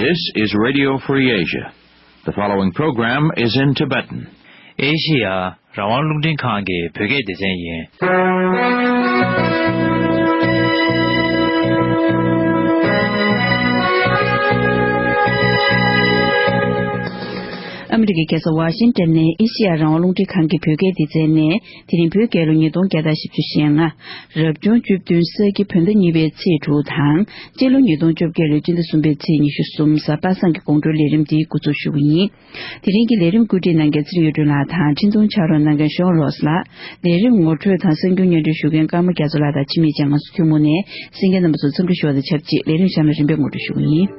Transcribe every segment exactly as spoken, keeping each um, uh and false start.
This is Radio Free Asia. The following program is in Tibetan. ཨེ་ཤི་ཡ་རང་དབང་རླུང་འཕྲིན་ཁང་གི་བོད་སྐད་སྡེ་ཚན་ཡིན། ཨ་མི་རི་ཀའི་རྒྱལ་ས་ཝ་ཤིང་ཏན་ནས་ཨེ་ཤི་ཡ་རང་དབང་རླུང་འཕྲིན་ཁང་གི་བོད་སྐད་སྡེ་ཚན་ནས། དེ་རིང་བོད་རྒྱལ་ལོ་ཉིས་སྟོང་བརྒྱ་དང་བཞི་བཅུ་ཞེ་ལྔ། རབ་བྱུང་བཅུ་བདུན་ས་ཁྱི་བོད་ཟླ་གཉིས་པའི་ཚེས་དྲུག་དང་། སྤྱི་ལོ་ཉིས་སྟོང་བཅོ་བརྒྱད་ལོའི་སྤྱི་ཟླ་གསུམ་པའི་ཚེས་ཉི་ཤུ་གསུམ་གཟའ་པ་སངས་ཀྱི་དགོང་དྲོའི་ལས་རིམ་འདིའི་འགོ་འཛུགས་ཞུ་གི་ཡིན། དེ་རིང་གི་ལས་རིམ་བཀོད་སྒྲིག་གནང་མཁན་ཚེ་རིང་གཡུ་སྒྲོན་ལགས་དང་འཕྲིན་ཐུང་ཕྱག་རོགས་གནང་མཁན་ཤོན་རོས་ལགས། ལས་རིམ་ངོ་སྤྲོད་དང་གསར་འགྱུར་སྙན་སྒྲོན་ཞུ་མཁན་ཀརྨ་རྒྱ་མཚོ་ལགས་དང་འཆི་མེད་ཅན་ང་ཚོ་ཐུན་མོང་ནས་གསན་མཁན་རྣམ་པ་ཚོ་འཚམས་འདྲི་ཞུ་བ་དང་ཆབས་ཅིག་ལས་རིམ་གཤམ་ལ་རིམ་པས་ངོ་སྤྲོད་ཞུ་གི་ཡིན།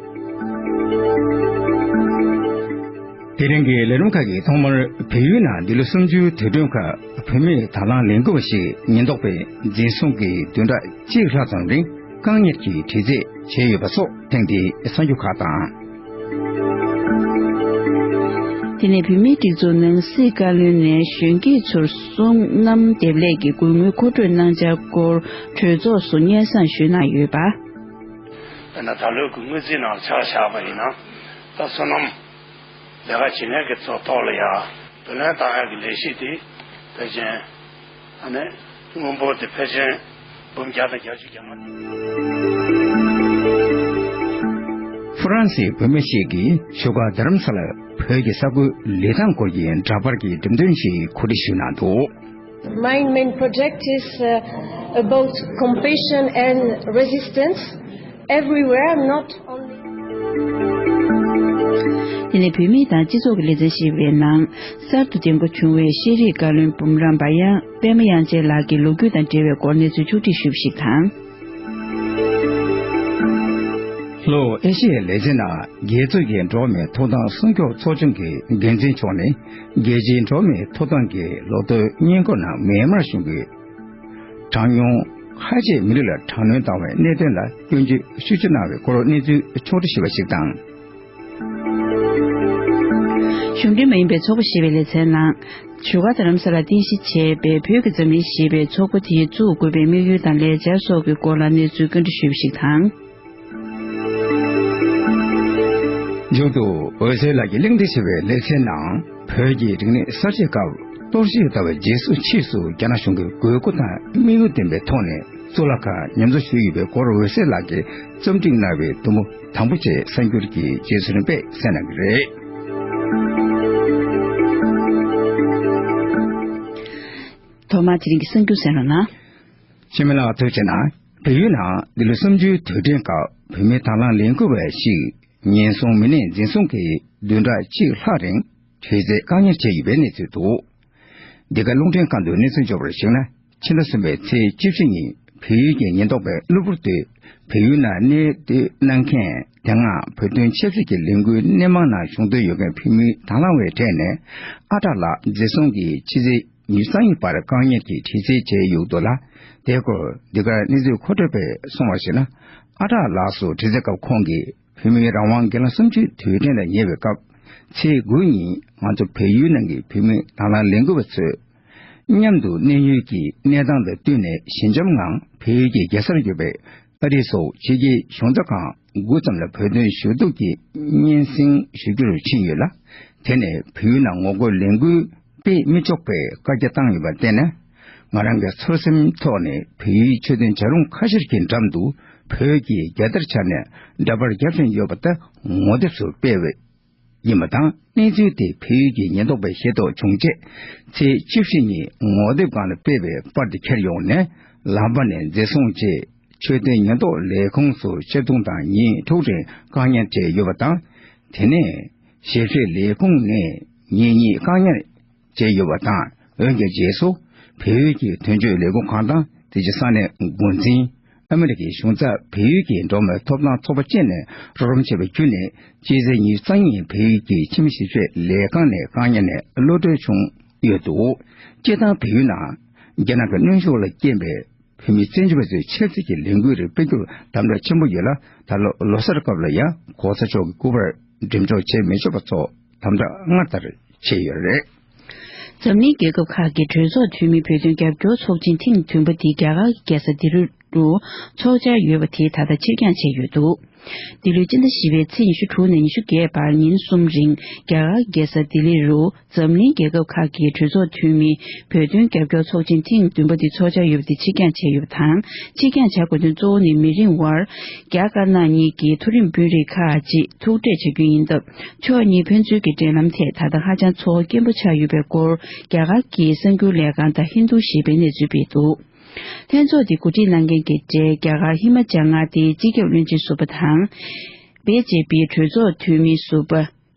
དེ་རིང་གི་ལས་རིམ་ཁག་གི་ཐོག་མར་བལ་ཡུལ་ནང་འདི་ལོ་གསུམ་བཅུའི་དུས་དྲན་ཁར་བོད་མིས་དང་བླངས་ལས་འགུལ་བ་ཞིག་ཉེན་རྟོག་པས་འཛིན་བཟུང་གིས་བདུན་ཕྲག་གཅིག་ལྷག་ཙམ་རིང་བཀག་ཉར་གྱིས་དྲི་རྩད་བྱས་ཡོད་པ་སོགས་ཐེངས་འདིའི་གསར་འགྱུར་ཁག་དང་། དེ་ནས་བོད་མིའི་སྒྲིག་འཛུགས་ནང་སྲིད་བཀའ་བློན་ནས་གཞོན་སྐྱེས་ཚོར་གསུང་གནང་འདེབས་ལས་ཀྱི་དགོས་དངུལ་མཁོ་སྤྲོད་གནང་འཆར་སྐོར་གྲོས་ཚོགས་སུ་སྙན་སེང་ཞུས་གནང་ཡོད་པ། དཔེར་ན་ད་ལོའི་གི་དངུལ་རྩིས་ནང་ཆ་བཞག་པ་ཡིན་ན་ད་སོ་ནམ། ལས་ཀ་བྱེད་མཁན་གྱི་ཚོ་ཐོག་ལ་ཡ་བུ་ལོན་བཏང་ཡག་གི་ལས་གཞི་དེ་ཕལ་ཆེར་ཨ་ནི་དངུལ་འབོར་དེ་ཕལ་ཆེར་འབུམ་བརྒྱ་དང་བརྒྱད་ཅུ་གྱ་ལྔ། ཧྥ་རན་སིའི་བུད་མེད་ཞིག་གིས་བཞུགས་སྒར་རྡ་རམ་ས་ལར་བོད་ཀྱི་ས་ཁུལ་ལི་ཐང་སྐོར་གྱི་འདྲ་པར་གྱི་འགྲེམས་སྟོན་ཞིག་གོ་སྒྲིག་ཞུས་གནང་འདུག My main project is uh, about compassion and resistance everywhere, not only དེ་ནས་བོད་མི་དང་སྤྱི་ཚོགས་ཀྱི་ལེ་ཚན་ཞེས་པའི་ནང་གསར་དུ་འདེམས་བསྐོ་བྱུང་བའི་ཤེས་རིག་བཀའ་བློན་འབུམ་རམས་པ་དབྱངས་པད་མ་དབྱངས་ཅན་ལགས་ཀྱི་ལོ་རྒྱུས་དང་འབྲེལ་བའི་སྐོར་གནས་ཚུལ་ཕྱོགས་སྒྲིག་ཞུས་པ་ཞིག་དང་། ལྷོ་ཨེ་ཤི་ཡའི་ལེ་ཚན་ནང་རྒྱལ་སྤྱི་ཡི་འགྲོ་བ་མིའི་ཐོབ་ཐང་སྲུང་སྐྱོབ་ཚོགས་ཆུང་གི་འགན་འཛིན་མཆོག་ནས་རྒྱལ་སྤྱིའི་འགྲོ་བ་མིའི་ཐོབ་ཐང་གི་ལོ་ཐོའི་སྙན་སྒོ་ནང་མེན་མར་གཞུང་གིས། གྲངས་ཉུང་ཁ་ཆེའི་མི་རིགས་ལ་དྲག་གནོན་བཏང་བའི་གནད་དོན་ལ་སྐྱོན་བརྗོད་ཤུགས་ཆེ་གནང་བའི་སྐོར་གནས་ཚུལ་ཕྱོགས་སྒྲིག་ཞུས་པ་ཞིག་དང་། གཞུང་འབྲེལ་མ་ཡིན་པའི་ཚོགས་པ་ཞེས་པའི་ལེ་ཚན་ནང་། བཞུགས་སྒར་རྡ་རམ་ས་ལར་རྟེན་གཞི་བྱས་པའི་བོད་ཀྱི་འཛམ་གླིང་ཞེས་པའི་ཚོགས་པ་དེའི་བཙུགས་དགོས་པའི་དམིགས་ཡུལ་དང་ལས་འཆར་སོགས་ཀྱི་སྐོར་ལ་གནས་ཚུལ་བཀོད་སྒྲིག་ཞུས་པ་ཞིག་དང་། མཇུག་ཏུ་འོད་ཟེར་ལགས་ཀྱིས་གླེང་སྟེགས་ཞེས་པའི་ལེ་ཚན་ནང་བོད་ཀྱི་རིག་གནས་གསར་བརྗེའི་སྐབས་གཏོར་བཤིག་ལྟ་བུའི་རྗེས་སུ་ཕྱིས་སུ་རྒྱ་ནག་གཞུང་གི་དགོས་མཁོ་དང་དམིགས་ཡུལ་ལྡན་པའི་ཐོག་ནས་གཙུག་ལག་ཁང་ཉམས་གསོ་ཞུས་ཡོད་པའི་སྐོར་འོད་ཟེར་ལགས་ཀྱིས་རྩོམ་སྒྲིག་གནང་བའི་མདུན་པོ་དང་པོ་བཅས་གསར་འགྱུར་གྱི་རྗེས་སུ་རིམ་པས་གསན་གནང་གི་རེད། ཐོག་མར་དེ་རིང་གི་གསར་འགྱུར་གསན་རོགས་གནང་། ཆེན་མོ་ལགས་ཐུགས་རྗེ་གནང་། བལ་ཡུལ་ནང་འདི་ལོ་གསུམ་བཅུའི་དུས་དྲན་སྐབས་བོད་མིའི་དང་བླངས་ལས་འགུལ་བ་ཞིག་ཉེན་སྲུང་མི་སྣས་འཛིན་བཟུང་གིས་བདུན་ཕྲག་གཅིག་ལྷག་རིང་དྲི་རྩད་བཀག་ཉར་བྱས་ཡོད་པའི་གནས་ཚུལ་འདུག་འདི་ག་རླུང་འཕྲིན་ཁང་དུ་གནས་ཚུལ་འབྱོར་བར་གཞིགས་ན། ཕྱི་ཟླ་གསུམ་པའི་ཚེས་བཅུ་བཞི་ཉིན་བལ་ཡུལ་གྱི་ཉེན་རྟོག་པས་གློ་བུར་དུ་བལ་ཡུལ་ནང་གནས་སྡོད་གནང་མཁན་དེ་སྔ་བོད་དོན་ཆབ་སྲིད་ཀྱི་ལས་འགུལ་སྣེ་མང་ནང་ཞུགས་འདོད་ཡོད་མཁན་བོད་མིའི་དང་བླངས་པའི་གྲས་ནས་ཨ་ཀྲག་ལགས་འཛིན་བཟུང་གིས་ཕྱི་ཚེས་ཉི་ཤུ་རྩ་གཉིས་བར་བཀག་ཉར་གྱིས་དྲི་རྩད་བྱས་ཡོད་འདུག་ལ། དེའི་སྐོར་འདི་གར་གནས་ཚུལ་མཁོ་སྤྲོད་པས་གསུངས་པར་གཞིགས་ན། ཨ་ཀྲག་ལགས་སུ་དྲི་རྩད་སྐབས་ཁོང་གིས་བོད་མིའི་རང་དབང་སྒེར་ལངས་གསུམ་བཅུའི་དུས་དྲན་ལ་ཉེ་བའི་སྐབས་ཚེས་དགུ་ཉིན་ང་ཚོ་བལ་ཡུལ་ནང་གི་བོད་མིའི་དང་བླངས་ལས་འགུལ་བ་ཚོས། མཉམ་དུ་གནས་ཡུལ་གྱི་གནས་སྟངས་དང་བསྟུན་ནས་ཞི་འཇམ་ངང་བལ་ཡུལ་གྱི་རྒྱལ་སར་ཡོད་པའི་ཨ་རི་སོགས་ཕྱི་རྒྱལ་གཞུང་ཚབ་ཁང་དགུ་ཙམ་ལ་བོད་དོན་ཞུ་གཏུག་གི་སྙན་སེང་ཞུ་རྒྱུར་ཕྱིན་ཡོད་ལ། དེ་ནས་བལ་ཡུལ་ནང་ངོ་རྒོལ་ལས་འགུལ་སྤེལ་མི་ཆོག་པའི་བཀའ་རྒྱ་བཏང་ཡོད་པར་བརྟེན་ནས། ང་རང་གི་ཚོར་སེམས་ཐོག་ནས་བལ་ཡུལ་ཆོས་དོན་བྱ་རུང་ཁ་ཤས་ཀྱི་འགྲམ་དུ་བོད་ཀྱི་རྒྱལ་དར་འཕྱར་ནས་འདྲ་པར་བརྒྱབ་བཞིན་ཡོད་པ་དེ་ངོ་དེབ་སུ་སྤེལ་བས། ཡིན་པ་དང་། གནས་ཚུལ་དེ་བལ་ཡུལ་གྱི་ཉེན་རྟོག་པས་ཤེས་རྟོགས་བྱུང་རྗེས། ཚེས་བཅུ་བཞི་ཉིན་ངོ་དེབ་སྒང་ལ་སྤེལ་བའི་པར་དེ་ཁྱེར་ཡོང་ནས། ལམ་བར་ནས་འཛིན་བཟུང་རྗེས། ཆོས་དོན་ཉེན་རྟོག་ལས་ཁུངས་སུ་ཆེད་གཏོང་དང་ཉིན་དྲུག་རིང་བཀག་ཉར་བྱས་ཡོད་པ་དང་། དེ་ནས་ཞིབ་བཤེར་ལས་ཁུངས་ནས་ཉིན་གཉིས་བཀག་ཉར་བྱས་ཡོད་པ་དང་། འོན་ཀྱང་རྗེས་སུ་བལ་ཡུལ་གྱི་དོན་གཅོད་ལས་ཁུངས་ཁང་དང་། དེ་རྗེས་ས་གནས་འགོ་འཛིན། ཨ་མི་རི་ཀའི་གཞུང་ཚབ། བལ་ཡུལ་གྱི་འགྲོ་བ་མིའི་ཐོབ་ཐང་ཚོགས་པ་བཅས་ནས་རོགས་རམ་བྱས་པ་བརྒྱུད་ནས། སྤྱི་ཚེས་ཉི་ཤུ་རྩ་གཉིས་ཉིན་བལ་ཡུལ་གྱི་ཕྱི་མི་ཞིབ་དཔྱོད་ལས་ཁང་ནས་བཀག་ཉར་ནས་གློད་གྲོལ་བྱུང་ཡོད་འདུག་སྤྱིར་བཏང་བལ་ཡུལ་ནང་རྒྱ་ནག་གི་གནོན་ཤུགས་ལ་རྐྱེན་པས་བོད་མི་བཙན་བྱོལ་བ་ཚོའི་ཆབ་སྲིད་ཀྱི་ལས་འགུལ་རིགས་སྤེལ་རྒྱུར་དམ་དྲག་ཆེན་པོ་ཡོད་ལ། ད་ལོ་ལོ་གསར་སྐབས་ལ་ཡང་གོང་ས་མཆོག་གི་སྐུ་པར་འགྲེམས་འཇོག་བྱེད་མི་ཆོག་པ་སོགས་དམ་དྲག་སྔར་ལྟར་བྱས་ཡོད་རེད། འཛམ་གླིང་རྒྱལ་ཁབ་ཁག་གི་གྲོས་ཚོགས་འཐུས་མི་བོད་དོན་རྒྱབ་སྐྱོར་ཚོགས་ཆེན་ཐེངས་བདུན་པ་འདི་རྒྱ་གར་གྱི་རྒྱལ་ས་ལྡི་རུ་རུ་འཚོགས་འཆར་ཡོད་པ་དེ་ད་ལྟ་ཕྱིར་འགྱངས་བྱས་ཡོད་འདུག་འདི་ལོའི་སྤྱི་ཟླ་བཞི་པའི་ཚེས་ཉི་ཤུ་དྲུག་ནས་ཉི་ཤུ་བརྒྱད་བར་ཉིན་གསུམ་རིང་རྒྱ་གར་རྒྱལ་ས་ལྡི་ལི་རུ་འཛམ་གླིང་རྒྱལ་ཁབ་ཁག་གི་གྲོས་ཚོགས་འཐུས་མིའི་བོད་དོན་རྒྱབ་སྐྱོར་ཚོགས་ཆེན་ཐེངས་བདུན་པ་འདི་འཚོགས་འཆར་ཡོད་པ་དེ་ཕྱིར་འགྱངས་བྱས་ཡོད་པ་དང་། ཕྱིར་འགྱངས་བྱ་དགོས་དོན་གཙོ་བོ་ནི་མི་རིང་བར་རྒྱ་དཀར་ནག་གཉིས་ཀྱི་མཐོ་རིམ་དཔོན་རིགས་ཁག་ཅིག་ཐུག་འཕྲད་བྱ་རྒྱུ་ཡིན་སྟབས། ཕྱོགས་གཉིས་ཕན་ཚུན་གྱི་འབྲེལ་ལམ་ཐད་ད་ལྟ་ཧ་ཅང་ཚོར་བ་སྐྱེན་པོ་ཆགས་ཡོད་པའི་སྐོར་རྒྱ་གར་གྱི་གསར་འགྱུར་ལས་ཁང་དང་ཧིན་རྡུ་ཞེས་པའི་གནས་ཚུལ་སྤེལ་འདུག། ལྷན་ཚོགས་འདི་གོ་སྒྲིག་གནང་མཁན་གྱི་གྲས་རྒྱ་གར་ཧི་མ་ཅལ་མངའ་སྡེའི་སྤྱི་ཁྱབ་བློན་ཆེན་ཟུར་པ་དང་། བྷི་ཇེ་པིའི་གྲོས་ཚོགས་འཐུས་མི་ཟུར་པ་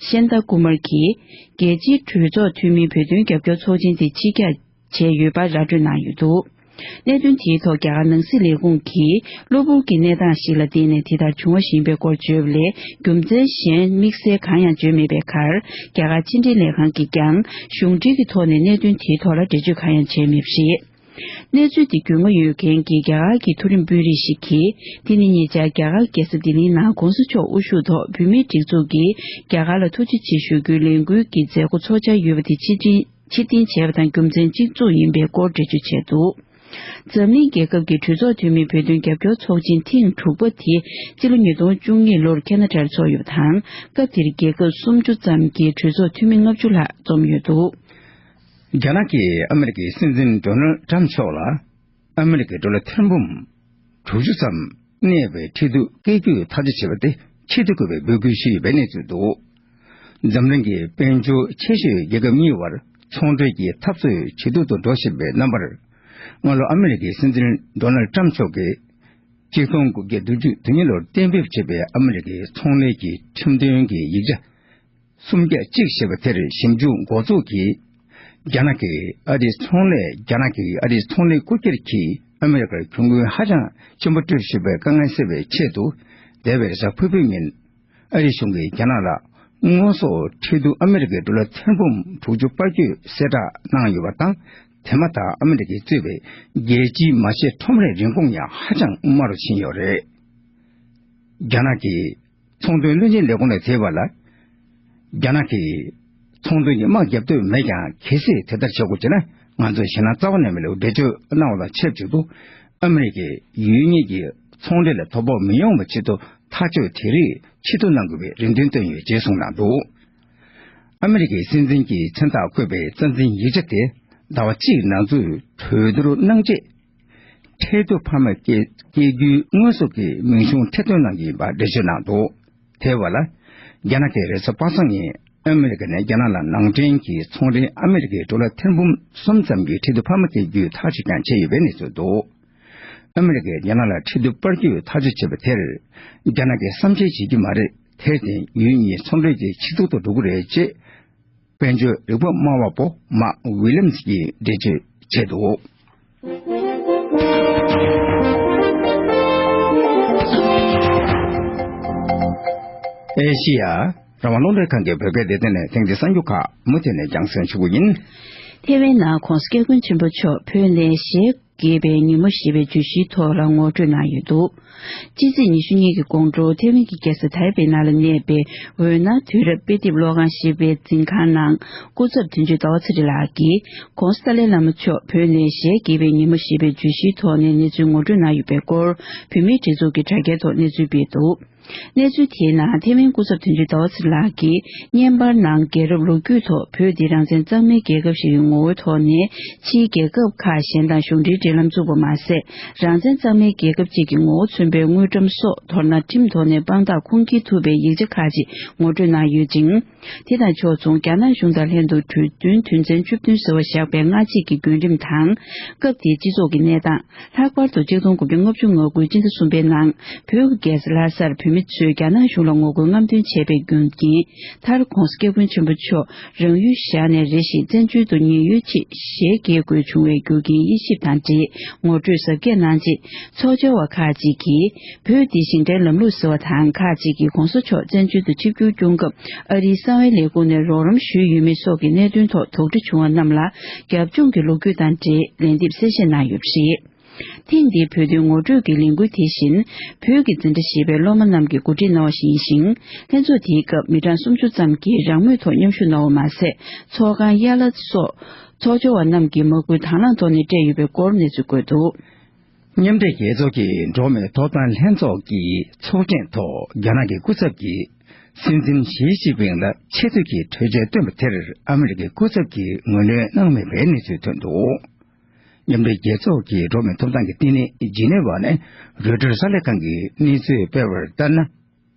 ཤན་ཏ་ཀུ་མར་གྱིས། རྒྱལ་སྤྱིའི་གྲོས་ཚོགས་འཐུས་མིའི་བོད་དོན་རྒྱབ་སྐྱོར་ཚོགས་ཆེན་དེ་ཕྱིར་འགྱངས་བྱས་ཡོད་པ་ར་སྤྲོད་གནང་ཡོད་འདུག། གནད་དོན་དེའི་ཐོག་རྒྱ་གར་ནང་སྲིད་ལས་ཁུངས་ཀྱིས་གློ་བུར་གྱི་གནས་སྟངས་ཤིག་ལ་བརྟེན་ནས་དེ་ལྟར་བྱུང་བ་ཞིག་ཡིན་པའི་སྐོར་བརྗོད་པ་ལས། རྒྱུ་མཚན་གཞན་དམིགས་བསལ་གང་ཡང་བརྗོད་མེད་པའི་ཁར། རྒྱ་གར་ཕྱི་འབྲེལ་ལས་ཁང་གིས་ཀྱང་གཞུང་འབྲེལ་གྱི་ཐོག་ནས་གནད་དོན་དེའི་ཐོག་ལ་འགྲེལ་བརྗོད་གང་ཡང་བྱས་མེད་པ་རེད། གནས་ཚུལ་འདི་རྒྱུས་མངའ་ཡོད་མཁན་གྱི་རྒྱ་གར་གྱི་མཐོ་རིམ་དཔོན་རིགས་ཤིག་གིས། དེ་ནི་ཉེ་ཆར་རྒྱ་གར་རྒྱལ་ས་ལྡི་ལིའི་ནང་གོང་ས་མཆོག་དབུ་བཞུགས་ཐོག་བོད་མིའི་སྒྲིག་འཛུགས་ཀྱིས་རྒྱ་གར་ལ་ཐུགས་རྗེ་ཆེ་ཞུ་རྒྱུའི་ལས་འགུལ་གྱི་མཛད་སྒོ་འཚོགས་འཆར་ཡོད་པ་དེ་ཕྱིར་འཐེན་ཕྱིར་འཐེན་བྱས་པ་དང་། རྒྱུ་མཚན་གཅིག་མཚུངས་ཡིན་པའི་སྐོར་འགྲེལ་བརྗོད་བྱས་འདུག། འཛམ་གླིང་རྒྱལ་ཁབ་ཀྱི་གྲོས་ཚོགས་འཐུས་མིའི་བོད་དོན་རྒྱབ་སྐྱོར་ཚོགས་ཆེན་ཐེངས་དྲུག་པ་དེ་སྤྱི་ལོ་ཉིས་སྟོང་བཅུ་གཉིས་ལོར་ཁེ་ན་ཌར་འཚོགས་ཡོད་པ་དང་། སྐབས་དེར་རྒྱལ་ཁབ་སུམ་ཅུ་ཙམ་གྱི་གྲོས་ཚོགས་འཐུས་མི་ལྔ་བཅུ་ལྷག་འཛོམས་ཡོད་འདུག། རྒྱ་ནག་གིས་ཨ་མི་རི་ཀའི་སྲིད་འཛིན་ཌོ་ནལ་ཊམ་མཆོག་ལ། ཨ་མི་རི་ཀའི་ཌོ་ལར་ཐེར་འབུམ་དྲུག་ཅུ་ཙམ་གནས་པའི་ཁྲལ་བསྡུ་བཀལ་རྒྱུའི་ཐག་གཅོད་བྱས་པ་དེ་ཆེས་མཐོ་དགོས་པའི་འབོད་སྐུལ་ཞུས་ཡོད་པའི་གནས་ཚུལ་འདུག། འཛམ་གླིང་གི་དཔལ་འབྱོར་ཆེ་ཤོས་རྒྱལ་ཁབ་གཉིས་བར་ཚོང་འབྲེལ་གྱི་འཐབ་རྩོད་ཇེ་སྡུག་ཏུ་འགྲོ་བཞིན་པའི་རྣམ་པར། སྔ་ལོ་ཨ་མི་རི་ཀའི་སྲིད་འཛིན་ཌོ་ནལ་ཊམ་མཆོག་གིས་ཆིག་སྟོང་དགུ་བརྒྱ་བདུན་ཅུ་དོན་གཉིས་ལོར་གཏན་འབེབས་བྱས་པའི་ཨ་མི་རི་ཀའི་ཚོང་ལས་ཀྱི་ཁྲིམས་དོན་གྱི་ཡིག་ཆ་སུམ་བརྒྱ་གཅིག་ཞེས་པ་དེར་ཞིབ་འཇུག་འགོ་འཛུགས་ཀྱིས། རྒྱ་ནག་གིས་ཨ་རིའི་ཚོང་ལས། རྒྱ་ནག་གིས་ཨ་རིའི་ཚོང་ལས་རྐུ་འཁྱེར་གྱིས་ཨ་མི་རི་ཀར་གྱོང་གུན་ཧ་ཅང་ཆེན་པོ་སྤྲོད་བཞིན་པའི་དཀའ་ངལ་སེལ་བའི་ཆེད་དུ། འདས་པའི་རེས་གཟའ་ཕུར་བུའི་ཉིན། ཨ་རིའི་གཞུང་གིས་རྒྱ་ནག་ལ་དངོས་ཟོག་ཁྲལ་བསྡུ་ཨ་མི་རི་ཀའི་ཌོ་ལར་ཐེར་འབུམ་དྲུག་ཅུ་པར་སྐྱོད་གསལ་བསྒྲགས་གནང་ཡོད་པ་དང་། དེ་མ་ཐག་ཨ་མི་རི་ཀས་གཙོས་པའི་རྒྱལ་སྤྱིའི་མ་ཤེས་ཁྲོམ་རའི་རིན་གོང་ཡང་ཧ་ཅང་དམའ་རུ་ཕྱིན་ཡོད་རེད། རྒྱ་ནག་གི་ཚོང་དོན་བློན་ཆེན་ལས་ཁུངས་ནས་བརྗོད་པ་ལ། རྒྱ་ནག་གིས་ཚོང་དོན་གྱི་དམག་རྒྱག་འདོད་མེད་ཀྱང་། གལ་སྲིད་དེ་ལྟར་བྱེད་དགོས་བྱུང་ན། ང་ཚོས་ཞེད་སྣང་རྩ་བ་ནས་མེད་ལུགས་འགྲེལ་བརྗོད་གནང་བ་དང་ཆབས་ཅིག་ཏུ། ཨ་མི་རི་ཀས་ཡུལ་གཉིས་ཀྱི་ཚོང་འབྲེལ་ལ་དོ་ཕོག་མི་ཡོང་བའི་ཆེད་དུ་ཐག་གཅོད་དེ་རིགས་ཆེད་དུ་གནང་དགོས་པའི་རེ་འདུན་བཏོན་ཡོད་ཅེས་གསུངས་གནང་འདུག། ཨ་མི་རི་ཀའི་སྲིད་འཛིན་གྱི་མཚན་རྟགས་འཁོད་པའི་རྩ་འཛིན་ཡིག་ཆ་དེ་ཟླ་བ་གཅིག་ནང་ཚུད་གྲོས་བསྡུར་གནང་རྗེས། ཁྲལ་བསྡུ་འཕར་མ་སྐྱེལ་སྐྱེལ་རྒྱུའི་དངོས་ཟོག་གི་མིང་གཞུང་ཁྲིད་སྟོན་གནང་གི་ཡིན་པ་འགྲེལ་བརྗོད་གནང་འདུག། དེ་བར་ལ། རྒྱ་ནག་གིས་རེས་གཟའ་པ་སངས་ཉིན་ཨ་མི་རི་ཀ་ནས་རྒྱ་ནག་ལ་ནང་འདྲེན་གྱི་ཚོང་རའི་ཨ་མི་རི་ཀའི་ཌོ་ལར་ཐེར་འབུམ་གསུམ་ཙམ་གྱི་ཁྲལ་བསྡུ་འཕར་མ་སྐྱེལ་རྒྱུའི་ཐག་གཅོད་ཀྱང་བྱས་ཡོད་པའི་གནས་ཚུལ་འདུག། ཨ་མི་རི་ཀས་རྒྱ་ནག་ལ་ཁྲལ་བསྡུ་སྤར་རྒྱུའི་ཐག་གཅོད་བྱས་པ་དེར། རྒྱ་ནག་གིས་བསམ་ཤེས་བྱེད་ཀྱི་མ་རེད། དེར་བརྟེན་ཡུལ་གཉིས་ཚོང་འབྲེལ་གྱི་ཆེ་སྡུག་ཏུ་འགྲོ་གི་རེད་ཅེས། དཔལ་འབྱོར་རིག་པ་སྨྲ་བ་པོ་མཱ་ཝི་ལི་ཡམ་སི་ཡིས་འགྲེལ་བརྗོད་བྱས་འདུག། ཨེ་ཤི་ཡ་རང་དབང་རླུང་འཕྲིན་ཁང་གི་བོད་སྐད་སྡེ་ཚན་ནས་ཐེངས་འདིའི་གསར་འགྱུར་ཁག་མུ་མཐུད་ནས་རྒྱང་སྲིང་ཞུ་གི་ཡིན། ཐེ་ཝན་ནང་༧གོང་ས་༧སྐྱབས་མགོན་ཆེན་པོ་མཆོག་བོད་ནས་ཞལ་གྱེས་པའི་ཉིན་མོ་ཞེས་པའི་བརྗོད་གཞིའི་ཐོག་ལ་ངོ་སྤྲོད་གནང་ཡོད་འདུག། ཕྱི་ཚེས་ཉི་ཤུ་གཉིས་ཀྱི་དགོང་དྲོ་ཐེ་ཝན་གྱི་རྒྱལ་ས་ཐའེ་པེ་ནང་ལ་གནས་པའི་འོད་སྣང་དུས་རབས་དཔེ་དེབ་ཀློག་ཁང་ཞེས་པའི་འཛིན་ཁང་ནང་སྐུ་ཚབ་དོན་གཅོད་ཟླ་བ་ཚེ་རིང་ལགས་ཀྱིས། ྋགོང་ས་ཏཱ་ལའི་བླ་མ་མཆོག་བོད་ནས་ཞལ་གྱེས་པའི་ཉིན་མོ་ཞེས་པའི་བརྗོད་གཞིའི་ཐོག་ནས་གནས་ཚུལ་ངོ་སྤྲོད་གནང་ཡོད་པའི་སྐོར། བོད་མིའི་སྒྲིག་འཛུགས་ཀྱི་དྲ་རྒྱའི་ཐོག་གནས་ཚུལ་སྤེལ་འདུག། གནས་ཚུལ་དེའི་ནང་། ཐེ་ཝན་སྐུ་ཚབ་དོན་གཅོད་ཟླ་བ་ཚེ་རིང་ལགས་ཀྱིས། བརྙན་པར་ནང་རྒྱལ་རབས་ལོ་རྒྱུས་ཐོག་བོད་འདི་རང་བཙན་གཙང་མའི་རྒྱལ་ཁབ་ཞིག་གི་ངོ་བོའི་ཐོག་ནས། ཕྱིའི་རྒྱལ་ཁབ་ཁག་གཞན་དང་གཞུང་འབྲེལ་འབྲེལ་ལམ་བཙུགས་པ་མ་ཟད། རང་བཙན་གཙང་མའི་རྒྱལ་ཁབ་ཅིག་གི་ངོ་བོ་མཚོན་པའི་དངུལ་ཀྲམ་སོགས། མདོར་ན། ཁྲིམས་ཐོག་ནས་དཔང་རྟགས་ཁུངས་སྐྱེལ་ཐུབ་པའི་ཡིག་ཆ་ཁག་ཅིག་ངོ་སྤྲོད་གནང་ཡོད་ཅིང་། དེ་དང་ཕྱོགས་མཚུངས། རྒྱ་ནག་གཞུང་དང་ལྷན་དུ་གྲོས་མཐུན་དོན་ཚན་བཅུ་བདུན་ཟེར་བ་བཞག་པའི་སྔ་རྗེས་ཀྱི་བརྒྱུད་རིམ་དང་། སྐབས་དེའི་སྤྱི་ཚོགས་ཀྱི་གནས་སྟངས། ལྷག་པར་དུ། ཆིག་སྟོང་དགུ་བརྒྱ་ལྔ་བཅུ་ང་དགུ་སྤྱི་ཟླ་གསུམ་པའི་ནང་། བོད་ཀྱི་རྒྱལ་ས་ལྷ་སར་བོད་མི་ཚོས་རྒྱ་ནག་གཞུང་ལ་ངོ་རྒོལ་རྔམ་སྟོན་བྱས་པའི་རྐྱེན་གྱིས། མཐར་༧གོང་ས་༧སྐྱབས་མགོན་ཆེན་པོ་མཆོག་རང་ཡུལ་བཞག་ནས་རེ་ཞིག་བཙན་བྱོལ་དུ་ཉེན་གཡོལ་ཆེད་ཞལ་གྱེས་དགོས་བྱུང་བའི་རྒྱུ་རྐྱེན་དབྱེ་ཞིབ་དང་འབྲེལ་ངོ་སྤྲོད་གཟབ་རྒྱས་གནང་རྗེས། ཚོགས་བཅར་བ་ཁག་ཅིག་གིས། བོད་འདི་ཞིང་བྲན་ལམ་ལུགས་ཟེར་བ་དང་། ཁག་ཅིག་གིས་༧གོང་ས་མཆོག་བཙན་བྱོལ་དུ་ཆིབས་བསྒྱུར་སྐྱོང་སྐབས་ཨ་རིའི་གསང་བའི་ལས་ཁུངས་ནས་རོགས་རམ་ཞུས་ཡོད་མེད་སོགས་ཀྱི་གནད་དོན་ཐོག་དོགས་འདྲི་བྱུང་བ་རྣམས་ལ། རྒྱབ་ལྗོངས་ཀྱི་ལོ་རྒྱུས་དང་འབྲེལ་ལན་འདེབས་གསལ་བཤད་གནང་ཡོད་པ་རེད། ཐེངས་འདིའི་བོད་དོན་ངོ་སྤྲོད་ཀྱི་ལས་འགུལ་དེ་བཞིན། བོད་ཀྱི་འཛིན་གྲྭ་ཞེས་པའི་སློབ་མ་རྣམས་ཀྱིས་གོ་སྒྲིག་གནང་བ་ཞིག་ཡིན་ཞིང་། ལྷན་ཚོགས་དེའི་སྐབས་མི་གྲངས་སུམ་ཅུ་ཙམ་གྱིས་རང་མོས་ཐོག་མཉམ་ཞུགས་གནང་བ་མ་ཟད། ཚོགས་ཁང་། དབྱར་གླིང་སོགས་ཚོགས་བཅར་བ་རྣམས་ཀྱིས་མ་བསྐུལ་དང་བླངས་ཐོག་ནས་སྤྲད་ཡོད་པའི་སྐོར་གནས་ཚུལ་འགོད་འདུག། མཉམ་འབྲེལ་རྒྱལ་ཚོགས་ཀྱི་འགྲོ་བ་མིའི་ཐོབ་ཐང་ལྷན་ཚོགས་ཀྱི་ཚོགས་ཐེངས་ཐོག་རྒྱ་ནག་གི་སྐུ་ཚབ་ཀྱིས་སྲིད་འཛིན་ཞི་ཅིན་ཕིང་ལ་ཆེ་བསྟོད་ཀྱི་གྲོས་འཆར་བཏོན་པ་དེར་ཨ་མི་རི་ཀའི་སྐུ་ཚབ་ཀྱིས་ངོས་ལེན་གནང་མེད་པའི་གནས་ཚུལ་ཐོན་འདུག་མཉམ་འབྲེལ་རྒྱལ་ཚོགས་ཀྱི་འགྲོ་བ་མིའི་ཐོབ་ཐང་གི་བསྟི་གནས་ཇི་ནེ་ཝ་ནས་རོའི་ཊར་གསར་ལས་ཁང་གིས་གནས་ཚུལ་སྤེལ་བར་ལྟར་ན།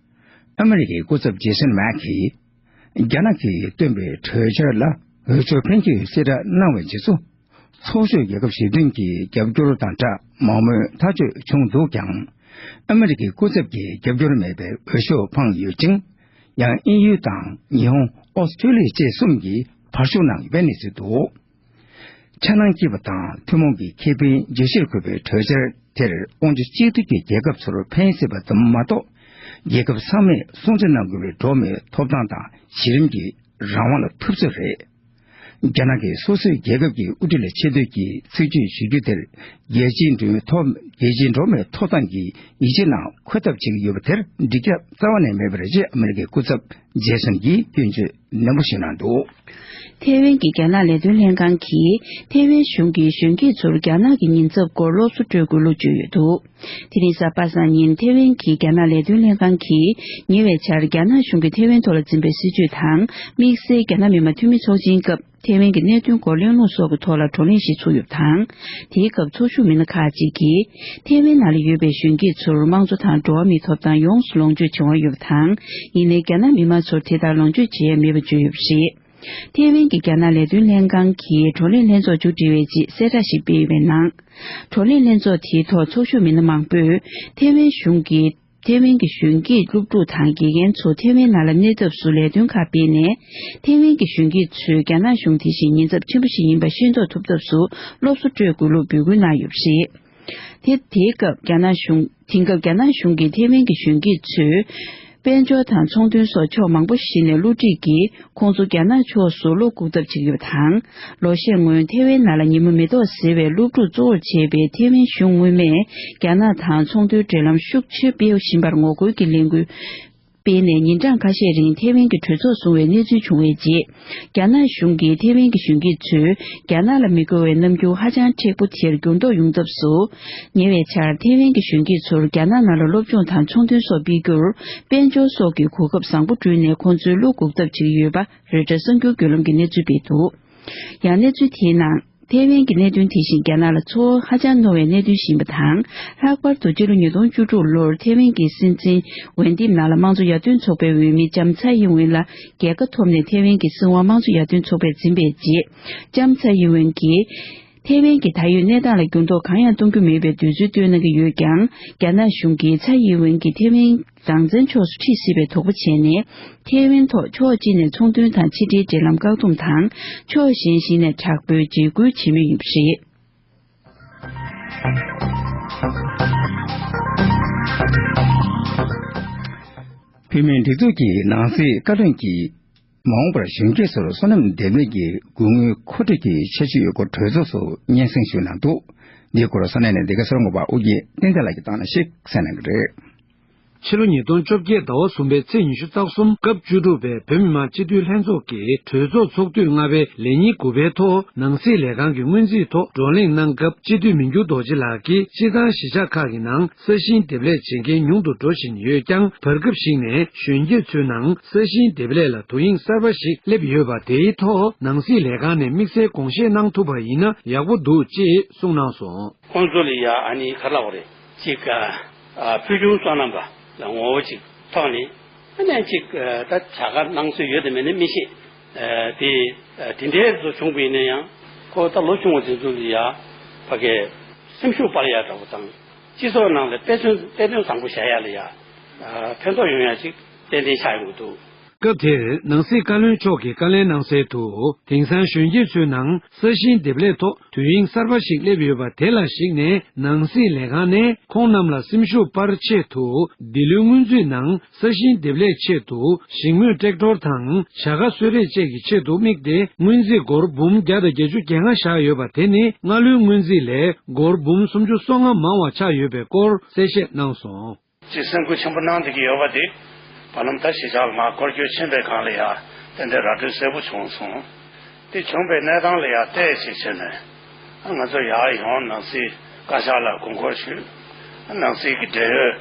ཨ་མི་རི་ཀའི་སྐུ་ཚབ་ཇེ་སན་མཱག་གིས། རྒྱ་ནག་གིས་བཏོན་པའི་གྲོས་འཆར་ལ་འོས་ཤོག་འཕེན་སྐྱོད་གསལ་བསྒྲགས་གནང་བའི་རྗེས་སུ། ཚོགས་ཞུགས་རྒྱལ་ཁབ་ཞེ་བདུན་གྱི་རྒྱབ་སྐྱོར་དང་སྦྲགས་མང་མོས་ཐག་གཅོད་བྱུང་འདུག་ཀྱང་། ཨ་མི་རི་ཀའི་སྐུ་ཚབ་ཀྱི་རྒྱབ་སྐྱོར་མེད་པའི་འོས་ཤོག་འཕངས་ཡོད་ཅིང་། ཡང་དབྱིན་ཡུལ་དང་ཉི་ཧོང་། ཨོ་སི་ཁྲུ་ལི་ཡ་བཅས་གསུམ་གྱིས་བར་ཞུགས་གནང་ཡོད་པའི་གནས་ཚུལ་འདུག་འཆར་སྣང་སྐྱིད་པ་དང་ཐུན་མོང་གི་ཁེ་ཕན་བརྗོད་གཞིར་འཁོད་པའི་གྲོས་འཆར་དེར་དབང་ཆ་གཅིག་སྡུད་ཀྱི་རྒྱལ་ཁབ་ཚོར་ཕན་སྲིད་པ་ཙམ་མ་གཏོགས། རྒྱལ་ཁབ་ཚང་མས་སྲུང་བརྩི་གནང་དགོས་པའི་འགྲོ་བ་མིའི་ཐོབ་ཐང་དང་གཞི་རིམ་གྱི་རང་དབང་ལ་ཐུབ་ཚོད་རེད། རྒྱ་ནག་གིས་སོ་སོའི་རྒྱལ་ཁབ་ཀྱི་དབུ་ཁྲིད་ལ་ཆེ་བསྟོད་ཀྱི་ཚིག་བརྗོད་ཞུ་རྒྱུ་དེར་རྒྱལ་སྤྱིའི་འགྲོ་བ་མིའི་ཐོབ་རྒྱལ་སྤྱིའི་འགྲོ་བ་མིའི་ཐོབ་ཐང་གི་ཡིད་ཆེས་ནང་འཁོད་ཐབས་བྱེད་ཀྱི་ཡོད་པ་དེར་འགྲིག་ཁྱབ་རྩ་བ་ནས་མེད་པ་རེད་ཅེས་ཨ་མི་རི་ཀའི་སྐུ་ཚབ་ཇེ་སན་གྱིས་སྐྱོན་བརྗོད་ནན་པོ་ཞུས་གནང་འདུག་ཐེ་ཝན་གྱི་རྒྱ་ནག་ལས་དོན་ལྷན་ཁང་གིས་ཐེ་ཝན་གཞུང་གིས་གཞོན་སྐྱེས་ཚོར་རྒྱ་ནག་གི་ཉེན་ཚབས་སྐོར་སློབ་གསོ་སྤྲོད་དགོས་ལུགས་བརྗོད་ཡོད་འདུག་དེ་རིང་གཟའ་པ་སངས་ཉིན་ཐེ་ཝན་གྱི་རྒྱ་ནག་ལས་དོན་ལྷན་ཁང་གིས་ཉེ་བའི་ཆར་རྒྱ་ནག་གཞུང་གིས་ཐེ་ཝན་ཐོག་ལ་འཛིན་པའི་སྲིད་བྱུས་དང་། དམིགས་བསལ་རྒྱ་ནག་མི་དམངས་འཐུས་མི་ཚོགས་ཆེན་སྐབས་ཐེ་ཝན་གྱི་གནད་དོན་སྐོར་གླེང་སློང་སོགས་ཀྱི་ཐོག་ལ་བགྲོ་གླེང་ཞིག་ཚུགས་ཡོད་པ་དང་། དེའི་སྐབས་ཚོགས་ཞུགས་མི་སྣ་ཁག་ཅིག་གིས། ཐེ་ཝན་ནང་ལ་ཡོད་པའི་གཞོན་སྐྱེས་ཚོར་དམངས་གཙོ་དང་འགྲོ་བ་མིའི་ཐོབ་ཐང་ཡོངས་སུ་ལོངས་སྤྱོད་བྱེད་དབང་ཡོད་པ་དང་། ཡིན་ནའི་རྒྱ་ནག་མི་དམངས་ཚོར་དེ་ལྟར་ལོངས་སྤྱོད་བྱེད་ཡ་མེད་པ་བརྗོད་ཡོད་པ་རེད། ཐེ་ཝན་གྱི་རྒྱ་ནག་ལས་དོན་ལྷན་ཁང་གིས་བགྲོ་གླེང་ལྷན་ཚོགས་མཇུག་སྒྲིལ་བའི་རྗེས་གསལ་བསྒྲགས་ཤིག་སྤེལ་ཡོད་པའི་ནང་། བགྲོ་གླེང་ལྷན་ཚོགས་དེའི་ཐོག་ཚོགས་ཞུགས་མི་སྣ་མང་པོས་ཐེ་ཝན་གཞུང་གིས་ཐེ་ཝན་གྱི་གཞོན་སྐྱེས་སློབ་ཕྲུག་དང་དགེ་རྒན་ཚོ་ཐེ་ཝན་ནང་ལ་གནས་ཐབས་སུ་ལས་དོན་ཁག་སྤེལ་ནས། ཐེ་ཝན་གྱི་གཞོན་སྐྱེས་ཚོས་རྒྱ་ནག་གཞུང་དེ་བཞིན་ཉེན་ཚབས་ཆེན་པོ་ཞིག་ཡིན་པ་ཤེས་རྟོགས་ཐུབ་ཐབས་སུ་སློབ་གསོ་སྤྲོད་དགོས་ལུགས་འབོད་སྐུལ་གནང་ཡོད་པ་རེད། དེ་དེའི་སྐབས་རྒྱ་ནག་གཞུང་དེང་སྐབས་རྒྱ་ནག་གཞུང་གིས་ཐེ་ཝན་གྱི་གཞོན་སྐྱེས་ཚོས། དཔལ་འབྱོར་དང་ཚོང་དོན་སོགས་ཕྱོགས་མང་པོ་ཞིག་ནས་བསླུ་བྲིད་ཀྱིས་ཁོང་ཚོ་རྒྱ་ནག་ཕྱོགས་སུ་བློ་འགུག་ཐབས་བྱེད་ཀྱི་ཡོད་པ་དང་། ལོ་ཤས་སྔོན་ཐེ་ཝན་ནང་ལ་ཉིན་མོ་མེ་ཏོག་ཟེར་བའི་སློབ་ཕྲུག་གཙོ་བོར་བྱས་པའི་ཐེ་ཝན་གཞུང་སྔོན་མས་རྒྱ་ནག་དང་ཚོང་དོན་འབྲེལ་ལམ་ཤུགས་ཆེ་སྤེལ་བཞིན་པར་ངོ་རྒོལ་གྱི་ལས་འགུལ་སྤེལ་ནས་ཉིན་གྲངས་ཁ་ཤས་རིང་ཐེ་ཝན་གྱི་གྲོས་ཚོགས་བཟུང་བའི་གནས་ཚུལ་བྱུང་བའི་རྗེས། རྒྱ་ནག་གཞུང་གིས་ཐེ་ཝན་གྱི་གཞོན་སྐྱེས་ཚོས་རྒྱ་ནག་ལ་མི་འགྲོ་བའི་རྣམ་འགྱུར་ཧ་ཅང་མཁྲེགས་པོ་དེར་འགྱུར་ལྡོག་ཡོང་ཐབས་སུ། ཉེ་བའི་ཆར་ཐེ་ཝན་གྱི་གཞོན་སྐྱེས་ཚོར་རྒྱ་ནག་ནང་ལ་སློབ་སྦྱོང་དང་ཚོང་དོན་སོགས་སྤེལ་རྒྱུར་དཔལ་འབྱོར་སོགས་ཀྱི་གོ་སྐབས་བཟང་པོ་བསྐྲུན་ནས་ཁོང་ཚོའི་བློ་འགུག་ཐབས་བྱེད་ཀྱི་ཡོད་པ་རོའི་ཊར་གསར་འགྱུར་བརྒྱུད་ལམ་གྱིས་གནས་ཚུལ་སྤེལ་འདུག་ཡང་གནས་ཚུལ་དེའི་ནང་། ཐེ་ཝན་གྱི་གནད་དོན་དེ་བཞིན་རྒྱ་ནག་ལ་ཚོར་བ་ཧ་ཅང་རྣོ་བའི་གནད་དོན་ཞིག་ཡིན་པ་དང་། ལྷག་པར་དུ་ཕྱི་ལོ་ཉིས་སྟོང་བཅུ་དྲུག་ལོར་ཐེ་ཝན་གྱི་སྲིད་འཛིན་ཝེན་ཏིབ་ནང་ལ་དམངས་གཙོ་ཡར་ཐོན་ཚོགས་པའི་འོས་མི་ལྕམ་ཚའེ་ཡིན་ཝེན་ལ་རྒྱལ་ཁ་ཐོབ་ནས་ཐེ་ཝན་གྱི་སྲིད་དབང་དམངས་གཙོ་ཡར་ཐོན་ཚོགས་པས་འཛིན་པའི་རྗེས། ལྕམ་ཚའེ་ཡིན་ཝེན་གྱིས། ཐེ་ཝན་གྱི་ད་ཡོད་གནས་སྟངས་ལ་འགྱུར་ལྡོག་གང་ཡང་གཏོང་རྒྱུ་མེད་པའི་འདོད་ཚུལ་བཏོན་གནང་གི་ཡོད་ཀྱང་། རྒྱ་ནག་གཞུང་གིས་ཚའེ་ཡིན་ཝེན་གྱིས་ཐེ་ཝན་རང་བཙན་ཕྱོགས་སུ་ཁྲིད་སྲིད་པའི་དོགས་པ་བྱས་ནས། ཐེ་ཝན་ཐོག་ཕྱོགས་གཅིག་ནས་ཚོང་དོན་དང་ཕྱི་འབྲེལ་འབྲེལ་ལམ་བཀག་སྡོམ་དང་། ཕྱོགས་གཞན་ཞིག་ནས་དྲག་པོའི་འཇིགས་སྐུལ་བྱེད་མུས་ཡིན་པ་རེད། བོད་མིའི་སྒྲིག་འཛུགས་ཀྱི་ནང་སྲིད་བཀའ་བློན་གྱིས། མ་འོངས་པར་གཞོན་སྐྱེས་ཚོར་སོ་ནམ་འདེབས་ལས་ཀྱི་སྒོ་དངུལ་མཁོ་སྤྲོད་ཀྱི་འཆར་གཞི་ཡོད་སྐོར་གྲོས་ཚོགས་སུ་སྙན་སེང་ཞུས་གནང་འདུག་འདིའི་སྐོར་ས་གནས་ནས་བདེ་སྐྱིད་གསར་འགོད་པ་ཨོ་རྒྱན་བསྟན་འཛིན་ལགས་ཀྱིས་བཏང་གནང་ཞིག་གསན་གནང་གི་རེད། ཕྱི་ལོ་ཉིས་སྟོང་བཅོ་བརྒྱད་ཟླ་བ་གསུམ་པའི་ཚེས་ཉི་ཤུ་རྩ་གསུམ་སྐབས་བཅུ་དྲུག་པའི་བོད་མི་མང་སྤྱི་འཐུས་ལྷན་ཚོགས་ཀྱི་གྲོས་ཚོགས་ཚོགས་དུས་ལྔ་པའི་ལས་ཉིན་དགུ་པའི་ཐོག་ནང་སྲིད་ལས་ཁང་གི་སྔོན་རྩིས་ཐོག་བགྲོ་གླེང་གནང་སྐབས། སྤྱི་འཐུས་མི་འགྱུར་རྡོ་རྗེ་ལགས་ཀྱིས་སྤྱི་བཏང་གཞིས་ཆགས་ཁག་གི་ནང་ས་ཞིང་འདེབས་ལས་བྱེད་མཁན་ཉུང་དུ་འགྲོ་བཞིན་ཡོད་ཀྱང་། བར་སྐབས་ཤིག་ནས་གཞོན་སྐྱེས་ཚོའི་ནང་ས་ཞིང་འདེབས་ལས་ལ་དོ་དབྱིངས་གསར་པ་ཞིག་སླེབས་ཡོད་པ། དེའི་ཐོག་ནང་སྲིད་ལས་ཁང་ནས་དམིགས་བསལ་དགོངས་བཞེས་གནང་ཐུབ་པ་ཡིན་ན་ཡག་པོ་འདུག་ཅེས་གསུངས་གནང་སོང་། ཁོང་ཚོ་ལ་ཡ་ཨ་ནི་ག་རེ་ལབ་དགོས་རེད། ཅིག་ཨ་ཕུལ་བྱུང་སོ་ནམ་པ་ལ་ངོ་བོ་ཅིག་ཐོག་ནས་ཨ་ནི་ཅིག་ཨ་ད་བྱ་དགའ་གནང་སྲོལ་ཡོད་དམ་མེད་ན་མི་ཤེས། ཨ་དེ་ཨ་དེ་འདྲའི་བཟོ་བྱུང་བ་ཡིན་ན་ཡང་ཁོ་ད་ལོ་ཆུང་བ་དེ་ཚོ་ལ་ཡ་ཕ་གི་སེམས་ཤུགས་སྤར་ཡ་འདྲ་བོ་དང་། སྤྱི་ཚོགས་ནང་ལ་དཔེ་མཚོན་དཔེ་སྟོན་བཟང་པོ་བྱ་ཡ་ལ་ཡ་ཨ་ཕན་ཐོགས་ཡོང་ཡ་ཅིག་ཏན་ཏན་ཆགས་ཡོང་གི་འདུག་སྐབས་དེར་ནང་སྲིད་བཀའ་བློན་མཆོག་གིས་བཀའ་ལན་གནང་གསལ་དུ། དེང་སང་གཞོན་སྐྱེས་ཚོའི་ནང་ས་ཞིང་འདེབས་ལས་ཐོག་དོ་དབྱིངས་གསར་པ་ཞིག་སླེབས་ཡོད་པ་དེ་ལ་གཞིགས་ནས། ནང་སྲིད་ལས་ཁང་ནས་ཁོང་རྣམས་ལ་སེམས་ཤུགས་སྤར་ཆེད་དུ། འདི་ལོའི་སྔོན་རྩིས་ནང་ས་ཞིང་འདེབས་ལས་ཆེད་དུ་ཞིང་རྨོས་ཊེག་ཊོར་དང་བྱ་དགའ་གསོལ་རས་བཅས་ཀྱི་ཆེད་དུ་དམིགས་ཏེ། སྔོན་རྩིས་སྒོར་འབུམ་བརྒྱ་དང་བརྒྱད་ཅུ་གྱ་ལྔ་བཞག་ཡོད་པ་དེ་ནི་སྔ་ལོའི་སྔོན་རྩིས་ལས་སྒོར་འབུམ་སུམ་ཅུ་སོ་ལྔ་མང་བ་ཆགས་ཡོད་པའི་སྐོར་གསལ་བཤད་གནང་སོང་། ཅིག་སེམས་འགུལ་ཆེན་པོ་གནང་བསྡད་ཀྱི་ཡོད་པ་དེ། བར་ལམ་ད་གཞིས་ཆགས་ལ་མར་སྐོར་སྐྱོད་ཕྱིན་པའི་སྒང་ལ་ཡ་ཏན་ཏན་ར་སྤྲོད་གསལ་པོ་བྱུང་སོང་། དེ་བྱུང་པའི་གནས་སྟངས་ལ་ཡ་བལྟས་ཅིག་བྱས་ནས། ང་ཚོ་ཡར་ཡོང་ནང་སྲིད་ བཀའ་ཤག་ལ་དགོངས་སྐོར་ཞུས། ནང་སྲིད་ཀྱི་འབྲེལ་ཡོད་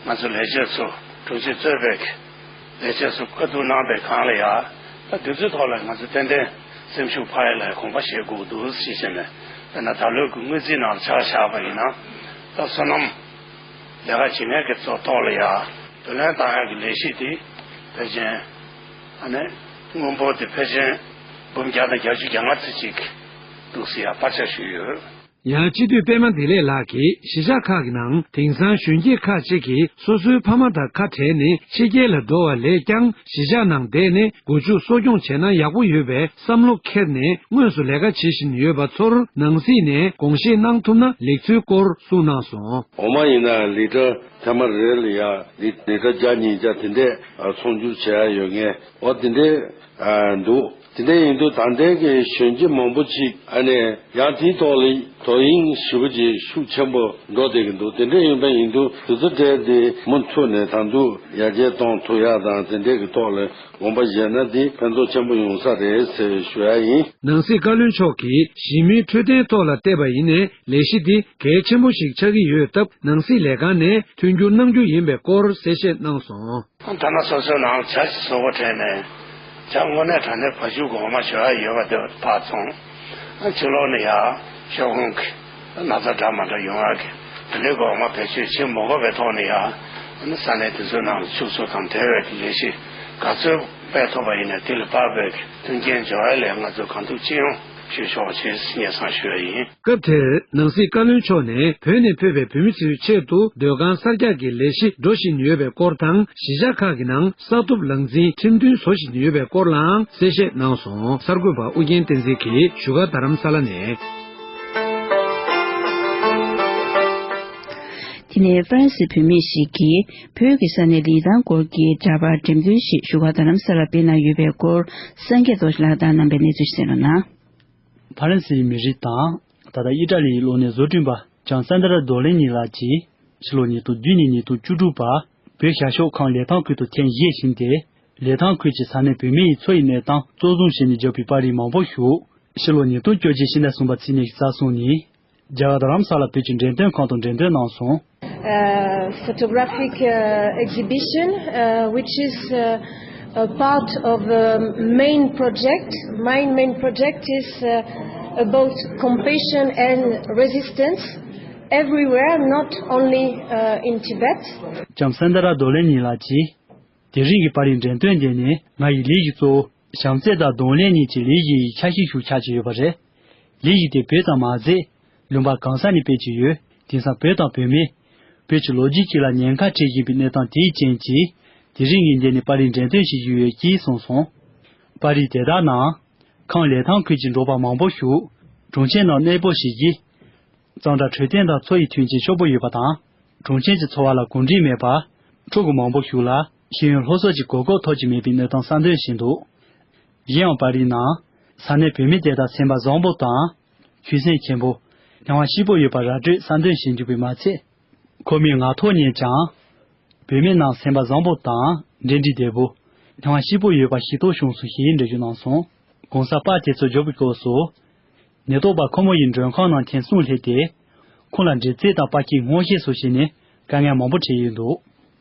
ང་ཚོ་ལས་བྱེད་ཚོ་དྲུང་ཆེ་གཙོས་པའི་ལས་བྱེད་ཚོ་བཀའ་བསྡུར་གནང་པའི་སྒང་ལ་ཡ། ད་དུས་ཚོད་ཐོག་ལ་ང་ཚོ་ཏན་ཏན་སེམས་ཤུགས་འཕར་ཡ་ལ་དགོངས་པ་བཞེས་དགོས་འདུག་ཞེས་བཤད་ནས། དཔེར་ན་ད་ལོའི་གི་སྔོན་རྩིས་ནང་ལ་ཆ་བཞག་པ་ཡིན་ན། ད་སོ་ནམ་ལས་ཀ་བྱེད་མཁན་གྱི་ཚོ་ཐོག་ལ་ཡ་བུ་ལོན་བཏང་ཡ་གི་ལས་གཞི་དེ་ཕལ་ཆེར་ཨ་ནི་དངུལ་འབོར་དེ་ཕལ་ཆེར་འབུམ་བརྒྱ་དང་བརྒྱད་ཅུ་གྱ་ལྔ་ཙམ་ཅིག་འདུག་ཟེར་ཡ་བར་ཆ་ཞུས་ཡོད། ཡང་སྤྱི་འཐུས་པད་མ་བདེ་ལེགས་ལགས་ཀྱིས་གཞིས་ཆགས་ཁག་གི་ནང་དེང་སང་གཞོན་སྐྱེས་ཁག་ཅིག་གིས་སོ་སོའི་ཕ་མ་དང་ཁ་བྲལ་ནས་ཕྱི་རྒྱལ་ལ་འགྲོ་བ་ལས་ཀྱང་གཞིས་ཆགས་ནང་བསྡད་ནས་སྒོ་ཕྱུགས་གསོ་སྐྱོང་བྱས་ན་ཡག་པོ་ཡོད་པའི་བསམ་བློ་འཁྱེར་ནས་དངོས་སུ་ལས་ཀ་བྱེད་བཞིན་ཡོད་པ་ཚོར་ནང་སྲིད་ནས་དགོངས་བཞེས་གནང་ཐུབ་ན་ལེགས་ཚུལ་སྐོར་གསུངས་གནང་སོང་། འོ་མ་ཡིན་ན་ལི་ཊར་ཐེངས་མ་རེ་ལ་ཡ་ལི་ལི་ཊར་བརྒྱ་ཉིས་བརྒྱ་དེ་འདྲས་ཚོང་སྒྱུར་བྱེད་ཡ་ཡོད་མཁན་འོ་དེ་འདྲས་འདུག་དེ་འདྲ་ཡིན་དུས་ད་ལྟའི་གི་གཞོན་སྐྱེས་མང་པོ་ཅིག་ཨ་ནི་ཡང་དེའི་ཐོག་ལ་དོ་དབྱིངས་ཞེ་པོ་ཅིག་ཤུགས་ཆེན་པོ་འགྲོ་བསྡད་ཀྱི་འདུག་དེ་འདྲ་ཡིན་པ་ཡིན་དུས་དུས་ཚོད་སྤྲད་དེ་མུ་མཐུད་ནས་ད་དུང་ཡར་རྒྱས་གཏོང་ཐུབ་ཡག་དང་དེ་འདྲའི་གི་ཐོག་ལ་དགོངས་པ་བཞེས་ན་དེ་ཕན་ཐོགས་ཆེན་པོ་ཡོང་ས་རེད་ཟེར་ཞུ་ཡ་ཡིན། ནང་སྲིད་བཀའ་བློན་མཆོག་གིས་གཞིས་མིའི་འཕྲོད་བསྟེན་ཐོག་ལ་བལྟས་པ་ཡིན་ནའི་ལས་གཞི་འདི་གལ་ཆེན་པོ་ཞིག་ཆགས་ཀྱི་ཡོད་སྟབས་ནང་སྲིད་ལས་ཁང་ནས་མཐུན་འགྱུར་གནང་རྒྱུ་ཡིན་པའི་སྐོར་གསལ་བཤད་གནང་སོང་། ཐ་ན་སོ་སོའི་ནང་ཇ་ཞིག་བཟོ་བ་དྲན་ནས་ཇ་དངོས་གནས་དྲང་གནས་བ་ཕྱུགས་གོང་མ་ཞོ་ཡ་ཡོད་པ་དེ་ཕར་ཚོང་། ཕྱི་ལོགས་ནས་ཡ་ཤོག་ཁོང་གི་ན་ཚ་འདྲ་མ་འདྲ་ཡོང་ཡ་གི་དེ་འདྲའི་གོང་མ་བེད་སྤྱོད་བྱེད་མ་དགོས་པའི་ཐོག་ནས་ཡ་ས་གནས་དེ་ཚོའི་ནང་ལ་ཕྱུགས་འཚོ་དང་འབྲེལ་བའི་ལས་གཞི་ག་ཚོད་སྤེལ་ཐུབ་པ་ཡིན་ན་དེ་ལ་དཔག་པའི་མཐུན་རྐྱེན་སྦྱོར་ཡ་ལས་ང་ཚོ་གང་ཐུབ་ཅི་ཡོང་ཞུ་ཆོག་ཅེས་སྙན་སེང་ཞུ་ཡ་ཡིན། སྐབས་དེར་ནང་སྲིད་བཀའ་བློན་མཆོག་ནས་བོད་ནས་ཕེབས་པའི་བོད་མི་ཚོའི་ཆེད་དུ་སྡོད་ཁང་གསར་རྒྱག་གི་ལས་གཞི་འགྲོ་བཞིན་ཡོད་པའི་སྐོར་དང་གཞིས་ཆགས་ཁག་གི་ནང་ས་ཐོབ་ལག་འཛིན་ཁྲིམས་མཐུན་བཟོ་བཞིན་ཡོད་པའི་སྐོར་ལའང་གསལ་བཤད་གནང་སོང་། གསར་འགོད་པ་ཨུ་རྒྱན་བསྟན་འཛིན་གྱིས་བཞུགས་སྒར་རྡ་རམ་ས་ལ་ནས། དེ་ནས་ཧྥ་རན་སིའི་བུད་མེད་ཞིག་གིས་བོད་ཀྱི་ས་གནས་ལི་ཐང་སྐོར་གྱི་འདྲ་པར་འགྲེམས་སྟོན་ཞིག་བཞུགས་སྒར་རྡ་རམ་ས་ལ་སྤེལ་གནང་ཡོད་པའི་སྐོར་སངས་རྒྱས་རྡོ་རྗེ་ལགས་དང་གནང་པའི་གནས་ཚུལ་ཞིག་གསན་རོགས་གནང་། ཧྥ་རན་སིའི་མི་རིགས་དང་ད་ལྟ་ཨི་ཊ་ལིའི་གློག་བརྙན་བཟོ་སྐྲུན་པ་ལྕམ་སན་དྲ་རྡོ་ལེ་ཉི་ལགས་ཀྱིས་ཕྱི་ལོ་ཉིས་སྟོང་བདུན་ནས་ཉིས་སྟོང་བཅུ་དྲུག་བར་བོད་ཤར་ཕྱོགས་ཁམས་ལི་ཐང་ཁུལ་དུ་ཐེངས་བཞི་ཕྱིན་ཏེ། ལི་ཐང་ཁུལ་གྱི་ས་གནས་བོད་མི་ཡི་འཚོ་བའི་གནས་སྟངས་གཙོ་བཟུང་བྱས་ནས་བརྒྱབ་པའི་པར་རིས་མང་པོ་ཞིག་ཕྱི་ལོ་ཉིས་སྟོང་བཅོ་བརྒྱད་ཕྱི་ཟླ་གསུམ་པ་ཚེས་ཉི་ཤུ་རྩ་གསུམ་ཉིན་རྒྱ་གར་རྡ་རམ་ས་ལ་བོད་ཀྱི་འགྲེམས་སྟོན་ཁང་དུ་འགྲེམས་སྟོན་གནང་སོང་། Uh, photographic uh, exhibition, uh, which is uh, a part of a main project. My main project is uh, about compassion and resistance everywhere, not only uh, in Tibet. ལྕམ་སན་དྲ་རྡོ་ལེ་ཉི་ལགས་ཀྱིས། དེ་རིང་གི་པར་རིས་འགྲེམས་སྟོན་དེ་ནི་ང་ཡི་ལས་ཀྱི་གཙོ་བོ་བྱམས་བརྩེ་དང་གདོང་ལེན་གཉིས་ཀྱི་ལས་གཞི་ཡི་ཆ་ཤས་ཤིག་ཆགས་ཀྱི་ཡོད་པ་རེད། ལས་གཞི་དེ་བོད་ཙམ་མ་ཟད། ལུང་པ་གང་ས་ནས་སྤེལ་གྱི་ཡོད། དེང་སང་བོད་དང་བོད་མི། བོད་ཀྱི་ལོ་རྒྱུས་དཀྱིལ་ལ་ཉེན་ཁ་འཕྲད་བཞིན་པའི་གནས་སྟངས་དེའི་རྐྱེན་གྱིས། དེ་རིང་ངས་འདི་ནས་པར་རིས་འགྲེམས་སྟོན་བྱེད་ཀྱི་ཡོད་ཅེས་གསུངས་སོང་། པར་རིས་དེ་དག་ནང་། ཁམས་ལི་ཐང་ཁུལ་གྱི་འབྲོག་པ་མང་པོ་ཞིག་གྲོང་ཁྱེར་ནང་གནས་སྤོ་བྱེད་ཀྱི། གཙང་སྦྲ་འཕྲོད་བསྟེན་དང་འཚོ་བའི་མཐུན་རྐྱེན་ཕྱུག་པོ་ཡོད་པ་དང་། གྲོང་ཁྱེར་གྱི་འཚོ་བ་ལ་གོམས་འདྲིས་མེད་པར། ཕྲུ་གུ་མང་པོ་ཞིག་ལ་ཤེས་ཡོན་སློབ་གསོ་གྱི་གོ་སྐབས་ཐོབ་ཀྱི་མེད་པའི་གནས་སྟངས་གསལ་འདོན་བྱས་འདུག་གཞན་ཡང་པར་རིས་ནང་། ས་གནས་བོད་མི་དེ་དག་སེམས་པ་བཟང་པོ་དང་། ཆོད་སེམས་ཆེན་པོ། སྣང་བ་སྐྱིད་པོ་ཡོད་པ་ར་སྤྲོད་གསལ་འདོན་བྱེད་འཇུག་པས་མ་ཚད། ཁོ་མོས་ངག་ཐོག་ནས་ཀྱང་། བུད་མེད་རྣམས་སེམས་པ་བཟང་པོ་དང་འབྲེལ་འདྲིས་བདེ་པོ། སྣང་བ་སྐྱིད་པོ་ཡོད་པ་ཤེས་རྟོགས་བྱུང་སོང་ཞེས་འགྲེལ་བརྗོད་གནང་སོང་། གོང་ས་པ་དེ་ཚོ་འབྱོར་བའི་སྐབས་སུ། ཉེན་རྟོག་པ་ཁོ་མོ་ཡི་མགྲོན་ཁང་ནང་ཐེངས་གསུམ་སླེབས་ཏེ། ཁོང་ལ་འདྲི་རྩད་དང་པར་སྐྱེལ་སྔོག་བཤེར་སོགས་བྱས་ནས་དཀའ་ངལ་མང་པོ་འཕྲད་ཡོད་འདུག་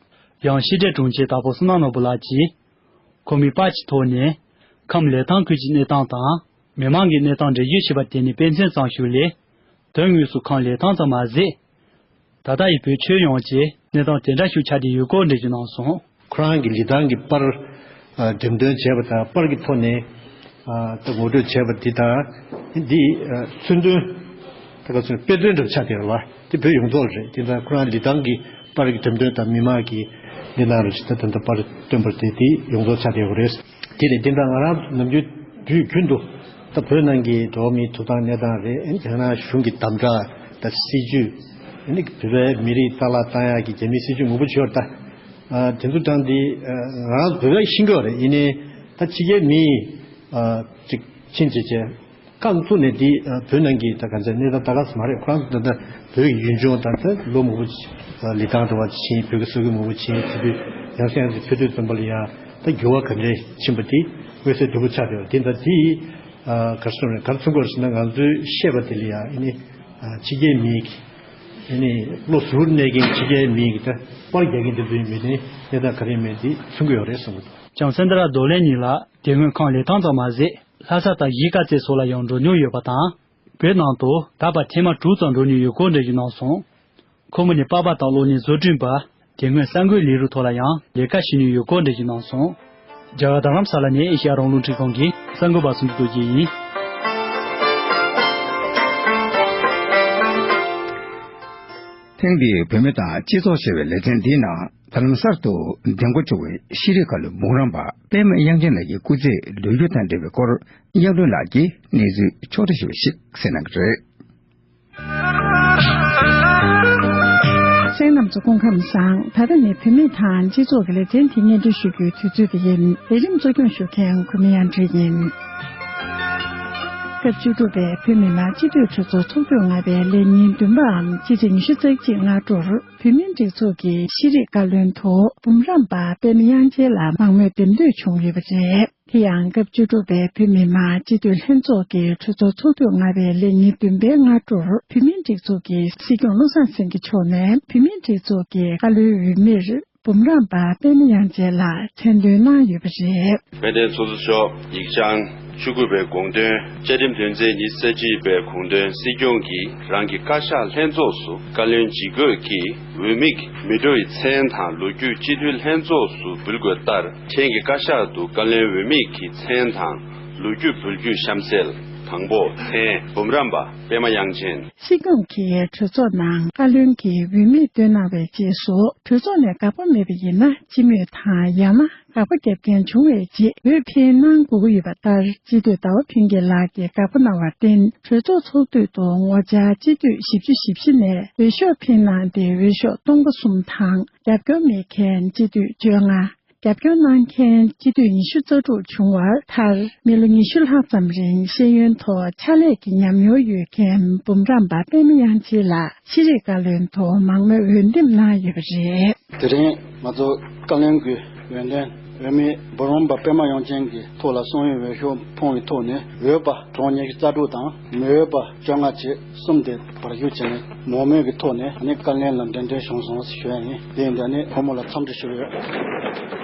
ཡང་ཕྱི་འབྲེལ་དྲུང་ཆེ་དྭགས་པོ་བསོད་ནམས་ནོར་བུ་ལགས་ཀྱིས། ཁོ་མོས་པར་གྱི་ཐོག་ནས། ཁམས་ལི་ཐང་ཁུལ་གྱི་གནས་སྟངས་དང་། མི་མང་གི་གནས་སྟངས་འགྲེལ་བརྗོད་བྱས་པ་དེ་ནི་དཔེ་མཚོན་ཙམ་ཞིག་ལས། དོན་དངོས་སུ་ཁམས་ལི་ཐང་ཙམ་མ་ཟད། ད་ལྟ་ཡི་བོད་ཁྱོན་ཡོངས་ཀྱི་གནས་སྟངས་དེ་འདྲ་ཞིག་ཆགས་བསྡད་ཡོད་སྐོར་འགྲེལ་བརྗོད་གནང་སོང་། ཁོ་རང་གི་ལི་ཐང་གི་པར་འགྲེམས་སྟོན་བྱས་པ་དང་པར་གྱི་ཐོག་ནས་ད་ངོ་སྤྲོད་བྱས་པ་འདི་དང་འདི་མཚོན་དོན་ད་ག་ཚོད་དཔེ་སྟོན་འདྲ་ཆགས་བསྡད་ཡོད་རེད་བ། དེ་བོད་ཡོངས་རྫོགས་རེད། དེ་ད་ཁོ་རང་ལི་ཐང་གི་པར་གྱི་འགྲེམས་སྟོན་དང་མི་མང་གི་གནས་སྟངས་རེད་ཟེར་ད་དེ་འདྲ་པར་སྟོན་པར་དེ་དེ་ཡོངས་རྫོགས་ཆགས་བསྡད་ཡོད་རེད། དེ་རེད། དེ་འདྲ་ང་རང་ནམ་རྒྱུན་དུས་རྒྱུན་དུ་ད་བོད་ནང་གི་འགྲོ་བ་མིའི་ཐོབ་ཐང་གནས་སྟངས་རེད། ཨ་ནི་རྒྱ་ནག་གཞུང་གི་དམ་དྲག་དང་སྲིད་ཇུས། ཨ་ནི་བོད་པའི་མི་རིགས་རྩ་བརླག་བཏང་ཡག་གི་རྒྱ་མིའི་སྲིད་ཇུས་མང་པོ་བྱས་ཡོད་རེད་ད། ཨ་དེ་ཚོ་དང་དེ་ང་རང་ཚོ་བོད་པ་ཤེས་ཀྱི་ཡོད་རེད། ཡིན་ནའི་ད་ཕྱི་རྒྱལ་མི་ཨ་ཅིག་ཕྱིན་བྱས་བྱས། རྐང་བཙུགས་ནས་འདི་བོད་ནང་གི་ད་ག་ཚད་གནས་སྟངས་ད་ག་ས་མ་རེད། ཁོ་རང་ཚོ་ད་ལྟ་བོད་ཀྱི་ཡུལ་ལྗོངས་དང་ད་ལོ་མང་པོ་ལི་ཐང་འདྲ་བ་ཕྱིན། བོད་ཀྱི་ས་ཁུལ་མང་པོ་ཕྱིན། དེ་དུས་ཡང་སེ་ཡང་སེ་ཕེབས་དུས་ཙམ་པ་ལ་ཡང་ད་འགྱུར་བ་ག་འདྲས་ཕྱིན་པ་དེ་མངོན་གསལ་དོད་པོ་ཆགས་བསྡད་པ་དེ། ད་དེ་ག་རེ་ཟེར་དགོས་རེད། ག་རེ་མཚོན་དགོས་རེད་ཟེར་ན་ང་ཚོའི་བཤད་པ་དེ་ལ་ཡང་ཨ་ནི་ཕྱི་རྒྱལ་མིའི་ དེ་ནས་བློ་གཟུར་གནས་མཁན་ཕྱི་རྒྱལ་མི་ཡིན་གྱི་ད་པར་རྒྱག་མཁན་དེ་ཚོའི་མི་དེ་གནས་སྟངས་ག་རེ་མེད་འདི་མཚོན་གྱི་ཡོད་རེད་བསམ་གྱི་འདུག་ལྕམ་སན་དྲ་རྡོ་ལེན་གཉིས་ལགས་དེ་སྔོན་ཁོང་ལི་ཐང་ཙམ་མ་ཟད་ལྷ་ས་དང་གཞིས་ཀ་རྩེ་སོགས་ལ་ཡང་འགྲོ་མྱོང་ཡོད་པ་དང་། བོད་ནང་དུ་ད་བར་ཐེངས་མ་དྲུག་ཙམ་འགྲོ་མྱོང་ཡོད་སྐོར་འགྲེལ་བརྗོད་གནང་སོང་། ཁོ་མོ་ནི་པར་པ་དང་གློག་བརྙན་བཟོ་སྐྲུན་པ། དེ་སྔོན་གསར་འགོད་ལས་རིགས་ཐོག་ལ་ཡང་ལས་ཀ་བྱེད་མྱོང་ཡོད་སྐོར་འགྲེལ་བརྗོད་གནང་སོང་། རྒྱ་གར་རྡ་རམ་ས་ལ་ནས་ཨེ་ཤ་ཡ་རང་དབང་རླུང་འཕྲིན་ཁང་གི་གསར་འགོད་པ་ཚུན་ཆད་རྡོ་རྗེ་ཡིན། ཐེངས་འདིའི་བོད་མི་དང་སྤྱི་ཚོགས་ཞེས་པའི་ལེ་ཚན་འདིའི་ནང་ད་ལམ་གསར་དུ་འདེམས་བསྐོ་བྱུང་བའི་ཤེས་རིག་བཀའ་བློན་འབུམ་རམས་པ་པད་མ་དབྱངས་ཅན་ལགས་ཀྱི་སྐུ་ཚེའི་ལོ་རྒྱུས་དང་འབྲེལ་བའི་སྐོར་དབྱངས་སྒྲོན་ལགས་ཀྱིས་གནས་ཚུལ་ཕྱོགས་སྒྲིག་ཞུས་པ་ཞིག་གསན་གནང་གི་རེད། གསན་མཁན་རྣམ་ཚོ་སྐུ་ཁམས་བཟང་། ད་ལྟ་ནས་བུད་མེད་དང་སྤྱི་ཚོགས་ཀྱི་ལེ་ཚན་དེ་སྙན་སྒྲོན་ཞུ་རྒྱུའི་དུས་ཚོད་དེ་ཡིན། ལས་རིམ་གཙོ་སྐྱོང་ཞུ་མཁན་གུས་མོ་དབྱངས་སྒྲོན་ཡིན། སྐབས་བཅུ་དྲུག་པའི་བོད་མི་མང་སྤྱི་འཐུས་གྲོས་ཚོགས་ཚོགས་དུས་ལྔ་པའི་ལས་ཉིན་བདུན་པའམ་སྤྱི་ཚེས་ཉི་ཤུ་རྩ་གཅིག་སྔ་དྲོར་བོད་མིའི་སྒྲིག་འཛུགས་ཀྱི་ཤེས་རིག་བཀའ་བློན་དུ་འབུམ་རམས་པ་པད་མ་དབྱངས་ཅན་ལགས་མང་མོས་འདེམས་ཐོན་བྱུང་ཡོད་པ་རེད། དེ་ཡང་སྐབས་བཅུ་དྲུག་པའི་བོད་མི་མང་སྤྱི་འཐུས་ལྷན་ཚོགས་ཀྱི་གྲོས་ཚོགས་ཚོགས་དུས་ལྔ་པའི་ལས་ཉིན་བདུན་པའི་སྔ་དྲོར་བོད་མིའི་སྒྲིག་འཛུགས་ཀྱི་སྲིད་སྐྱོང་བློ་བཟང་སེང་གེ་མཆོག་ནས་བོད་མིའི་སྒྲིག་འཛུགས་ཀྱི་བཀའ་བློན་འོས་མིར་འབུམ་རམས་པ་པད་མ་དབྱངས་ཅན་ལགས་མཚན་འདོན་གནང་ཡོད་པ་རེད། དཔལ་ལྡན་ཚོགས་གཙོ་མཆོག་ཡིག་བྱང་བཅུ་དགུ་པའི་དགོངས་དོན། བཅའ་ཁྲིམས་དོན་ཚན་ཉི་ཤུ་རྩ་གཅིག་པའི་དགོངས་དོན། སྲིད་སྐྱོང་གིས་རང་གི་བཀའ་ཤག་ལྷན་ཚོགས་སུ་བཀའ་བློན་ཇི་དགོས་ཀྱི་འོས་མིའི་མི་འགྲོ་ཡི་མཚན་དང་ལོ་རྒྱུས་སྤྱི་འཐུས་ལྷན་ཚོགས་སུ་འབུལ་དགོས་ལྟར། ཕྲན་གྱི་བཀའ་ཤག་ཏུ་བཀའ་བློན་འོས་མི་གི་མཚན་དང་ལོ་རྒྱུས་འབུལ་རྒྱུ་གཤམ་གསལ། དང་པོ། མཚན། འབུམ་རམས་པ་པད་མ་དབྱངས་ཅན། སྲིད་སྐྱོང་གིས་གྲོས་ཚོགས་ནང་བཀའ་བློན་གྱི་འོས་མི་བཏོན་གནང་བའི་རྗེས་སུ། གྲོས་ཚོགས་ནས་དགག་པ་མེད་པ་ཡིན་ན་སྤྱི་མོས་དང་ཡང་ན་དགག་པ་བརྒྱབ་མཁན་བྱུང་བའི་རྗེས་འོས་འཕེན་གནང་དགོས་ཀྱི་ཡོད་པ་ལྟར། སྤྱི་འཐུས་ཟླ་བ་ཕུན་སྐྱིད་ལགས་ཀྱིས་དགག་པ་གནང་བར་བརྟེན། གྲོས་ཚོགས་ཚོགས་དུས་དུ་ངོ་བཅར་སྤྱི་འཐུས་བཞི་བཅུ་ཞེ་བཞི་ནས་འོས་ཤོག་འཕེན་གནང་སྟེ། འོས་ཤོག་སྟོང་པ་གསུམ་དང་། རྒྱབ་སྐྱོར་མེད་མཁན་སྤྱི་འཐུས་བཅོ་ལྔ། རྒྱབ་སྐྱོར་གནང་མཁན་སྤྱི་འཐུས་ཉི་ཤུ་རྩ་དྲུག་བྱུང་བར་མཐར། མི་ལོ་ཉི་ཤུ་ལྷག་ཙམ་རིང་ཤེས་ཡོན་ཐོག་ཕྱག་ལས་ཀྱི་ཉམས་མྱོང་ཡོད་མཁན་འབུམ་རམས་པ་པད་མ་དབྱངས་ཅན་ལགས་ཤེས་རིག་བཀའ་བློན་དུ་མང་མོས་འོས་འདེམས་གནང་ཡོད་པ་རེད། དེ་རིང་ང་ཚོ་བཀའ་བློན་གྱི་འོས་འདེམས་འོས་མི་འབུམ་རམས་པ་པད་མ་དབྱངས་ཅན་གྱི་ཐོག་ལ་གསུང་ཡོན་འོས་ཤོག་འཕངས་པའི་ཐོག་ནས། འོས་པ་གྲངས་ཉི་ཤུ་རྩ་དྲུག་དང་མི་འོས་པ་བཅོ་ལྔ་བཅས་གསུམ་དེ་བར་ཞུགས་བྱས་ནས། མང་མོས་ཀྱི་ཐོག་ནས་ནི་བཀའ་བློན་ལ་འདེམས་ཐོན་བྱུང་སོང་ཞུ་ཡ་ཡིན། དེ་ཡིན་དུས་ནི་ཁོང་མོ་ལ་འཚམས་འདྲི་ཞུ་གི་ཡོད།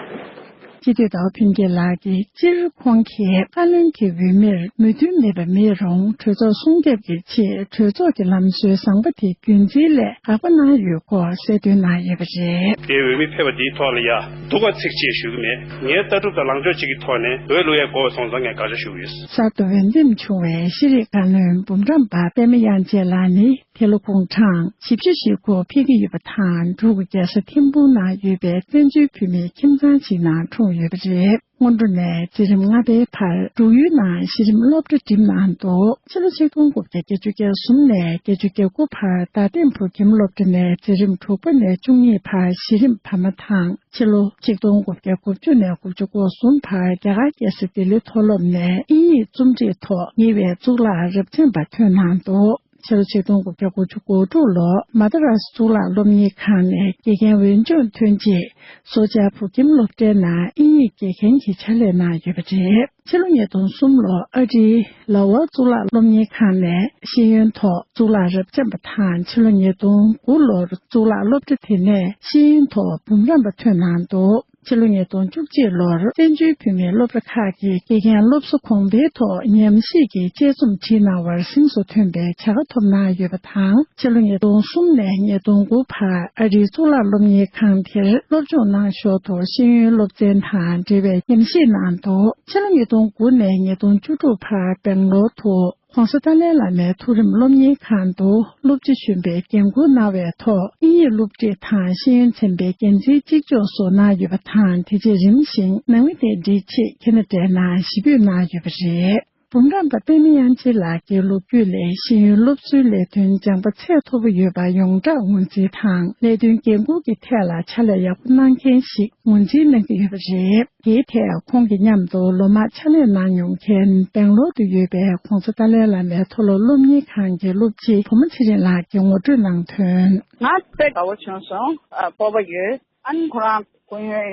སྤྱི་འཐུས་ཟླ་བ་ཕུན་སྐྱིད་ལགས་ཀྱིས། སྤྱིར་ཁོང་གིས་བཀའ་བློན་གྱི་འོས་མིར་མོས་མཐུན་མེད་པ་མེད་རུང་། གྲོས་ཚོགས་སྲུང་སྐྱོབ་ཀྱི་ཆེད་གྲོས་ཚོགས་ཀྱི་ལམ་སྲོལ་བཟང་པོ་དེ་རྒྱུན་འཛིན་སླད་དགག་པ་གནང་ཡོད་སྐོར་གསལ་སྟོན་གནང་ཡོད་པ་རེད། དེའི་འོས་མི་ཕེབས་པ་འདིའི་ཐོག་ལ་ཡ་སྡུག་པ་ཚིག་ཅེས་ཞུ་གི་མེད། ངའི་ལྟ་གྲུབ་དང་ལངས་ཕྱོགས་གཅིག་གི་ཐོག་ནས་འོས་བླུག་ཡ་དགོས་པ་སོང་ཙང་ངས་དགག་བྱ་ཞུ་གི་ཡོད། གསར་དུ་འོས་འདེམས་བྱུང་བའི་ཤེས་རིག་བཀའ་བློན་འབུམ་རམས་པ་པད་མ་དབྱངས་ཅན་ལགས་ནི། དེ་ལོ་དགུང་གྲངས་བཞི་བཅུ་ཞེ་དགུ་ཕེབས་ཀྱི་ཡོད་པ་དང་། འབྲུག་གི་རྒྱལ་ས་ཐིམ་ཕུག་ནང་ཡོད་པའི་བཙན་བྱོལ་བོད་མིའི་ཁྱིམ་ཚང་ཞིག་ནང་འཁྲུངས་ཡོད་པ་རེད། སྔོན་འགྲོ་ནས་འཛིན་རིམ་ལྔ་པའི་བར་འབྲུག་ཡུལ་ནང་གཞི་རིམ་སློབ་གྲྭ་འགྲིམས་གནང་འདུག་ཕྱི་ལོ་ཆིག་སྟོང་དགུ་བརྒྱ་བརྒྱད་ཅུ་གྱ་གསུམ་ནས་བརྒྱད་ཅུ་གྱ་དགུ་བར་རྡ་སྟེང་བོད་ཁྱིམ་སློབ་གྲྭ་ནས་འཛིན་རིམ་དྲུག་པ་ནས་བཅུ་གཉིས་བར་གཞི་རིམ་འབར་མ་དང་། ཕྱི་ལོ་ཆིག་སྟོང་དགུ་བརྒྱ་དགུ་བཅུ་ནས་དགུ་བཅུ་གོ་གསུམ་བར་རྒྱ་གར་རྒྱལ་ས་ལྡི་ལི་མཐོ་སློབ་ནས་དབྱིན་ཡིག་རྩོམ་སྒྲིག་ཐོག་ཉེ་བའི་གཙུག་ལག་རབ་འབྱམས་པ་ཐོན་གནང་འདུག་ཕྱི་ལོ་ཆིག་སྟོང་དགུ་བརྒྱ་དགུ་བཅུ་གོ་དྲུག་ལོར་མ་ད་རཱས་གཙུག་ལག་སློབ་གཉེར་ཁང་ནས་དགེ་རྒན་འོས་སྦྱོང་ཐོན་རྗེས། སོ་ཇཱ་བོད་ཁྱིམ་སློབ་གྲྭའི་ནང་དབྱིན་ཡིག་དགེ་རྒན་གྱི་ཕྱག་ལས་གནང་ཡོད་པ་རེད། ཕྱི་ལོ་ཉིས་སྟོང་གསུམ་ལོར་ཨ་རིའི་ལ་ཝར་གཙུག་ལག་སློབ་གཉེར་ཁང་ནས་ཤེས་ཡོན་ཐོག་གཙུག་ལག་རབ་འབྱམས་པ་དང་། ཕྱི་ལོ་ཉིས་སྟོང་དགུ་ལོར་གཙུག་ལག་སློབ་གྲྭ་དེ་ནས་ཤེས་ཡོན་ཐོག་འབུམ་རམས་པ་ཐོན་གནང་འདུག་ཕྱི་ལོ་ཉིས་སྟོང་བཅུ་གཅིག་ལོར་བཙན་བྱོལ་བོད་མིའི་སློབ་གྲྭ་ཁག་གི་དགེ་རྒན་སློབ་གསོ་གོང་འཕེལ་ཐོག་ཉམས་ཞིབ་ཀྱི་དཔྱད་རྩོམ་བྲིས་གནང་བར་གཟེངས་སུ་ཐོན་པའི་བྱ་དགའ་ཐོབ་གནང་ཡོད་པ་དང་། ཕྱི་ལོ་ཉིས་སྟོང་གསུམ་ནས་ཉིས་སྟོང་དགུ་བར་ཨ་རིའི་གཙུག་ལག་སློབ་གཉེར་ཁང་དེར་སློབ་སྦྱོང་གནང་ཞོར་དུ་ཤེས་ཡོན་སློབ་ཚན་དང་འབྲེལ་བའི་ཉམས་ཞིབ་གནང་འདུག་ཕྱི་ལོ་ཉིས་སྟོང་དགུ་ནས་ཉིས་སྟོང་བཅུ་དྲུག་བར་སྦེང་ལོར་དུ་༧གོང་ས་ཏཱ་ལའི་བླ་མའི་མཐོ་རིམ་སློབ་གཉེར་ཁང་དུ་སློབ་སྤྱི་གཞོན་པའི་འགན་འཁུར་གནང་བའི་ཐོག་དབྱིན་ཡིག་སློབ་ཁྲིད་དང་ཤེས་ཡོན་ཚན་པའི་འགན་འཛིན་གཅིག་ལྕོགས་སུ་གནང་ཡོད་པ་དང་། དེ་རྗེས་རིམ་བཞིན་ནང་མི་གདན་འདྲེན་ཆེད་ཁེ་ན་ཌའི་ནང་ཞི་འབོད་གནང་ཡོད་པ་རེད། འབུམ་རམས་པ་པད་མ་དབྱངས་ཅན་ལགས་ཀྱི་ལོ་རྒྱུས་ལས། ཤེས་ཡོན་སློབ་གསོའི་ལས་དོན་སྦྱངས་པ་ཚད་མཐོ་པོ་ཡོད་པ་ཡོངས་གྲགས་ངོས་འཛིན་དང་། ལས་དོན་འགན་འཁུར་གྱི་ཐད་ལ་ཕྱག་ལས་ཡག་པོ་གནང་མཁན་ཞིག་ངོས་འཛིན་གནང་གི་ཡོད་པ་རེད། དེའི་ཐད་ཁོང་གི་མཉམ་དུ་ལོ་མང་ཕྱག་ལས་གནང་མྱོང་མཁན་སྦེང་ལོར་དུ་ཡོད་པའི་༧གོང་ས་ཏཱ་ལའི་བླ་མའི་མཐོ་སློབ་སློབ་གཉེར་ཁང་གི་སློབ་སྤྱི་བུ་མོ་ཚེ་རིང་ལགས་ཀྱིས་ངོ་སྤྲོད་གནང་དོན། ང་དཔེ་དགའ་བོ་བྱུང་སོང་། ཨ། སྤོབས་པ་ཡོད། ཨ་ནི་ཁོ་རང་ཀུན་ཡོད་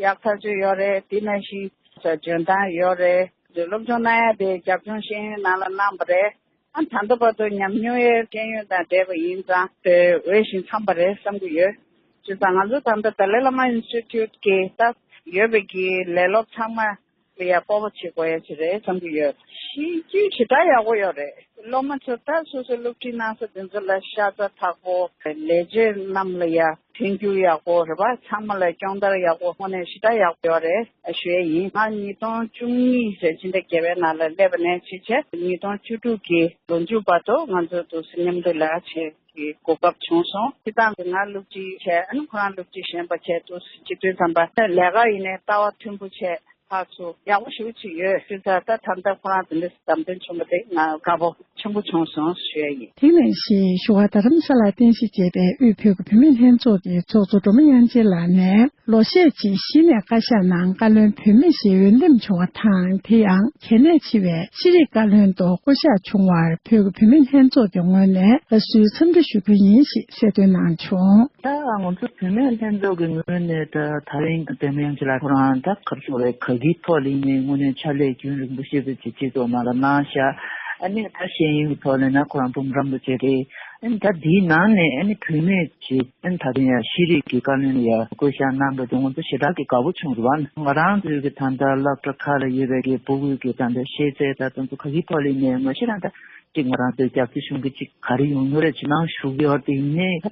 ཡག་ཐག་ཆོད་ཡོད་རེད། དེ་ནང་བཞིན་འཇོན་ཐང་ཡོད་རེད། སློབ་སྦྱོང་གནང་ཡ་དེ་རྒྱབ་ལྗོངས་ཤེས་ཡོན་ནང་ལ་གནང་བ་རེད། ཨ་ད་ལྟ་བར་དུ་ཉམས་མྱོང་ཡོད་སྐྱོན་ཡོན་དང་འབྲེལ་བ་ཡིན་ཙང་དེ་འོས་ཤིང་འཚམས་པ་རེད་བསམ་གྱི་ཡོད། བྱས་ཙང་ང་ཚོ་ད་ལྟ་ཏཱ་ལའི་བླ་མ་ཨིན་སི་ཊི་ཊུཊ་གི་ད་ཡོད་པའི་གི་ལས་སློབ་ཚང་མ་ལ་ཡ་སྤོབས་པ་བྱེད་དགོས་ཡ་ཅིག་རེད་བསམ་གྱི་ཡོད། གཞི་རྒྱུན་ཞེ་དྲག་ཡག་པོ་ཡོད་རེད། སློབ་མ་ཚོ་ད་སོ་སོའི་སློབ་ཁྲིད་གནང་ས་དེ་ཚོ་ལ་ཤ་ཚ་དྲག་པོ། ལས་བྱེད་རྣམས་ལ་ཡ་མཐུན་འགྱུར་ཡག་པོ་རེད་པ། ཚང་མ་ལ་སྐྱོང་བརྡར་ཡག་པོ་དངོས་གནས་ཞེ་དྲག་ཡག་པོ་ཡོད་རེད་ཞུ་ཡ་ཡིན། ང་ཉིས་སྟོང་བཅུ་གཉིས་རེད། ཕྱི་ཟླ་བརྒྱད་པའི་ནང་ལ་སླེབས་པ་ནས་བྱས་བྱས་ཉིས་སྟོང་བཅུ་དྲུག་གི་ལོ་མཇུག་བར་དུ་ང་ཚོ་འདུག་སེ་མཉམ་དུ་ལས་ཀ་བྱེད་ཀྱི་གོ་སྐབས་བྱུང་སོང་། སྤྱིར་བཏང་གི་ང་སློབ་ཁྲིད་བྱས། ཨ་ནི་ཁོ་རང་སློབ་ཁྲིད་གཞན་པ་བྱས། འདུག་སེ་བྱེད་དུས་ཙམ་པ་ལས་ཀ་ཡིན་ནའི་ལྟ་བ་མཐུན་པོ་བྱས། ཕར་ཚུར་ཡག་པོ་ཞེ་པོ་ཅིག་ཡོད། བྱས་ཙང་ད་ད་ལྟ་ཁོ་རང་དེ་འདྲ་བདམས་ཐོན་བྱུང་བ་དེ་ང་དགའ་པོ་ཆེན་པོ་བྱུང་སོང་ཞུ་ཡ་ཡིན། དེ་ནང་བཞིན་བཞུགས་སྒར་རྡ་རམ་ས་ལར་རྟེན་གཞི་བྱས་པའི་དབུས་བོད་ཀྱི་བུད་མེད་ལྷན་ཚོགས་ཀྱི་ཚོགས་གཙོ་སྒྲོལ་མ་དབྱངས་ཅན་ལགས་ནས། ལོ་ཤས་ཅིག་གཞི་ནས་བཀའ་ཤག་ནང་བཀའ་བློན་བུད་མེད་ཞིག་འོས་འདེམས་བྱུང་བ་དང་། དེ་ཡང་གལ་གནད་ཆེ་བའི་ཤེས་རིག་བཀའ་བློན་དུ་བསྐོ་གཞག་བྱུང་བར་བོད་ཀྱི་བུད་མེད་ལྷན་ཚོགས་ཀྱི་ངོས་ནས་དགའ་བསུའི་འཚམས་འདྲི་ཞུ་རྒྱུ་ཡིན་ཞེས་གསལ་སྟོན་གནང་བྱུང་། ད་ང་ཚོ་བུད་མེད་ལྷན་ཚོགས་ཀྱི་ངོས་ནས་ད་ད་རིང་པདྨ་དབྱངས་ཅན་ལགས་ཁོ་རང་ད་ག་རེ་ཟེར་རེད། དགའ་སྐྱིད་ཐོག་ལ་ཡིན་ནའི་དངོས་གནས་ཕྱག་ལས་རྒྱུན་རིང་པོ་ཞེ་པོ་ཅིག་སྤྱི་ཚོགས་ནང་ལ་གནང་ཤག་ཨ་ནི་ད་ཤེས་ཡོན་གྱི་ཐོག་ལ་ན་ཁོ་རང་འབུམ་རམས་པ་ཅིག་རེད། ཨ་ནི་ད་འདིའི་ནང་ནས་ཨ་ནི་བུད་མེད་ཅིག་ཨ་ནི་ད་རིང་ཡང་ཤེས་རིག་གི་བཀའ་བློན་ལ་ཡང་བསྐོ་གཞག་གནང་བ་དེ་ང་ཚོ་ཞེ་དྲག་གི་དགའ་པོ་བྱུང་རེད་བ། ང་རང་ཚོའི་གི་ད་ལྟ་སློབ་གྲྭ་ཁག་ལ་ཡོད་པའི་གི་ཕྲུ་གུའི་གི་ད་ལྟ་ཤེས་ཚད་ད་དེ་ཚོ་ག་གི་ཐོག་ལ་ཡིན་ནའི་ངོ་ཤེས་རང་ད་ཅིག་ང་རང་ཚོའི་རྒྱབ་སྐྱོར་ཞུ་གི་ཅིག་ག་རེ་ཡོང་ནོ་རེད། ཅིག་གནང་ཞུ་གི་ཡོད་དེ་ཡིན་ནའི་ད་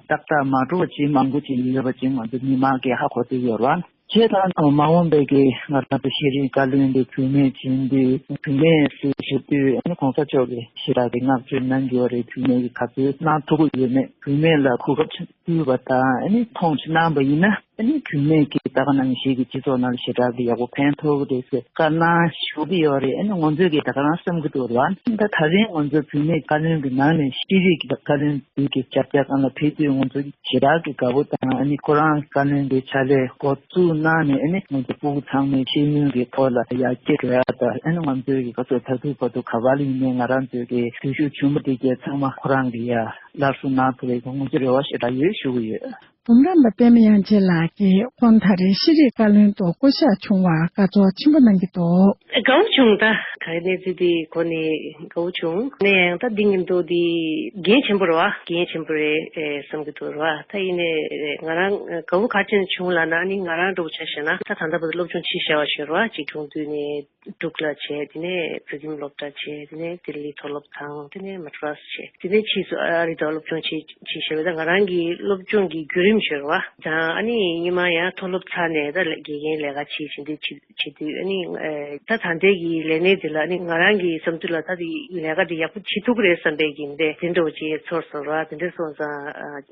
ཏག་ཏག་མ་འགྲོ་བ་ཅིག་མང་པོ་ཅིག་ཡོད་པ་ཅིག་ང་ཚོ་མི་མང་གིས་ཧ་གོ་བསྡད་ཡོད་རེད་བ། བྱས་ཙང་མ་འོངས་པའི་གི་ང་རང་ཚོ་ཤེས་རིག་བཀའ་བློན་དེ་བུད་མེད་ཡིན་དུས་བུད་མེད་ཟེར་ཞུ་དུས་ཨ་ནི་གོང་ས་མཆོག་གིས་ཞེ་དྲག་གི་བསྔགས་བརྗོད་གནང་གི་ཡོད་རེད། བུད་མེད་ཀྱིས་ག་ཚོད་གནང་ཐུབ་ཀྱི་ཡོད་མེད། བུད་མེད་ལ་གོ་སྐབས་ཕུལ་བ་དང་ཨ་ནི་མཐོང་ཆེན་གནང་བ་ཡིན་ན་ཨ་ནི་བུད་མེད་ཀྱིས་ད་ག་ནང་བཞིན་གྱི་སྤྱི་ཚོགས་ནང་ལ་ཞེ་དྲག་གི་ཡག་པོ་ཕན་ཐོགས་ཀྱི་རེད་ཟེར་བཀའ་གནང་ཞུ་གི་ཡོད་རེད། ཨ་ནི་ང་ཚོས་ཀྱིས་ད་ག་རང་བསམ་གྱི་འདུག་རེད་བ། ད་ད་རིང་ང་ཚོ་བུད་མེད་བཀའ་བློན་གྱི་ནང་ནས་ཤེས་རིག་གི་བཀའ་བློན་དེ་གི་རྒྱབ་རྒྱབ་སྒང་ལ་ཕེབས་དུས་ང་ཚོ་ཞེ་དྲག་གི་དགའ་པོ་དང་ཨ་ནི་ཁོ་རང་བཀའ་བློན་དེ་ཕྱག་ལས་འགོ་བཙུགས་གནང་ནས་ཨ་ནི་ང་ཚོ་སྤུ་གུ་ཚང་མའི་ཤེས་ཡོན་གྱི་ཐོག་ལ་ཡར་རྒྱས་འགྲོ་ཡ་དང་ཨ་ནི་ང་ཚོའི་གི་ག་ཚོད་ད་དུས་བར་དུ་ག་པར་ལ་ཡིན་ནའི་ང་རང་ཚོའི་གི་འཛུལ་ཞུགས་བྱུང་བ་དེ་གའི་ཚང་མ་ཁོ་རང་གི་ཡ་སླར་གསོ་གནང་ཐུབ་པའི་ང་ཚོ་རེ་བ་ཞེ་དྲག་ཡོད་ཞུ་གི་ཡོད། འབུམ་རམས་པ་པདྨ་དབྱངས་ཅན་ལགས་ཀྱིས་ཁོང་ད་རེས་ཤེས་རིག་བཀའ་བློན་དུ་བསྐོ་གཞག་བྱུང་བར་དགའ་ཚོར་ཆེན་པོ་གནང་གི་འདུག། དགའ་བོ་བྱུང་། ད་ག་རེ་གནས་ཚུལ་འདི་གོ་ནས་དགའ་བོ་བྱུང་། ནས་ཡང་ད་འདི་ངན་འདུག་འདི་འགན་ཆེན་པོ་རེད་བ། འགན་ཆེན་པོ་རེད་ཨེ་བསམ་གྱི་འདུག་རེད་བ། ད་ཡིན་ནས་ང་རང་དགའ་བོ་ག་ཅན་བྱུང་ལབ་ན་ནི་ང་རང་འདྲ་བོ་ཆ་བཞག་ན་ད་ད་ལྟ་བར་དུ་སློབ་སྦྱོང་བྱེད་བཞག་པ་ཞིག་རེད་བ། ཅིག་ཆུང་དུས་ནས་འབྲུག་ལ་བྱས། དེ་ནས་བོད་ཁྱིམ་སློབ་གྲྭ་བྱས། དེ་ནས་ལྡི་ལི་མཐོ་སློབ་དང་དེ་ནས་མ་ཌ་རཱས་བྱས། དེ་ནས་ཕྱིས་སུ་ཨ་རི་དང་སློབ་སྦྱོང་བྱེད་བྱེད་བཞག་པ། ད་ང་རང་གི་སློབ་སྦྱོང་གི་བརྒྱུད་རིམ་ཞིག་རེད་བ། དང་ཨ་ནི་སྔོན་མ་ཡང་མཐོ་སློབ་ཚར་ནས་ད་དགེ་རྒན་ལས་ཀ་བྱེད་བྱེད་དུས་བྱེད་བྱེད་དུས་ཨ་ནི་ད་ད་ལྟའི་གི་ལས་གནས་འདི་ལ་ཨ་ནི་ང་རང་གི་བསམ་ཚུལ་ལ་ད་དེ་ལས་ཀ་འདི་ཡག་པོ་བྱེད་ཐུབ་ཀྱི་རེད་བསམ་པའི་གི་འདི་དེ་འདྲ་བོ་ཅིག་ཚོར་སོང་ར། དེ་འདྲ་སོང་ཙང་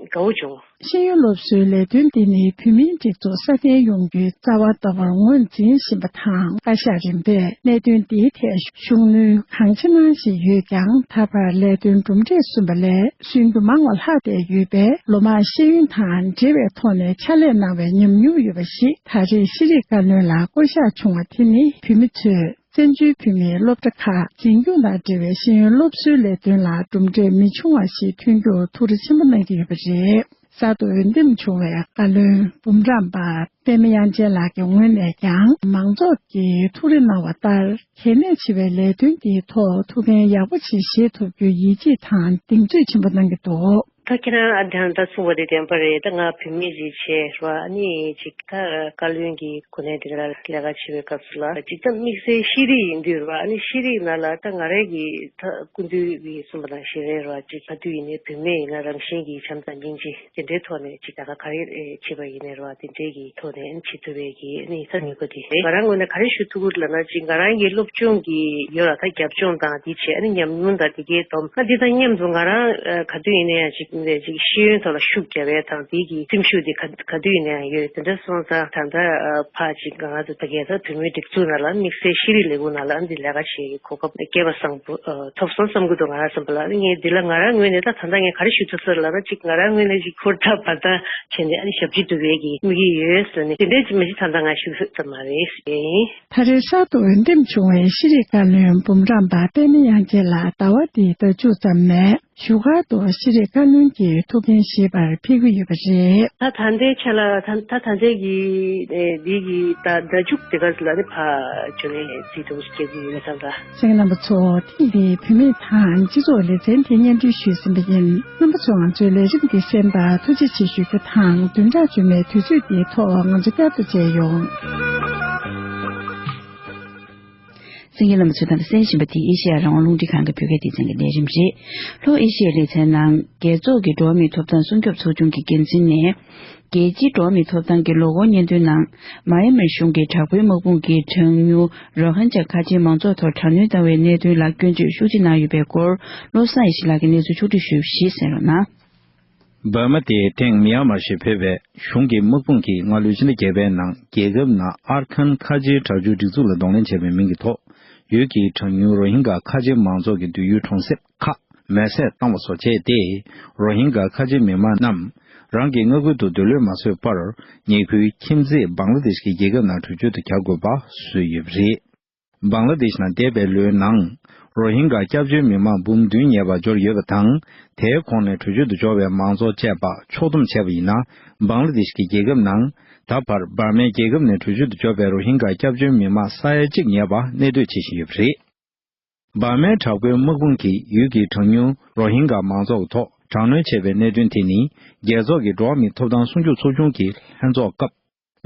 དགའ་བོ་བྱུང་། ཤེས་ཡོན་སློབ་གསོའི་ལས་དོན་འདི་ནི་བོད་མིའི་སྒྲིག་འཛུགས་སྲ་བརྟན་ཡོང་རྒྱུའི་རྩ་བ་ལྟ་བུར་ངོས་འཛིན་བཞིན་པ་དང་། བཀའ་ཤག་རིམ་པས་གནད་དོན་འདིའི་ཐད་ཤུགས་སྣོན་གང་ཆེ་གནང་བཞིན་ཡོད་ཀྱང་། ད་བར་ལས་དོན་གྲུབ་འབྲས་སོན་པ་ལས་སོན་རྒྱུ་མང་བ་ལྷག་བསྡད་ཡོད་པས། ལོ་མང་ཤེས་ཡོན་དང་འབྲེལ་བའི་ཐོག་ནས་ཕྱག་ལས་གནང་བའི་ཉམས་མྱོང་ཡོད་པ་ཞིག་ད་རེས་ཤེས་རིག་བཀའ་བློན་ལ་བསྐོ་གཞག་བྱུང་བ་དེ་ནི་བོད་མི་ཚོས་བཙན་བྱོལ་བོད་མིའི་སློབ་གྲྭ་ཁག་འཛིན་སྐྱོང་དང་འབྲེལ་བའི་ཤེས་ཡོན་སློབ་གསོའི་ལས་དོན་ལ་གྲུབ་འབྲས་མི་ཆུང་བ་ཞིག་ཐོན་རྒྱུར་ཐུགས་རེ་ཆེན་པོ་གནང་གི་ཡོད་པ་རེད། གསར་དུ་འོས་འདེམས་བྱུང་བའི་བཀའ་བློན་འབུམ་རམས་པ་པདྨ་དབྱངས་ཅན་ལགས་ཀྱི་ངོས་ནས་ཀྱང་། མང་ཚོགས་ཀྱིས་ཐུགས་རེ་གནང་བ་ལྟར། གལ་གནད་ཆེ་བའི་ལས་དོན་འདིའི་ཐོག་ཐུགས་འགན་ཡག་པོ་ཞིག་བཞེས་ཐུབ་རྒྱུའི་ཡིད་ཆེས་དང་གདེང་ཚོད་ཆེན་པོ་གནང་གི་འདུག། ད་ཁྱེད་རང་ཨ་དང་ད་གསུངས་པ་དེ་བདེན་པ་རེད། ད་ང་བུད་མེད་ཅིག་བྱས་ར། ཨ་ནི་ཅིག་ད་བཀའ་བློན་གྱི་གོ་གནས་དེ་འདྲ་ལ་ལས་ཀ་བྱེད་པའི་སྐབས་སུ་ལ་ཅིག་ད་དམིགས་བསལ་ཤེས་རིག་ཡིན་དུས་ར། ཨ་ནི་ཤེས་རིག་ནང་ལ་ད་ང་རང་གི་ད་སྐུ་མདུན་གྱིས་གསུངས་པ་ནང་བཞིན་རེད་ར། ཅིག་ག་དུས་ཡིན་ནའི་བུད་མེད་ཡིན་ན་རང་བཞིན་གྱིས་བྱམས་དང་སྙིང་རྗེ་དེ་འདྲའི་ཐོག་ནས་ཅིག་ད་ག་ག་རེ་བྱེད་པ་ཡིན་ནའི་ར། དེ་འདྲའི་གི་ཐོག་ནས་ཨ་ནི་བྱེད་ཐུབ་པའི་གི་ཨ་ནི་ས་ནུས་པ་དེ་རེད། ང་རང་ངོས་ནས་ག་རེ་ཞུ་ཐུབ་ཀྱི་ལབ་ན། ཅིག་ང་རང་གི་སློབ་སྦྱོང་གི་ཡོད་ལ་ད་རྒྱབ་ལྗོངས་དང་དེ་བྱས། ཨ་ནི་ཉམས་མྱོང་དང་དེ་གའི་སྡོམ། ཨ་འདི་དང་མཉམ་དུ་ང་རང་ཨ་ག་དུས་ཡིན་ན་ཡང་ཅིག་འདི་ཅིག་ཤེས་ཡོན་ཐོག་ལ་ཤུགས་རྒྱབ་ཡས་དང་དེ་གི་སེམས་ཤུགས་དེ་ག་ག་དུས་ཡིན་ན་ཡང་ཡོད། དེ་འདྲ་སོང་ཙང་ད་ལྟ་ཨ་ཕར་ཅིག་ང་རང་ཚོ་ད་གའི་ད་བོད་མིའི་སྒྲིག་འཛུགས་ནང་ལ་དམིགས་བསལ་ཤེས་རིག་ལས་ཁུངས་ནང་ལ་ཨ་འདི་ལས་ཀ་བྱེད་ཡས་གོ་སྐབས་སྐལ་བ་བཟང་པོ་ཨ་ཐོབ་སོང་བསམ་གྱི་འདུག། ང་རང་བསམ་པ་ལ་ཨ་ནི་ངས་འདི་ལ་ང་རང་ངོས་ནས་ད་ད་ལྟ་ངས་ག་རེ་ཞུ་ཐུབ་ས་ལབ་ན། ཅིག་ང་རང་ངོས་ནས་ཅིག་ཧུར་ཐག་འབད་ཐག་བྱས་ནས་ཨ་ནི་ཞབས་ཕྱི་སྒྲུབ་ཡས་ཀྱི་དམིགས་ཡུལ་ཡོད་ཟེར་ནས་དེ་འདྲ་ཅིག་མ་གཞི་ད་ལྟ་ང་ཞུ་ས་ཙམ་མ་རེད་ཟེར་ཡིན། ད་རེས་གསར་དུ་འོས་འདེམས་བྱུང་བའི་ཤེས་རིག་བཀའ་བློན་འབུམ་རམས་པ་པདྨ་དབྱངས་ཅན་ལགས་ཟླ་བ་འདིའི་ཟླ་མཇུག་ཙམ་ནས་ བཞུགས་སྒར་དུ་ཤེས་རིག་བཀའ་བློན་གྱི་ཐུགས་འགན་བཞེས་པར་ཕེབས་ཀྱི་ཡོད་པ་རེད། ད་ད་ལྟའི་ཆ་ལ་ད་ད་ད་ལྟའི་གི་ཨེ་འདི་གི་ད་ཟླ་མཇུག་དེ་ག་ལ་ནི་ཕ་བྱུང་ངས་རྩིས་ཐུབ་ཀྱི་ཡོད་བསམ་ད། གསན་མཁན་རྣམ་པ་ཚོ། ཐེངས་འདིའི་བུད་མེད་དང་སྤྱི་ཚོགས་ལེ་ཚན་དེ་སྙན་སྒྲོན་ཞུས་ཟིན་པ་ཡིན། རྣམ་པ་ཚོའང་ཚོའི་ལས་རིམ་འདི་གསན་པར་ཐུགས་རྗེ་ཆེ་ཞུ་རྒྱུ་དང་བདུན་ཕྲག་རྗེས་མའི་དུས་ཚོད་འདིའི་ཐོག་ང་ཚོ་བསྐྱར་དུ་མཇལ་ཡོང་། གསན་མཁན་རྣམ་པ་ཚོས་ད་ལྟ་གསན་བཞིན་པ་དེ་ཨེ་ཤེ་ཡ་རང་དབང་རླུང་འཕྲིན་ཁང་གི་བོད་སྐད་སྡེ་ཚན་གྱི་ལས་རིམ་རེད། ལྷོ་ཨེ་ཤེ་ཡའི་ལེ་ཚན་ནང་རྒྱལ་ཚོགས་ཀྱི་འགྲོ་བ་མིའི་ཐོབ་ཐང་སྲུང་སྐྱོབ་ཚོགས་ཆུང་གི་འགན་འཛིན་ནས། རྒྱལ་སྤྱིའི་འགྲོ་བ་མིའི་ཐོབ་ཐང་གི་ལོ་འཁོར་སྙན་ཐོའི་ནང་། མ་ཡན་མར་གཞུང་གིས་དྲག་པོའི་དམག་དཔུང་གིས་གྲངས་ཉུང་རོ་ཧིན་ཇཱ་ཁ་ཆེའི་མང་ཚོགས་ཐོག་དྲག་གནོན་བཏང་བའི་གནད་དོན་ལ་སྐྱོན་བརྗོད་ཤུགས་ཆེ་གནང་ཡོད་པའི་སྐོར། བློ་བཟང་ཡེ་ཤེས་ལགས་ཀྱིས་གནས་ཚུལ་ཕྱོགས་བསྒྲིགས་ཞུས་པ་ཞིག་གསན་རོགས་གནང་། འབར་མ་དེ་ཐེངས་མི་ཡན་མར་ཞིག་ཕེབས་པའི་གཞུང་གི་དམག་དཔུང་གིས་སྔ་ལོའི་ཕྱི་ཟླ་བརྒྱད་པའི་ནང་རྒྱལ་ཁབ་ནང་ཨར་ཁན་ཁ་ཆེའི་དྲག་སྤྱོད་སྒྲིག་འཛུགས་ལ་གདོང་ལེན་བྱས་པའི་མིང་གི་ཐོག་ཡུལ་གྱི་གྲངས་ཉུང་རོ་ཧིན་ག་ཁ་ཆེ་མང་ཚོགས་ཀྱི་སྡོད་ཡུལ་གྲོང་གསེབ་ཁག་མེ་བསྲེགས་བཏང་བ་སོགས་བྱས་ཏེ། རོ་ཧིན་ག་ཁ་ཆེ་མི་མང་རྣམས་རང་གི་མངའ་ཁུལ་དུ་སྡོད་ལོས་མ་བཟོས་པར། ཉེ་ཁུལ་ཁྱིམ་མཚེས་བང་ལ་དེཤ་གི་རྒྱལ་ཁབ་ནང་བྲོས་བྱོལ་དུ་གྱར་དགོས་པ་བཟོས་ཡོད་པ་རེད། བང་ལ་དེཤ་ནང་འདས་པའི་ལོའི་ནང་། རོ་ཧིན་ག་སྐྱབས་བཅོལ་མི་མང་འབུམ་བདུན་ཉེ་བར་འབྱོར་ཡོད་པ་དང་། དེའི་ཁོངས་ནས་བྲོས་བྱོལ་དུ་འབྱོར་བའི་མང་ཚོགས་བཅས་པ་ཕྱོགས་བསྡོམས་བྱས་པ་ཡིན་ན། བང་ལ་དེཤ་གི་རྒྱལ་ཁབ་ནང་། ད་བར་འབར་མའི་རྒྱལ་ཁབ་ནས་བྲོས་བྱོལ་དུ་འབྱོར་བའི་རོ་ཧིན་ག་སྐྱབས་བཅོལ་མི་མང་ས་ཡ་གཅིག་ཉེ་བ་གནས་སྡོད་བྱེད་བཞིན་ཡོད་པ་རེད། འབར་མའི་དྲག་པོའི་དམག་དཔུང་གིས་ཡུལ་གྱི་གྲངས་ཉུང་རོ་ཧིན་ག་མང་ཚོགས་ཀྱི་ཐོག་དྲག་གནོན་བྱས་པའི་གནད་དོན་དེ་ནི། རྒྱལ་ཚོགས་ཀྱི་འགྲོ་བ་མིའི་ཐོབ་ཐང་སྲུང་སྐྱོབ་ཚོགས་ཆུང་གི་ལྷན་ཚོགས་སྐབས།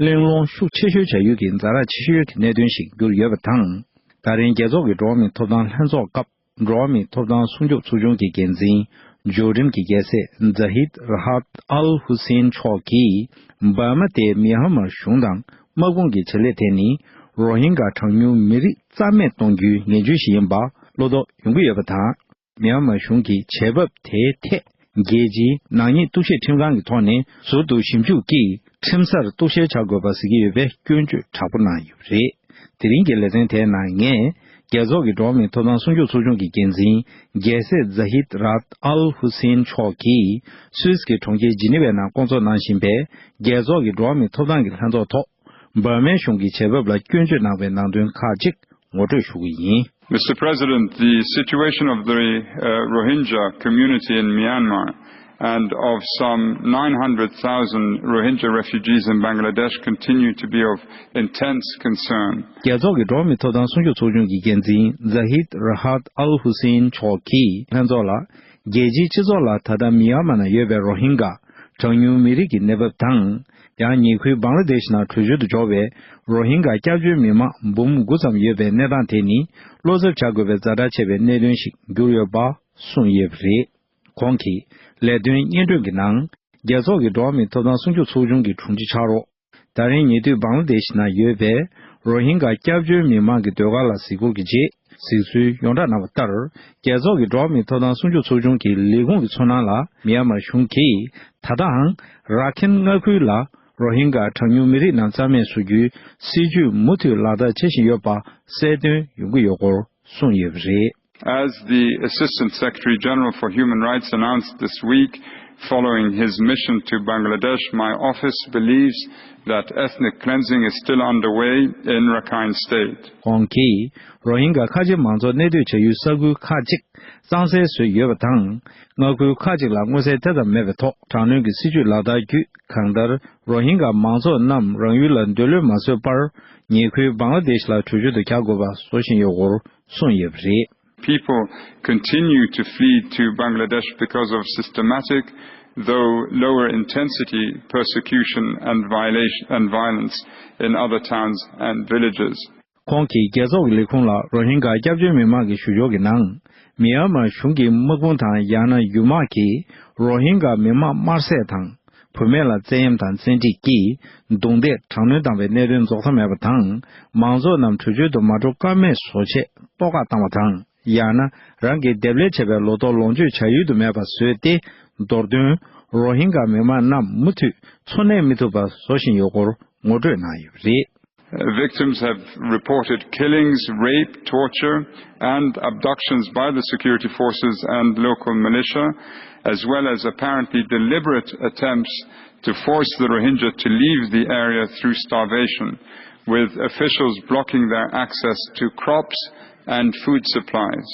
གླེང་སློང་ཤུགས་ཆེ་ཤོས་བྱ་ཡུལ་གྱི་ཛ་དྲག་ཆེ་ཤོས་ཀྱི་གནད་དོན་ཞིག་གྱུར་ཡོད་པ་དང་། ད་རིང་རྒྱལ་ཚོགས་ཀྱི་འགྲོ་བ་མིའི་ཐོབ་ཐང་ལྷན་ཚོགས་སྐབས། འགྲོ་བ་མིའི་ཐོབ་ཐང་སྲུང་སྐྱོབ་ཚོགས་ཆུང་གི་འགན་འཛིན། འབྱོར་འབྲིང་གི་རྒྱལ་སྲས་ཛ་ཧིད་ར་ཧད་ཨལ་ཧུ་སེན་མཆོག་གིས། འབར་མ་དེའི་མི་ཧ་མར་གཞུང་དང་དམག་དཔུང་གི་བྱེད་ལས་དེ་ནི། རོ་ཧིན་ག་གྲངས་ཉུང་མི་རིགས་རྩ་མེད་གཏོང་རྒྱུའི་ངན་ཇུས་ཤིག་ཡིན་པ་བློ་དོགས་ཡོང་གི་ཡོད་པ་དང་། མི་ཧ་མར་གཞུང་གིས་བྱེད་བབ་དེའི་ཐད། རྒྱལ་སྤྱིའི་ནག་ཉེས་གཏུག་བཤེར་ཁྲིམས་ཁང་གི་ཐོག་ནས་ཟུར་དུ་ཞིབ་འཇུག་གིས་ཁྲིམས་སར་གཏུག་བཤེར་བྱ་དགོས་པ་གཟིགས་ཀྱི་ཡོད་པའི་སྐྱོན་བརྗོད་དྲག་པོ་གནང་ཡོད་པ་རེད། དེ་རིང་གི་ལེ་ཚན་དེའི་ནང་ངས། རྒྱལ་ཚོགས་ཀྱི་འགྲོ་བ་མིའི་ཐོབ་ཐང་སྲུང་སྐྱོབ་ཚོགས་ཆུང་གི་འགན་འཛིན། རྒྱལ་སྲས་ཛ་ཧིད་རཱད་ཨལ་ཧུ་སེན་མཆོག་གིས། སུད་སི་གི་གྲོང་ཁྱེར་ཇི་ནི་ཝའི་ནང་བསྐོང་ཚོགས་གནང་བཞིན་པའི། རྒྱལ་ཚོགས་ཀྱི་འགྲོ་བ་མིའི་ཐོབ་ཐང་གི་ལྷན་ཚོགས་ཐོག་འབར་མའི་གཞུང་གི་བྱེད་བབ་ལ་སྐྱོན་བརྗོད་གནང་བའི་ནང་དོན་ཁག་ཅིག་ངོ་སྤྲོད་ཞུ་གི་ཡིན། Mister President, the situation of the uh, Rohingya community in Myanmar and of some nine hundred thousand Rohingya refugees in Bangladesh continue to be of intense concern. རྒྱལ་ཚོགས་ཀྱི་འགྲོ་བ་མིའི་ཐོབ་ཐང་སྲུང་སྐྱོབ་ཚོགས་ཆུང་གི་འགན་འཛིན་ཛ་ཧིད་ར་ཧད་ཨལ་ཧུ་སེན་མཆོག་གིས་ལྷན་ཚོགས་ལ། རྒྱལ་སྤྱིའི་སྤྱི་ཚོགས་ལ་ད་ལྟ་མི་ཡན་མར་ནང་ཡོད་པའི་རོ་ཧིན་ག་གྲངས་ཉུང་མི་རིགས་ཀྱི་གནས་བབ་དང་། ཡང་ཉེ་ཁུལ་བང་ལ་དེཤ་ནང་བྲོས་བྱོལ་དུ་འབྱོར་བའི་རོ་ཧིན་ག་སྐྱབས་བཅོལ་མི་མང་འབུམ་དགུ་ཙམ་ཡོད་པའི་གནས་སྟངས་དེ་ནི། བློ་འཚབ་བྱ་དགོས་པའི་ཛ་དྲག་ཆེ་བའི་གནད་དོན་ཞིག་གྱུར་ཡོད་པ་གསུངས་ཡོད་པ་རེད། ཁོང་གིས་ལས་དོན་སྙན་སྒྲོན་གྱི་ནང་། རྒྱལ་ཚོགས་ཀྱི་འགྲོ་བ་མིའི་ཐོབ་ཐང་སྲུང་སྐྱོབ་ཚོགས་ཆུང་གི་དྲུང་ཆེ་ཕྱག་རོགས། ད་རིང་ཉེ་དུས་བང་ལ་དེཤ་ནང་ཡོད་པའི་རོ་ཧིན་ག་སྐྱབས་བཅོལ་མི་མང་གི་ཟློས་གར་ལ་གཟིགས་སྐོར་གྱི་རྗེས་གཟིགས་ཚུལ་ཡོངས་གྲགས་གནང་བ་ལྟར། རྒྱལ་ཚོགས་ཀྱི་འགྲོ་བ་མིའི་ཐོབ་ཐང་སྲུང་སྐྱོབ་ཚོགས་ཆུང་གི་ལས་ཁུངས་ཀྱི་ཚོར་སྣང་ལ། མི་ཡན་མར་གཞུང་གིས་ད་ལྟའང་ར་ཁེན་མངའ་ཁུལ་ལ་རོ་ཧིན་ག་གྲངས་ཉུང་མི་རིགས་རྣམས་རྩ་མེད་བཟོ་རྒྱུའི་སྲིད་ཇུས་མུ་མཐུད་ལག་བསྟར་བྱེད་བཞིན་ཡོད་པ་གསལ་སྟོན་ཡོང་གི་ཡོད་སྐོར་གསུངས་ཡོད་པ་རེད། As the Assistant Secretary General for Human Rights announced this week, following his mission to Bangladesh, my office believes that ethnic cleansing is still underway in Rakhine State. ཁོང་གིས་རོ་ཧིན་ག་ཁ་ཆེ་མང་ཚོགས་གནས་སྡོད་བྱ་ཡུལ་ས་ཁུལ་ཁག་ཅིག་གཙང་སེལ་བཟོས་ཡོད་པ་དང་། མངའ་ཁུལ་ཁག་ཅིག་ལ་མངོན་གསལ་དེ་ཙམ་མེད་པའི་ཐོག་དྲག་གནོན་གྱི་སྲིད་ཇུས་ལག་བསྟར་བརྒྱུད། གང་ལྟར་རོ་ཧིན་ག་མང་ཚོགས་རྣམས་རང་ཡུལ་ལ་སྡོད་ལོས་མ་བཟོས་པར། ཉེ་ཁུལ་བང་ལ་དེཤ་ལ་བྲོས་བྱོལ་དུ་གྱར་དགོས་པ་བཟོ་བཞིན་ཡོད་སྐོར་གསུངས་ཡོད་པ་རེད། People continue to flee to Bangladesh because of systematic, though lower intensity, persecution and violation and violence in other towns and villages. ཁོང་གིས་རྒྱལ་ཚོགས་ཀྱི་ལས་ཁུངས་ལ་རོ་ཧིན་ག་སྐྱབས་བཅོལ་མི་མང་གི་ཞུ་སྦྱོར་གྱི་ནང་། མི་ཡན་མར་གཞུང་གི་དམག་དཔུང་དང་ཡང་ན་ཡུལ་དམག་གིས་རོ་ཧིན་ག་མི་མང་དམར་བསད་དང་། བུད་མེད་ལ་བཙན་གཡེམ་དང་བཙན་ཁྲིད་ཀྱིས་རྡུང་རྡེག་དྲག་གནོན་བཏང་བའི་གནད་དོན་རྫོགས་མཐའ་མེད་པ་དང་། མང་ཚོགས་རྣམས་བྲོས་བྱོལ་དུ་མ་འགྲོ་ཀ་མེད་བཟོ་ཆེད་གཏོར་བཀག་བཏང་བ་དང་། ཡང་ན་རང་གི་འདེབས་ལས་བྱས་པའི་ལོ་ཏོག་ལོངས་སྤྱོད་བྱ་ཡུལ་དུ་མེད་པ་བཟོས་ཏེ། མདོར་དོན། རོ་ཧིན་ག་མི་མང་རྣམས་མུ་མཐུད་འཚོ་གནས་མི་ཐུབ་པ་བཟོ་བཞིན་ཡོད་སྐོར་ངོ་སྤྲོད་གནང་ཡོད་པ་རེད། Victims have reported killings, rape, torture, and abductions by the security forces and local militia, as well as apparently deliberate attempts to force the Rohingya to leave the area through starvation, with officials blocking their access to crops and food supplies.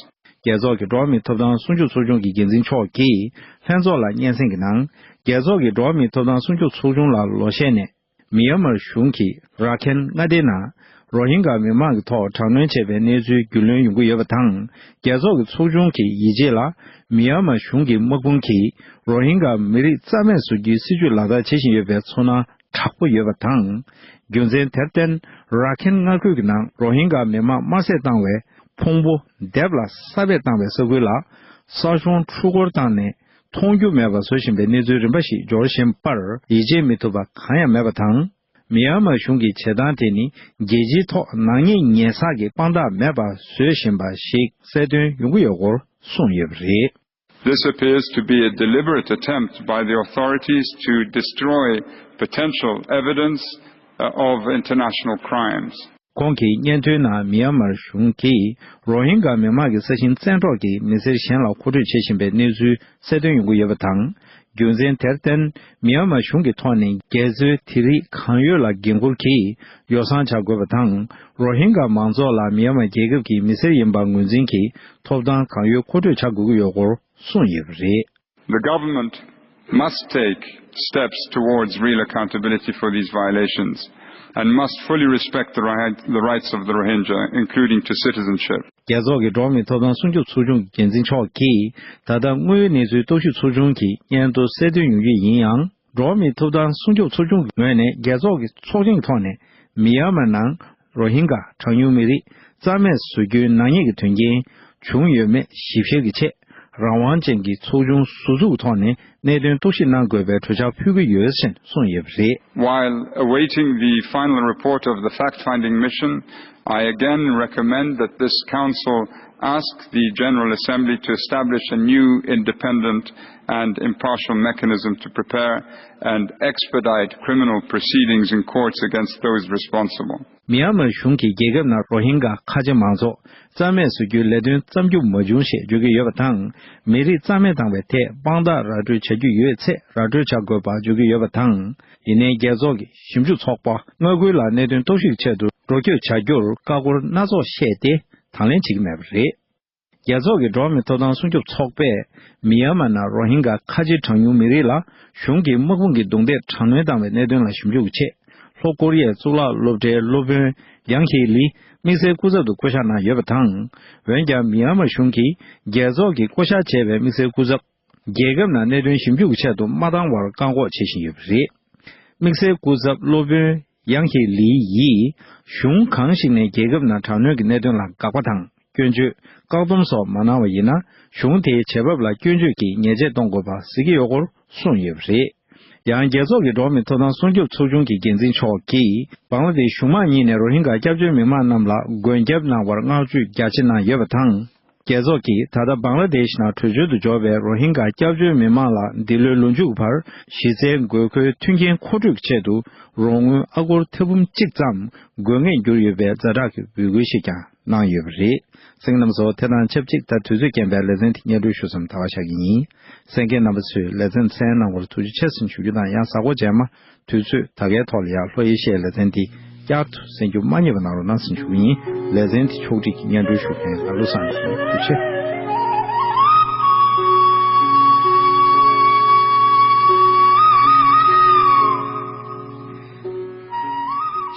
རྒྱལ་ཚོགས་ཀྱི་འགྲོ་བ་མིའི་ཐོབ་ཐང་སྲུང་སྐྱོབ་ཚོགས་ཆུང་གི་འགན་འཛིན་མཆོག་གིས་ལྷན་ཚོགས་ལ་སྙན་སེང་གི་ནང་། རྒྱལ་ཚོགས་ཀྱི་འགྲོ་བ་མིའི་ཐོབ་ཐང་སྲུང་སྐྱོབ་ཚོགས་ཆུང་ལ་ལོ་ཤས་ནས། མི་ཡན་མར་གཞུང་གིས་ར་ཁན་མངའ་སྡེའི་ནང་། རོ་ཧིན་གྷ་མི་མང་གི་ཐོག་དྲག་གནོན་བྱས་པའི་གནས་ཚུལ་རྒྱུས་ལོན་ཡོང་གི་ཡོད་པ་དང་། རྒྱལ་ཚོགས་ཀྱི་ཚོགས་ཆུང་གི་ཡིད་ཆེས་ལ། མི་ཡན་མར་གཞུང་གི་དམག་དཔུང་གིས། རོ་ཧིན་གྷ་མི་རིགས་རྩ་མེད་བཟོ་རྒྱུའི་སྲིད་བྱུས་ལག་བསྟར་བྱེད་བཞིན་ཡོད་པའི་ཚོར་སྣང་དྲག་པོ་ཡོད་པ་དང་། རྒྱུ་མཚན་དེར་བརྟེན། ར་ཁན་མངའ་ཁུལ་གྱི་ནང་རོ་ཧིན་གྷ་མི་མང་དམར་གསོད་བཏང་བའི་ཕུང་པོ་སྡེབ་ལ་གསར་སྦས་བཏང་བའི་ས་ཁུལ་ལ། ས་གཞོང་འཕྲུལ་འཁོར་བཏང་ནས་མཐོང་རྒྱུ་མེད་པ་བཟོ་བཞིན་པའི་གནས་ཚུལ་རིམ་པ་ཞིག་འབྱོར་བཞིན་པར་ཡིད་ཆེས་མི་ཐུབ་པ་གང་ཡང་མེད་པ་དང་། མི་ཡན་མར་གཞུང་གི་བྱེད་སྟངས་དེ་ནི་རྒྱལ་སྤྱིའི་ཐོག་ནག་ཉེས་ཉེས་བསགས་ཀྱི་དཔང་རྟགས་མེད་པ་བཟོ་བཞིན་པ་ཞིག་གསལ་སྟོན་ཡོང་གི་ཡོད་སྐོར་གསུངས་ཡོད་པ་རེད། This appears to be a deliberate attempt by the authorities to destroy potential evidence, uh, of international crimes. ཁོང་གིས་སྙན་ཐོའི་ནང་མི་ཡན་མར་གཞུང་གིས་རོ་ཧིན་གྷ་མི་མང་གི་ས་ཞིང་བཙན་འཕྲོག་གིས་མི་སེར་གཞན་ལ་མཁོ་སྤྲོད་བྱེད་བཞིན་པའི་གནས་ཚུལ་གསལ་སྟོན་ཡོང་གི་ཡོད་པ་དང་། རྒྱུ་མཚན་དེར་བརྟེན། མི་ཡན་མར་གཞུང་གི་ཐོག་ནས་རྒྱལ་རྩེའི་དེ་རིགས་གང་ཡོད་ལ་འགན་འཁུར་གྱིས་ཡོ་བསྲང་བྱ་དགོས་པ་དང་། རོ་ཧིན་གྷ་མང་ཚོགས་ལ་མི་ཡན་མར་རྒྱལ་ཁབ་ཀྱི་མི་སེར་ཡིན་པ་ངོས་འཛིན་གྱིས་ཐོབ་ཐང་གང་ཡོད་མཁོ་སྤྲོད་བྱ་དགོས་ཀྱི་ཡོད་སྐོར་གསུངས་ཡོད་པ་རེད། The government must take steps towards real accountability for these violations and must fully respect the right, the rights of the Rohingya, including to citizenship. རྒྱལ་ཚོགས་ཀྱི་འགྲོ་བ་མིའི་ཐོབ་ཐང་སྲུང་སྐྱོབ་ཚོགས་ཆུང་གི་འགན་འཛིན་མཆོག་གིས། ད་ལྟ་དངོས་ཡོད་གནས་ཚུལ་རྟོག་ཞིབ་ཚོགས་ཆུང་གི་སྙན་ཐོ་གསལ་སྟོན་ཡོང་རྒྱུ་ཡིན་ཡང་། འགྲོ་བ་མིའི་ཐོབ་ཐང་སྲུང་སྐྱོབ་ཚོགས་ཆུང་གི་ངོས་ནས་རྒྱལ་ཚོགས་ཀྱི་ཚོགས་ཆེན་གྱི་ཐོག་ནས་མི་ཡན་མར་ནང་རོ་ཧིན་གྷ་གྲངས་ཉུང་མི་རིགས་རྩ་མེད་བཟོ་རྒྱུའི་ནག་ཉེས་ཀྱི་དོན་རྐྱེན་བྱུང་ཡོད་མེད་ཞིབ་བཤེར་གྱི་ཆེད། རང་དབང་ཅན་གྱི་ཚོགས་ཆུང་ཟུར་འཛུགས་ཀྱི་ཐོག་ནས་གནད་དོན་རྟོག་ཞིབ་གནང་དགོས་པའི་གྲོས་འཆར་ཕུལ་གྱི་ཡོད་ཅེས་གསུངས་ཡོད་པ་རེད། While awaiting the final report of the fact-finding mission, I again recommend that this council ask the General Assembly to establish a new independent and impartial mechanism to prepare and expedite criminal proceedings in courts against those responsible. མི་ཡན་མར་གཞུང་གིས་རྒྱལ་ཁབ་ནང་རོ་ཧིན་གྷ་ཁ་ཆེ་མང་ཚོགས་རྩ་མེད་བཟོ་རྒྱུའི་ལས་དོན་བརྩམས་རྒྱུ་མ་བྱུང་ཞེས་བརྗོད་ཀྱི་ཡོད་པ་དང་། མི་རིགས་རྩ་མེད་བཏང་བའི་ཐད་དཔང་རྟགས་ར་སྤྲོད་བྱ་རྒྱུ་ཡོད་ཚེ་ར་སྤྲོད་བྱ་དགོས་པ་བརྗོད་ཀྱི་ཡོད་པ་དང་། ཡིན་ནའི་རྒྱལ་ཚོགས་ཀྱི་ཞིབ་འཇུག་ཚོགས་པ་མངའ་ཁུལ་ལ་གནད་དོན་རྟོག་ཞིབ་ཆེད་དུ་འགྲོ་སྐྱོད་བྱ་རྒྱུར་ཀ་ཀོར་སྣ་ཚོགས་བཤད་དེ་དང་ལེན་བྱེད་ཀྱི་མེད་པ་རེད། རྒྱལ་ཚོགས་ཀྱི་འགྲོ་བ་མིའི་ཐོབ་ཐང་སྲུང་སྐྱོབ་ཚོགས་པས་མི་ཡན་མར་ནང་རོ་ཧིན་གྷ་ཁ་ཆེ་གྲངས་ཉུང་མི་རིགས་ལ་གཞུང་གི་དམག་དཔུང་གིས་རྡུང་རྡེག་དྲག་གནོན་བཏང་བའི་གནད་དོན་ལ་ཞིབ་འཇུག་ཆེད། ལྷོ་ཀོ་རི་ཡའི་གཙུག་ལག་སློབ་གྲྭའི་སློབ་དཔོན་ཡང་ཧི་ལི་དམིགས་བསལ་སྐུ་ཚབ་ཏུ་བསྐོ་གཞག་གནང་ཡོད་པ་དང་། འོན་ཀྱང་མི་ཡན་མར་གཞུང་གིས་རྒྱལ་ཚོགས་ཀྱིས་བསྐོ་གཞག་བྱས་པའི་དམིགས་བསལ་སྐུ་ཚབ། རྒྱལ་ཁབ་ནང་གནད་དོན་ཞིབ་འཇུག་གི་ཆེད་དུ་མ་བཏང་བར་བཀག་འགོག་བྱེད་བཞིན་ཡོད་པ་རེད། དམིགས་བསལ་སྐུ་ཚབ་སློབ་དཔོན་ཡང་ཧི་ལི་ཡིས་གཞུང་གང་ཞིག་ནས་རྒྱལ་ཁབ་ནང་དྲག་གནོན་གྱི་གནད་དོན་ལ་དགག་པ་དང་སྐྱོན་བརྗོད། བཀག་སྡོམ་སོགས་མ་གནང་བ་ཡིན་ན་གཞུང་དེའི་བྱེད་བབ་ལ་སྐྱོན་བརྗོད་ཀྱིས་ཉེས་ཆད་གཏོང་དགོས་པ་གཟིགས་ཀྱི་ཡོད་སྐོར་གསུངས་ཡོད་པ་རེད། ཡང་རྒྱལ་ཚོགས་ཀྱི་འགྲོ་བ་མིའི་ཐོབ་ཐང་སྲུང་སྐྱོབ་ཚོགས་ཆུང་གི་འགན་འཛིན་མཆོག་གིས་བང་ལ་དེ་ཤི་གཞུང་མང་གཉིས་ནས་རོ་ཧིན་གྷ་སྐྱབས་བཅོལ་མི་མང་རྣམས་ལ་མགོན་སྐྱབས་གནང་བར་བསྔགས་བརྗོད་རྒྱ་ཆེ་གནང་ཡོད་པ་དང་། རྒྱལ་ཚོགས་ཀྱིས་ད་ལྟ་བང་ལ་དེ་ཤི་ནང་བྲོས་བྱོལ་དུ་འབྱོར་བའི་རོ་ཧིན་གྷ་སྐྱབས་བཅོལ་མི་མང་ལ་འདི་ལོའི་ལོ་མཇུག་གི་བར་གཞི་རྩའི་དགོས་མཁོའི་མཐུན་རྐྱེན་མཁོ་སྤྲོད་ཀྱི་ཆེད་དུ་རོགས་དངུལ་ཨ་སྒོར་ཐེར་འབུམ་གཅིག་ཙམ་དགོས་ངེས་གྱུར་ཡོད་པའི་ཛ་དྲག་གི་འབོད་སྐུལ་ཞིག་ཀྱང་གནང་ཡོད་པ་རེད། གསན་མཁན་རྣམ་པ་ཚོ། དེ་དང་ཆབས་ཅིག་ད་དུས་ཚོད་རྐྱེན་པས་ལེ་ཚན་འདི་སྙན་སྒྲོན་ཞུ་མཚམས་ད་ག་བཞག་གི་ཡིན། གསན་མཁན་རྣམ་པ་ཚོས་ལེ་ཚན་གསན་གནང་བར་ཐུགས་རྗེ་ཆེ་ཟེར་ཞུ་རྒྱུ་དང་། ཡང་གཟའ་འཁོར་རྗེས་མ་དུས་ཚོད་ད་གའི་ཐོག་ལ་ཡང་ལྷོ་ཨེ་ཤི་ཡའི་ལེ་ཚན་འདི་བསྐྱར་དུ་གསན་རྒྱུ་མ་བསྙེལ་བ་གནང་རོགས་གནང་ཟེར་ཞུ་གི་ཡིན། ལེ་ཚན་འདི་ཕྱོགས་སྒྲིག་གིས་སྙན་སྒྲོན་ཞུ་མཁན་ལ་ལོ་བཟང་ཡིན། ཐུགས་རྗེ་ཆེ།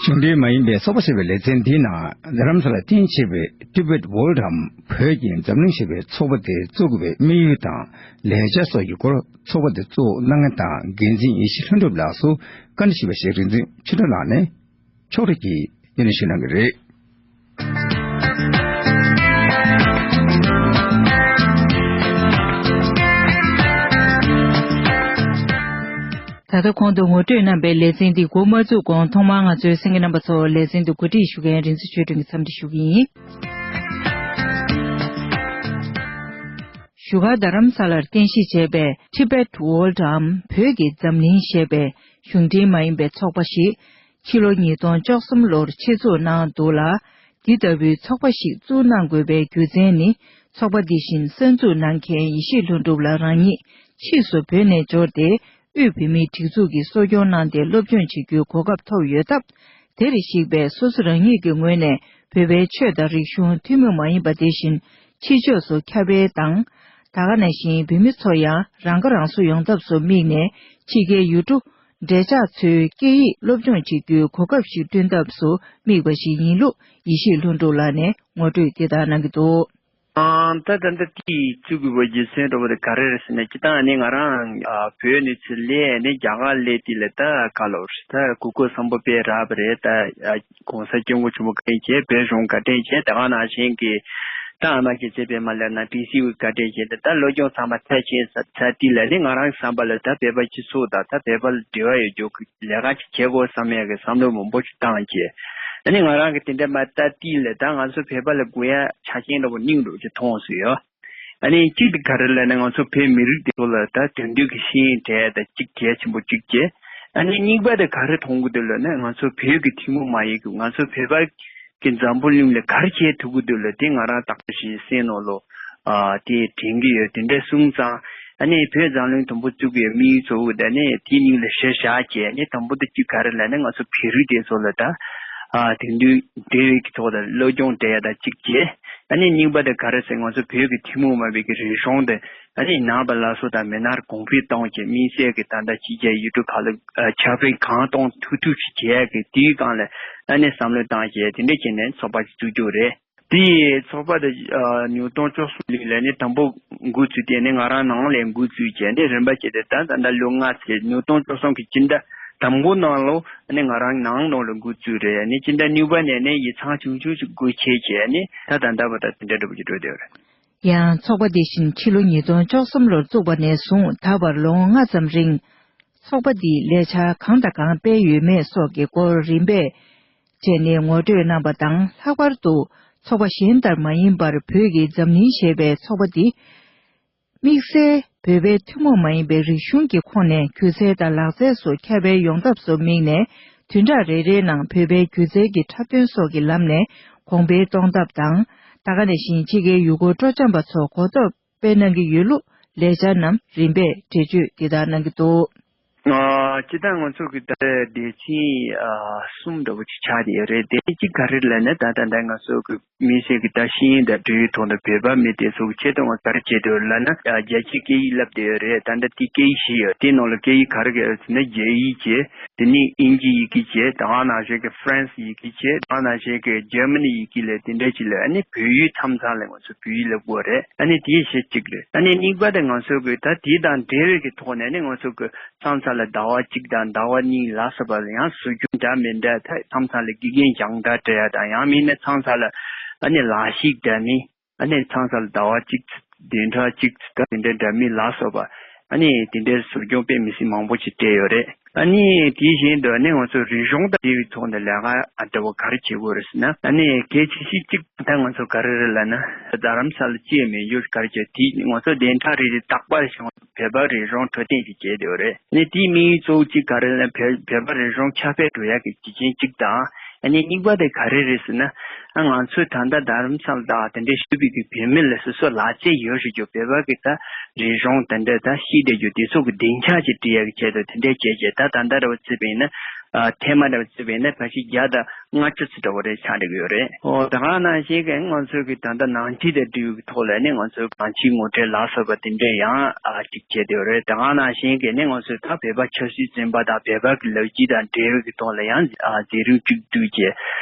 གཞུང་འབྲེལ་མ་ཡིན་པའི་ཚོགས་པ་ཞེས་པའི་ལེ་ཚན་འདིའི་ནང་རྡ་རམ་ས་ལར་རྟེན་གཞི་བྱས་པའི་Tibet World འམ་བོད་ཀྱི་འཛམ་གླིང་ཞེས་པའི་ཚོགས་པ་དེ་བཙུགས་དགོས་པའི་དམིགས་ཡུལ་དང་ལས་འཆར་སོགས་ཀྱི་སྐོར་ཚོགས་པ་དེ་གཙོ་བོ་གནང་མཁན་དང་འགན་འཛིན་ཡེ་ཤེས་ལྷུན་གྲུབ་ལགས་སུ་བཀའ་འདྲི་ཞུས་པ་ཞིག་རིག་འཛིན་ཆོས་སྒྲོན་ལགས་ནས་ཕྱོགས་སྒྲིག་གིས་སྙན་སྒྲོན་ཞུ་གནང་གི་རེད། ད་ལྟ་གོང་དུ་ངོ་སྤྲོད་གནང་པའི་ལེ་ཚན་འདི་འགོ་མ་བཙུགས་གོང་ཐོག་མར་ང་ཚོའི་གསན་མཁན་རྣམ་པ་ཚོར་ལེ་ཚན་འདི་གོ་སྒྲིག་ཞུ་མཁན་རིག་འཛིན་ཆོས་སྒྲོན་གྱིས་འཚམས་འདྲི་ཞུ་གི་ཡིན། བཞུགས་སྒར་རྡ་རམ་ས་ལར་རྟེན་གཞི་བྱས་པའི་Tibet World འམ་བོད་ཀྱི་འཛམ་གླིང་ཞེས་པའི་གཞུང་འབྲེལ་མ་ཡིན་པའི་ཚོགས་པ་ཞིག་ཕྱི་ལོ་ཉིས་སྟོང་བཅུ་གསུམ་ལོར་ཆེད་འཛུགས་གནང་འདུག་ལ། འདི་ལྟ་བུའི་ཚོགས་པ་ཞིག་བཙུགས་གནང་དགོས་པའི་རྒྱུ་མཚན་ནི། ཚོགས་པ་འདི་བཞིན་གསར་འཛུགས་གནང་མཁན་ཡེ་ཤེས་ལྷུན་གྲུབ་ལགས་རང་ཉིད་ཕྱིས་སུ་བོད་ནས་འབྱོར་ཏེ། དབུས་བོད་མིའི་སྒྲིག་འཛུགས་ཀྱིས་གསོ་སྐྱོང་གནང་སྟེ་སློབ་སྦྱོང་བྱེད་རྒྱུའི་གོ་སྐབས་ཐོབ་ཡོད་སྟབས། དེར་གཞིགས་པའི་སོ་སོ་རང་ཉིད་ཀྱི་ངོས་ནས་བོད་པའི་ཆོས་དང་རིག་གཞུང་ཐུན་མོང་མ་ཡིན་པ་དེ་བཞིན་ ཕྱི་ཕྱོགས་སུ་ཁྱབ་སྤེལ་དང་། ད་ག་ནང་བཞིན་བོད་མི་ཚོ་ཡང་རང་ཁ་རང་གསོ་ཡོང་ཐབས་སུ་དམིགས་ནས་ཕྱི་རྒྱལ་ཡུལ་གྲུ་འབྲེལ་ཆགས་ཚོའི་སྐད་ཡིག་སློབ་སྦྱོང་བྱེད་རྒྱུའི་གོ་སྐབས་ཤིག་བསྐྲུན་ཐབས་སུ་དམིགས་པ་ཞིག་ཡིན་ལུགས་ཡེ་ཤེས་ལྷུན་གྲུབ་ལགས་ནས་ངོ་སྤྲོད་དེ་ལྟར་གནང་གི་འདུག། ཨང་། ད་ད་ལྟ་དེའི་བཙུགས་དགོས་པའི་རྒྱུ་མཚན་འདྲ་པོ་དེ་ག་རེ་རེད་ཟེར་ན། སྤྱིར་བཏང་ནི་ང་རང་ཨ་བོད་ནས་ཚུར་སླེབས་ནས་རྒྱ་གར་སླེབས་དུས་ལ་ད་ག་ལབ་རེད། ད་གོ་སྐབས་བཟང་པོ་དཔེ་རག་པ་རེད། ད་ཨ་༸གོང་ས་སྐྱབས་མགོན་ཆེན་པོ་བཀའ་དྲིན་ཆེ། བོད་གཞུང་བཀའ་དྲིན་ཆེ། ད་ག་ནང་བཞིན་གྱི་ད་ཨ་མ་སྐྱིད་ཚེ་པད་མ་ལགས་ནང་ཊི་སི་ཝི་བཀའ་དྲིན་ཆེ། ད་ད་སློབ་སྦྱོང་ཚང་མ་མཐར་ཕྱིན་ཚར་དུས་ལ་ནི་ང་རང་བསམ་པ་ལ་ད་བོད་པ་སྤྱི་ཚོགས་དང་ད་བོད་པ་ལ་འབྲེལ་བ་ཡོད་རྒྱུ་གི་ལས་ཀ་ཅིག་བྱེད་དགོས་བསམ་ཡག་གི་བསམ་བློ་མང་པོ་ཞིག་བཏང་བྱས། ཨ་ནི་ང་རང་གི་དེ་འདྲ་མ་ལྟ་དུས་ལ་ད་ང་ཚོ་བོད་པ་ལ་དགོས་ཡག་ཆ་རྐྱེན་འདྲ་པོ་སྙིང་འདྲ་པོ་ཅིག་མཐོང་སོང་ཡོད། ཨ་ནི་གཅིག་དེ་ག་རེ་ལབ་ན། ང་ཚོ་བོད་མི་རིགས་དེ་ཚོ་ལ་ད་དེང་དུས་ཀྱི་ཤེས་ཡོན་གྲས་དང་གཅིག་གལ་ཆེན་པོ་གཅིག་བྱས། ཨ་ནི་གཉིས་པ་དེ་ག་རེ་མཐོང་གི་འདུག་ལབ་ན། ང་ཚོ་བོད་ཀྱི་ཐུན་མོང་མ་ཡིན་གྱི་ང་ཚོ་བོད་པ་གི་འཛམ་བུ་གླིང་ལ་ག་རེ་བྱེད་ཐུབ་ཀྱི་འདུག་ལབ་དེ་ང་རང་རྟག་པར་ཞིག་སེམས་ནང་ལོགས་ཨ་དེ་དྲན་གྱི་ཡོད། དེ་འདྲ་སོང་ཙང་ཨ་ནི་བོད་འཛམ་གླིང་དང་པོ་བཙུགས་པའི་དམིགས་ཡུལ་གཙོ་བོ་དེ་ནི་དེའི་མིང་ལ་གཞི་བཞག་བྱས་ནས། དང་པོ་དེ་གཅིག་ག་རེ་ལབ་ན། ང་ཚོ་བོད་རིགས་དེ་ཚོ་ལ་ད་ཨ་དེང་དུས་འབྲེལ་ཡོད་ཀྱི་ཐོག་ལ་སློབ་སྦྱོང་སྤྲད་ཡ་དང་གཅིག་བྱས། ཨ་ནི་གཉིས་པ་དེ་ག་རེ་ཟེར། ང་ཚོ་བོད་ཀྱི་ཐུན་མོང་མ་ཡིན་པའི་གི་རིག་གཞུང་དེ་ཨ་ནི་ནང་པ་ལ་སོགས་དང་མི་སྣར་གོང་འཕེལ་གཏོང་བྱས། དམིགས་བསལ་གྱི་ད་ལྟ་ཕྱི་རྒྱལ་ཡུལ་གྲུ་ཁག་ལ་ཨ་ཁྱབ་སྤེལ་གང་གཏོང་ཐུབ་ཐུབ་ཅིག་བྱེད་ཡ་གི་དེའི་སྒང་ལ་ཨ་ནི་བསམ་བློ་བཏང་བྱས། དེ་འདྲ་བྱས་ནས་ཚོགས་པ་ཅིག་བཙུགས་རྒྱུ་རེད། དེའི་ཚོགས་པ་དེ་ཨ་ཉིས་སྟོང་བཅུ་གསུམ་ལོ་ལ་ནི་དང་པོ་འགོ་བཙུགས་ཏེ་ནི་ང་རང་ནང་ལ་འགོ་བཙུགས་བྱས་ནས་རིམ་པ་བྱས་ཏེ་ད་ད་ལྟ་ལོ་ལྔ་ཚར། ཉིས་སྟོང་བཅུ་གསུམ་གྱི་སྤྱི་ཟླ་དང་པོ་ནང་ལོ་ནི་ང་རང་ནང་ནང་ལ་འགོ་བཙུགས་རེད། ནི་སྤྱི་ཟླ་གཉིས་པ་ནས་ནི་ཡིག་ཚང་ཆུང་ཆུང་ཞིག་སྒོ་ཕྱེ་བྱས་ནི་ད་ད་ལྟ་བར་དུ་དེ་འདྲ་འདྲ་པོ་ཅིག་འགྲོ་བསྡད་ཡོད་རེད། ཡང་ཚོགས་པ་འདི་བཞིན་ཕྱི་ལོ་ཉིས་སྟོང་བཅུ་གསུམ་ལོར་བཙུགས་པ་ནས་བཟུང་ད་བར་ལོ་ངོ་ལྔ་ཙམ་རིང་། ཚོགས་པ་འདིས་ལས་འཆར་གང་དང་གང་སྤེལ་ཡོད་མེད་སོགས་ཀྱི་སྐོར་རིམ་པས་བཅས་ནས་ངོ་སྤྲོད་གནང་པ་དང་། ལྷག་པར་དུ་ཚོགས་པ་གཞན་ལྟར་མ་ཡིན་པར་བོད་ཀྱི་འཛམ་གླིང་ཞེས་པའི་ཚོགས་པ་འདི། དམིགས་བསལ་བོད་པའི་ཐུན་མོང་མ་ཡིན་པའི་རིག་གཞུང་གི་ཁོངས་ནས་སྒྱུ་རྩལ་དང་ལག་རྩལ་སོགས་ཁྱབ་སྤེལ་ཡོང་ཐབས་སུ་དམིགས་ནས། བདུན་ཕྲག་རེ་རེའི་ནང་བོད་པའི་སྒྱུ་རྩལ་གྱི་འཁྲབ་སྟོན་སོགས་ཀྱི་ལམ་ནས་གོང་འཕེལ་གཏོང་ཐབས་དང་། ད་ག་ནང་བཞིན་ཕྱི་རྒྱལ་ཡུལ་སྐོར་སྤྲོ་འཆམ་པ་ཚོ་གོ་རྟོགས་སྤེལ་གནང་གི་ཡོད་ལུགས་ལས་འཆར་རྣམས་རིམ་པས་འགྲེལ་བརྗོད་འདི་ལྟར་གནང་གི་འདུག། ཨ་སྤྱིར་བཏང་ང་ཚོ་གི་ད་སྡེ་ཚན་ཨ་གསུམ་འདྲ་བོ་ཅིག་ཆགས་བསྡད་ཡོད་རེད། དེ་གཅིག་ག་རེ་ལབ་ན། ད་ད་ལྟ་ང་ཚོ་གི་དམིགས་བསལ་གྱི་ད་ཤེས་ཡོན་དང་འབྲེལ་ཡོད་ཐོག་ནས་བོད་པ་མི་དེ་ཚོ་གི་ཆེད་དུ་ང་ག་རེ་བྱེད་འདོད་ལབ་ན། ཨ་རྒྱལ་སྤྱིའི་སྐད་ཡིག་བསླབ་བསྡད་ཡོད་རེད། ད་ལྟ་དེ་སྐད་ཡིག་བཞི་ཡོད། དེ་ནང་ལ་སྐད་ཡིག་ག་རེ་ག་རེ་ཟེར་ན། རྒྱ་ཡིག་བྱས། དེ་ནས་དབྱིན་ཇི་ཡི་གེ་བྱས། ད་ག་ནང་བཞིན་གྱི་ཧྥ་རན་སི་ཡི་གེ་བྱས། ད་ག་ནང་བཞིན་གྱི་འཇར་མ་ནི་ཡི་གེ་ལས་དེ་འདྲ་ཅིག་ལས། ཨ་ནི་བོད་ཡིག་མཚམས་མཚམས་ལ་ང་ཚོ་བོད་ཡིག་བསླབ་དགོས་རེད། ཨ་ནི་དེ་གཞི་གཅིག་རེད། ཨ་ནི་གཉིས་པ་དེ་ང་ཚོ་གི་ད་དེ་དང་འབྲེལ་བའི་གི་ཐོག་ནས་ནི་ང་ཚོ་གི་མཚམས་མཚམས་ལ་ཟླ་བ་གཅིག་དང་ཟླ་བ་གཉིས་ལ་སོགས་པ་ལ་ཡང་ཟུར་སྦྱོང་འདྲ་མི་འདྲ། ད་མཚམས་མཚམས་ལ་དགེ་རྒན་སྦྱོང་བརྡར་སྤྲད་ཡ་དང་། ཡང་མིན་ན་མཚམས་མཚམས་ལ་ཨ་ནི་ལག་ཤེས་འདྲ་མིན། ཨ་ནི་མཚམས་མཚམས་ལ་ཟླ་བ་གཅིག་བདུན་ཕྲག་གཅིག་ཙམ་དེ་འདྲ་འདྲ་མིན་ལ་སོགས་པ། ཨ་ནི་དེ་འདྲའི་ཟུར་སྦྱོང་དཔེ་མི་སྲིད་མང་པོ་ཅིག་སྤྲད་ཡོད་རེད། ཨ་ནི་དེ་བཞིན་དུ་ཨ་ནི་ང་ཚོ་རིག་གཞུང་དང་འབྲེལ་བའི་ཐོག་ནས་ལས་ཀ་ཨ་འདྲ་བོ་ག་རེ་བྱེད་དགོས་རེད་ཟེར་ན། ཨ་ནི་གལ་ཆེ་ཤོས་གཅིག་ད་ང་ཚོ་ག་རེ་རེད་ལབ་ན། རྡ་རམ་ས་ལ་ཅིག་མེད་རྒྱུ་ག་རེ་བྱེད། དེ་ང་ཚོ་བདུན་ཕྲག་རེ་རེ་རྟག་པར་བྱུང་བོད་པ་རིག་གཞུང་འཕྲོད་བསྟེན་ཅིག་བྱས་ཡོད་རེད། ཨ་ནི་དེའི་དམིགས་ཡུལ་གཙོ་བོ་གཅིག་ག་རེ་ལབ་ན། བོད་བོད་པ་རིག་གཞུང་ཁྱབ་སྤེལ་འགྲོ་ཡག་གི་རྒྱུ་རྐྱེན་གཅིག་དང་། ཨ་ནི་གཉིས་པ་དེ་ག་རེ་རེད་ཟེར་ན། ཨ་ང་ཚོས་ད་ལྟ་རྡ་རམ་ས་ལ་དང་དེ་འདྲའི་ཞུགས་པའི་གི་བོད་མི་ལ་སོ་སོ་ལག་རྩལ་ཡོད་ཟེར་རྒྱུ། བོད་པ་གི་ད་རིག་གཞུང་དེ་འདྲ་ད་ཤེས་བསྡད་རྒྱུ་དེ་ཚོ་གི་སྡིངས་ཆ་ཅིག་སྤྲད་ཡག་གི་ཆེད་དུ་དེ་འདྲ་བྱས་བྱས། ད་ད་ལྟ་ར་བ་བརྩིས་པ་ཡིན་ན། ཨ་ཐེངས་མ་ར་བ་བརྩིས་པ་ཡིན་ན་ཕལ་ཆེར་བརྒྱ་དང་ལྔ་བཅུ་ཙམ་འདྲ་བོ་རེ་ཆགས་བསྡད་ཀྱི་ཡོད་རེད། ཨོ་ད་ག་ནང་བཞིན་གི་ང་ཚོ་གི་ད་ལྟ་ནང་ཆོས་དང་འབྲེལ་ཡོད་ཀྱི་ཐོག་ལ་ནི་ང་ཚོ་གངས་སྐྱིད་ངོ་སྤྲོད་ལ་སོགས་པ་དེ་འདྲ་ཡང་ཨ་ཅིག་བྱས་བསྡད་ཡོད་རེད། ད་ག་ནང་བཞིན་གི་ནི་ང་ཚོས་ད་བོད་པ་ཆབ་སྲིད་བཙོན་པ་དང་བོད་པ་གི་ལོ་རྒྱུས་དང་འབྲེལ་བའི་གི་ཐོག་ལ་ཡང་ཨ་མཛད་རིམ་ཅིག་བསྡུས་བྱས།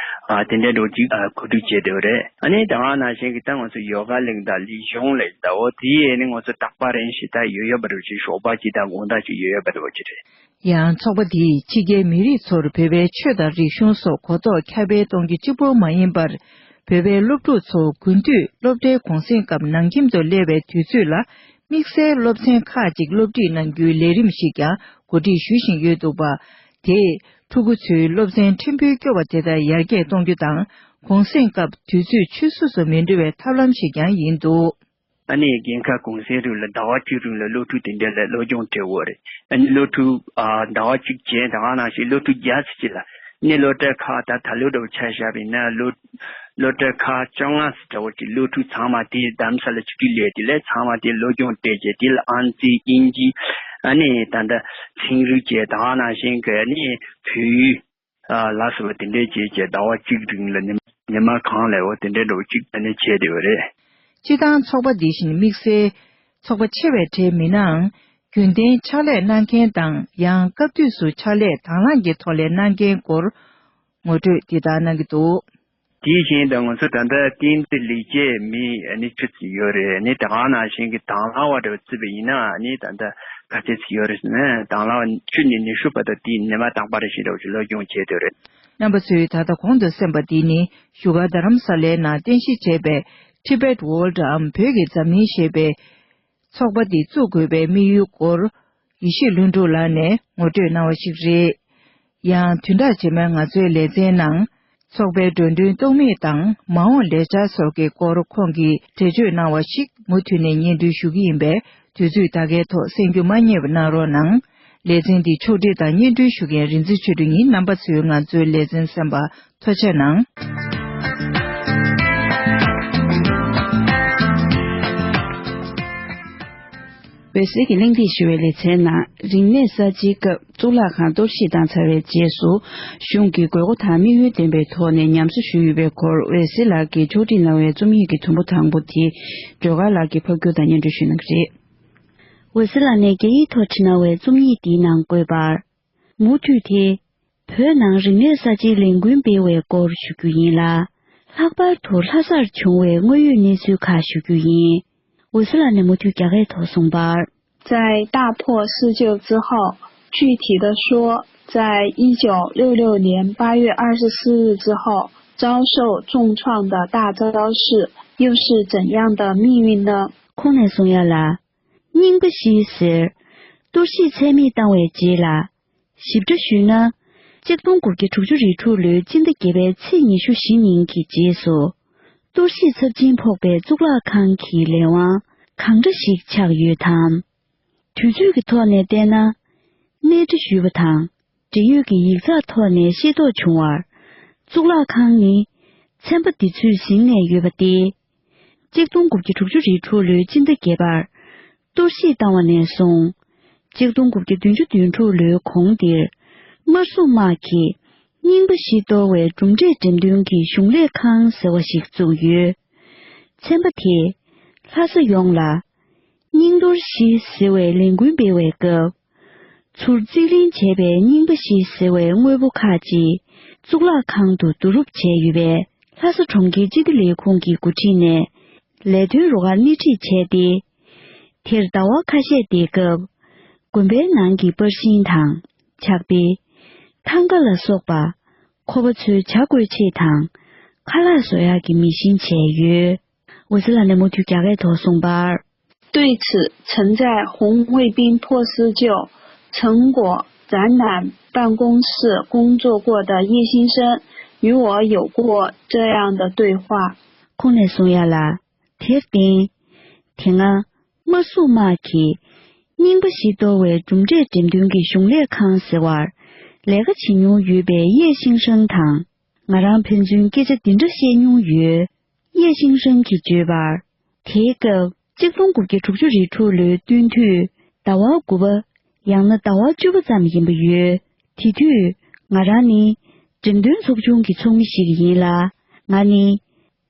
ཨ་དེ་འདྲའི་འགྲོ་ཅིག་ཨ་གོ་སྒྲིག་བྱས་བསྡད་ཡོད་རེད། ཨ་ནི་ད་ག་ནང་བཞིན་གི་ད་ང་ཚོ་ཡོ་ག་གླིང་དང་ལི་གཞུང་ལ་ད་འོ་དེ་ཡས་ནི་ང་ཚོ་རྟག་པར་རིང་ཞིག་ད་ཡོད་ཡོད་པ་རེད་ཅིག་ཞོགས་པ་ཅིག་དང་དགོང་དག་ཅིག་ཡོད་ཡོད་པ་རེད་བ་ཅིག་རེད། ཡང་ཚོགས་པ་འདིས་ཕྱི་རྒྱལ་མི་རིགས་ཚོར་བོད་པའི་ཆོས་དང་རིག་གཞུང་སོགས་གོ་རྟོགས་ཁྱབ་སྤེལ་གཏོང་རྒྱུ་གཅིག་པོ་མ་ཡིན་པར། བོད་པའི་སློབ་ཕྲུག་ཚོ་དགུན་དུས་སློབ་གྲྭའི་གུང་གསེང་སྐབས་ནང་ཁྱིམ་དུ་སླེབས་པའི་དུས་ཚོད་ལ། དམིགས་བསལ་སློབ་ཚན་ཁག་ཅིག་སློབ་ཁྲིད་གནང་རྒྱུའི་ལས་རིམ་ཞིག་ཀྱང་གོ་སྒྲིག་ཞུ་བཞིན་ཡོད་འདུག་པ། དེས་ཕྲུ་གུ་ཚོའི་སློབ་ཚན་ཕྲན་བུའི་སྐྱོ་བ་དེ་དག་ཡར་རྒྱས་གཏོང་རྒྱུ་དང་། གུང་གསེང་སྐབས་དུས་ཚོད་ཆུད་ཟོས་སུ་མི་འགྲོ་བའི་ཐབས་ལམ་ཞིག་ཀྱང་ཡིན་འདུག། ཨ་ནི་རྒན་ཁ་གུང་སེང་རིང་ལ་ཟླ་བ་གཅིག་རིང་ལ་སློབ་ཕྲུག་དེ་འདྲ་ལ་སློབ་སྦྱོང་སྤྲད་ཡོད་རེད། ཨ་ནི་སློབ་ཕྲུག་ཨ་ཟླ་བ་གཅིག་བྱས་ད་ག་ནང་བཞིན་སློབ་ཕྲུག་བརྒྱ་ཙམ་ཅིག་ལ་ནི་སློབ་གྲྭ་ཁག་ད་ད་ལོ་འདྲ་བོ་ཆ་བཞག་པ་ཡིན་ན་སློབ་སློབ་གྲྭ་ཁག་བཅོ་ལྔ་ཙམ་འདྲ་བོ་ཅིག་སློབ་ཕྲུག་ཚང་མ་དེ་རྡ་རམ་ས་ལ་ཆིབས་བསྒྱུར་སླེབས་དེ་ལ་ཚང་མ་དེ་སློབ་སྦྱོང་སྤྲད་བྱས། དེ་ལ་ཨང་རྩིས་དབྱིན་ཇི་ཨ་ནི་ད་ལྟ་ཚན་རིག་བཅས་ད་ག་ནང་བཞིན་གྱི་ཨ་ནི་བོད་ཡིག་ཨ་ལ་སོགས་པ་དེ་འདྲའི་བྱས་བྱས་ཟླ་བ་གཅིག་རིང་ལ་ཉི་ཉི་མ་གང་ལ་འོ་དེ་འདྲའི་འདྲ་བོ་གཅིག་ཨ་ནི་བྱས་བསྡད་ཡོད་རེད། སྤྱིར་བཏང་ཚོགས་པ་འདི་བཞིན་དམིགས་བསལ་ཚོགས་པ་ཆེ་བའི་གྲས་མིན་ནའང་། རྒྱུན་ལྡན་ཕྱག་ལས་གནང་མཁན་དང་ཡང་སྐབས་དུས་སུ་ཕྱག་ལས་དང་བླངས་ཀྱི་ཐོག་ལས་གནང་མཁན་སྐོར་ངོ་སྤྲོད་འདི་ལྟར་གནང་གི་འདུག། དེའི་རྐྱེན་དུ་ང་ཚོ་ད་ལྟ་རྟེན་འབྲེལ་ལེགས་སྐྱེས་མི་ཨ་ནི་ཁྲི་ཙམ་ཡོད་རེད། ཨ་ནི་ད་ག་ནང་བཞིན་གྱི་དང་བླངས་པ་འདྲ་བ་བརྩིས་པ་ཡིན་ན་ཨ་ནི་ད་ལྟ་ག་ཚད་ཅིག་ཡོད་རེད་ཟེར་ན། དང་བླངས་པ་བཅུ་ནས་ཉི་ཤུ་བར་དུ་དེ་ཉི་མ་དང་པ་རེ་བཞིན་འདྲ་བོ་ཞིག་སློབ་སྦྱོང་བྱས་བསྡད་རེད། རྣམ་པ་ཚོས་ད་ལྟ་གོང་དུ་གསན་པ་འདི་ནི་བཞུགས་སྒར་རྡ་རམ་ས་ལའི་ནང་རྟེན་གཞི་བྱས་པའི་Tibet Worldའམ་བོད་ཀྱི་འཛམ་གླིང་ཞེས་པའི་ཚོགས་པ་འདི་བཙུགས་དགོས་པའི་དམིགས་ཡུལ་སྐོར་ཡེ་ཤེས་ལྷུན་གྲུབ་ལགས་ནས་ངོ་སྤྲོད་གནང་བ་ཞིག་རེད། ཡང་བདུན་ཕྲག་རྗེས་མའི་ང་ཚོའི་ལེ་ཚན་ནང་ཚོགས་པའི་འགྲོ་དོན་སྟོང་མིག་དང་མ་འོངས་ལས་འཆར་སོགས་ཀྱི་སྐོར་ཁོང་གིས་འགྲེལ་བརྗོད་གནང་བ་ཞིག་མུ་མཐུད་ནས་སྙན་སྒྲོན་ཞུ་གི་ཡིན་པས། དུས་ཚོད་ད་གའི་ཐོག་གསན་རྒྱུ་མ་བསྙེལ་བ་གནང་རོགས་གནང་། ལེ་ཚན་འདི་ཕྱོགས་སྒྲིག་དང་སྙན་སྒྲོན་ཞུ་མཁན་རིག་འཛིན་ཆོས་སྒྲོན་ཡིན། རྣམ་པ་ཚོས་ང་ཚོའི་ལེ་ཚན་གསན་པར་ཐུགས་རྗེ་གནང་། འོད་ཟེར་གྱི་གླེང་སྟེགས་ཞུ་བའི་ལེ་ཚན་ནང་རིག་གནས་གསར་བརྗེའི་སྐབས་གཙུག་ལག་ཁང་གཏོར་བཤིག་བཏང་ཚར་བའི་རྗེས་སུ་གཞུང་གི་དགོས་མཁོ་དང་དམིགས་ཡུལ་ལྡན་པའི་ཐོག་ནས་ཉམས་གསོ་ཞུས་ཡོད་པའི་སྐོར་འོད་ཟེར་ལགས་ཀྱིས་ཕྱོགས་སྒྲིག་གནང་བའི་རྩོམ་ཡིག་གི་དུམ་བུ་དང་པོ་དེ་སྒྲོལ་དཀར་ལགས་ཀྱིས་ཕབ་སྒྱུར་དང་སྙན་སྒྲོན་ཞུ་གནང་གི་རེད། འོད་ཟེར་ལགས་ནས་རྒྱ་ཡིག་ཐོག་བྲིས་གནང་བའི་རྩོམ་ཡིག་འདིའི་ནང་བཀོད་པར། མུ་མཐུད་དེ། བོད་ནང་རིག་གནས་གསར་བརྗེའི་ལས་འགུལ་སྤེལ་བའི་སྐོར་ཞུ་རྒྱུ་ཡིན་ལ། ལྷག་པར་དུ་ལྷ་སར་བྱུང་བའི་དངོས་ཡོད་གནས་ཚུལ་ཁག་ཞུ་རྒྱུ་ཡིན། འོད་ཟེར་ལགས་ནས་མུ་མཐུད་རྒྱ་སྐད་ཐོག་གསུངས་པར། 在大破四旧之后，具体的说，在一九六六年八月二十四日之后，遭受重创的大昭寺又是怎样的命运呢？ ཁོང་ནས་གསུང་ཡ་ལ། རྙིང་པ་བཞི་ཟེར། གཏོར་བཤིག་ཚད་མེད་བཏང་བའི་རྗེས་ལ། ཞིབ་ཕྲ་ཞུས་ན། གཅིག་སྟོང་དགུ་བརྒྱ་དྲུག་ཅུ་རེ་དྲུག་ལོའི་སྤྱི་ཟླ་བརྒྱད་པའི་ཚེས་ཉི་ཤུ་བཞི་ཉིན་གྱི་རྗེས་སུ། གཏོར་བཤིག་ཚབས་ཆེན་ཕོག་པའི་གཙུག་ལག་ཁང་གི་ལས་དབང་གང་འདྲ་ཞིག་ཆགས་ཡོད་དམ། དུས་ཚོད་ཀྱི་ཐོག་ནས་བལྟས་ན། གནས་འདྲི་ཞུས་པ་དང་། འབྲེལ་ཡོད་ཀྱི་ཡིག་ཚགས་ཐོག་ནས་ཤེས་རྟོགས་བྱུང་བར། གཙུག་ལག་ཁང་ནི། ཚན་པ་འདི་ཚོས་ཟིན་ནས་ཡོད་པ་སྟེ། གཅིག་སྟོང་དགུ་བརྒྱ་དྲུག་ཅུ་རེ་དྲུག་ལོའི་སྤྱི་ཟླ་བརྒྱད་པར། གཏོར་བཤིག་བཏང་བ་ནས་བཟུང་། གཅིག་སྟོང་དགུ་བརྒྱ་བདུན་ཅུ་དོན་དྲུག་ལོའི་གོང་འདིར། དམར་སྲུང་དམག་གིས་རྙིང་པ་བཞི་གཏོར་བའི་གྲུབ་འབྲས་འགྲེམས་སྟོན་གྱི་གཞུང་ལས་ཁང་ཟེར་བ་ཞིག་བཙུགས་ཡོད། ཚན་པ་དེས་ལྷ་ས་ཡོངས་ལ་རྙིང་གཏོར་བཞི་ཟེར་བའི་ལས་འགུལ་སྤེལ་བའི་སྐབས། ཚུར་རྩིས་ལེན་བྱས་པའི་རྙིང་པ་བཞི་ཟེར་བའི་དངོས་པོ་ཁག་ཅིག་གཙུག་ལག་ཁང་དུ་བསྡུ་རུབ་བྱས་ཡོད་པས། ལྷ་ས་གྲོང་ཁྱེར་སྤྱི་བདེ་ལས་ཁུངས་ཀྱི་འགོ་ཁྲིད་ནས་ལས་དོན་རུ་ཁག་སྣེ་ཁྲིད་བྱས་ཏེ། དེར་ཟླ་བ་ཁ་ཤས་བསྡད་སྐབས། དགོན་པའི་ནང་གི་པར་ཤིང་དང་། ཕྱག་དཔེ། ཐང་ག་ལ་སོགས་པ། ཁོ་པ་ཚོའི་ཇ་བསྐོལ་ཆེད་དང་། ཁ་ལག་བཟོ་ཡག་གི་མེ་ཤིན་བྱས་ཡོད། འོད་ཟེར་ལགས་ནས་མུ་མཐུད་རྒྱ་སྐད་ཐོག་གསུངས་པར། 对此，曾在红卫兵破四旧成果展览办公室工作过的叶先生与我有过这样的对话。 ཁོང་ནས་གསུངས་ཡ་ལ། དེར་བརྟེན། དེ་སྔ། དམར་སྲུང་དམག་གིས། རྙིང་པ་བཞི་གཏོར་བའི་གྲུབ་འབྲས་འགྲེམས་སྟོན་གྱི་གཞུང་ལས་ཁང་ཟེར་བར། ལས་ཀ་བྱེད་མྱོང་ཡོད་པའི་ཡེ་ཤིང་ཧྲེང་དང་། ང་རང་ཕན་ཚུན་སྐད་ཆ་འདི་འདྲ་བཤད་མྱོང་ཡོད། ཡེ་ཤིང་ཧྲེང་གིས་བརྗོད་པར། དེའི་སྐབས། གཅིག་སྟོང་དགུ་བརྒྱ་དྲུག་ཅུ་རེ་དྲུག་ལོའི་སྟོན་དུས། ཟླ་བ་དགུ་པ། ཡང་ན་ཟླ་བ་བཅུ་པ་ཙམ་ཡིན་པ་ཡོད། དེ་དུས། ང་རང་ནི། འགྲེམས་སྟོན་ཚོགས་ཆུང་གི་ཚོགས་མི་ཞིག་ཡིན་ལ། ང་ནི།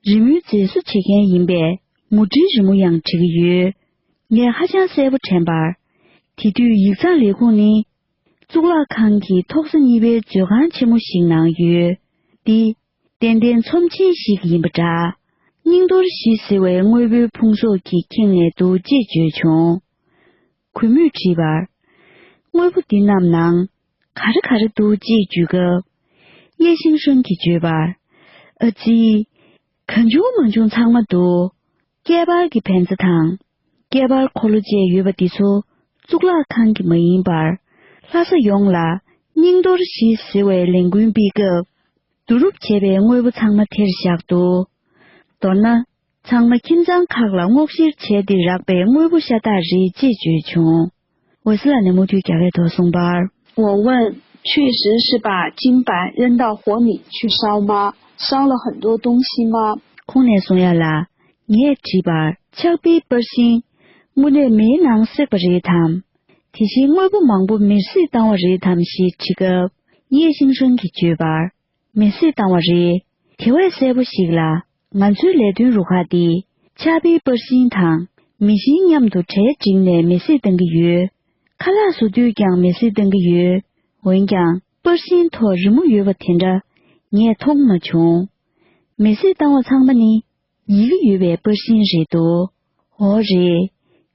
རི་མོའི་མཛེས་བཟོ་བྱེད་མཁན་ཡིན་པས། མུ་འབྲེལ་རི་མོ་ཡང་འབྲི་གི་ཡོད། ངས་ཧ་ཅང་གསལ་པོ་དྲན་པར། དེ་དུས་ཡིག་ཚགས་ལས་ཁུངས་ནི། གཙུག་ལག་ཁང་གི་ཐོག་ས་གཉིས་པའི་མཛོད་ཁང་ཆེན་མོ་ཞིག་ནང་ཡོད། འདི། ཏན་ཏན་ཚོམས་ཆེན་ཞིག་ཡིན་པ་འདྲ། རྙིང་གཏོར་བཞི་ཟེར་བའི་དངོས་པོའི་ཕུང་གཟུགས་ཀྱིས་ཁེངས་ནས་འདུག་ཅེས་བརྗོད་བྱུང་། གུས་མོས་དྲིས་པར། དངོས་པོ་འདི་རྣམས་ནང་ག་རེ་ག་རེ་འདུག་ཅེས་བརྗོད་སྐབས། ཡེ་ཤིང་ཧྲེང་གིས་བརྗོད་པར། ཨ་ཙི། གང་བྱུང་མང་བྱུང་ཚང་མ་འདུག་སྐྱེས་འཕེལ་གྱི་ཕན་ཚུན་དང་། སྐྱེས་འཕེལ་འཁོར་ལོ་བཅས་ཡོད་པ་འདི་ཚོ་གཙུག་ལག་ཁང་གི་མ་ཡིན་པར། ལྷ་ས་ཡོངས་ལ་རྙིང་གཏོར་བཞི་ཟེར་བའི་ལས་འགུལ་སྤེལ་སྐབས། བསྡུ་རུབ་བྱས་པའི་དངོས་པོ་ཚང་མ་དེར་བཞག་འདུག་མདོར་ན། ཚང་མ་ཁྱིམ་ཚང་ཁག་ལ་སྔོག་བཤེར་བྱས་ཏེ་རག་པའི་དངོས་པོ་ཤ་སྟག་རེད་ཅེས་བརྗོད་བྱུང་། འོད་ཟེར་ལགས་ནས་མུ་མཐུད་རྒྱ་སྐད་ཐོག་གསུངས་པར། 我问，确实是把金板扔到火里去烧吗？烧了很多东西吗？ ཁོང་ནས་གསུང་ཡ་ལ། ངས་དྲིས་པར། ཕྱག་དཔེའི་པར་ཤིང་། དངོས་གནས་མེའི་ནང་བསྲེགས་པ་རེད་དམ། དེ་བཞིན་དངོས་པོ་མང་པོ་མེར་སྲེག་བཏང་བ་རེད་དམ་ཞེས་དྲིས་སྐབས། ཡེ་ཤིང་ཧྲེང་གིས་བརྗོད་པར། མེར་སྲེག་བཏང་བ་རེད། དེ་བས་གསལ་པོ་ཞིག་ལ། ང་ཚོའི་ལས་དོན་རུ་ཁག་འདི། ཆར་པའི་པར་ཤིང་དང་མེ་ཤིང་མཉམ་དུ་གྲལ་བསྒྲིགས་ནས་མེ་བསྲེགས་བཏང་གི་ཡོད། ཁ་ལག་བཟོ་དུས་ཀྱང་མེ་བསྲེགས་བཏང་གི་ཡོད། འོན་ཀྱང་པར་ཤིང་ཐོག་རི་མོ་ཡོད་པ་དེ་འདྲ་ངས་མཐོང་མ་བྱུང་། མེ་བསྲེགས་བཏང་བ་ཚང་མ་ནི་ཡི་གེ་ཡོད་པའི་པར་ཤིང་རེད་འདུག་འོ་རེད།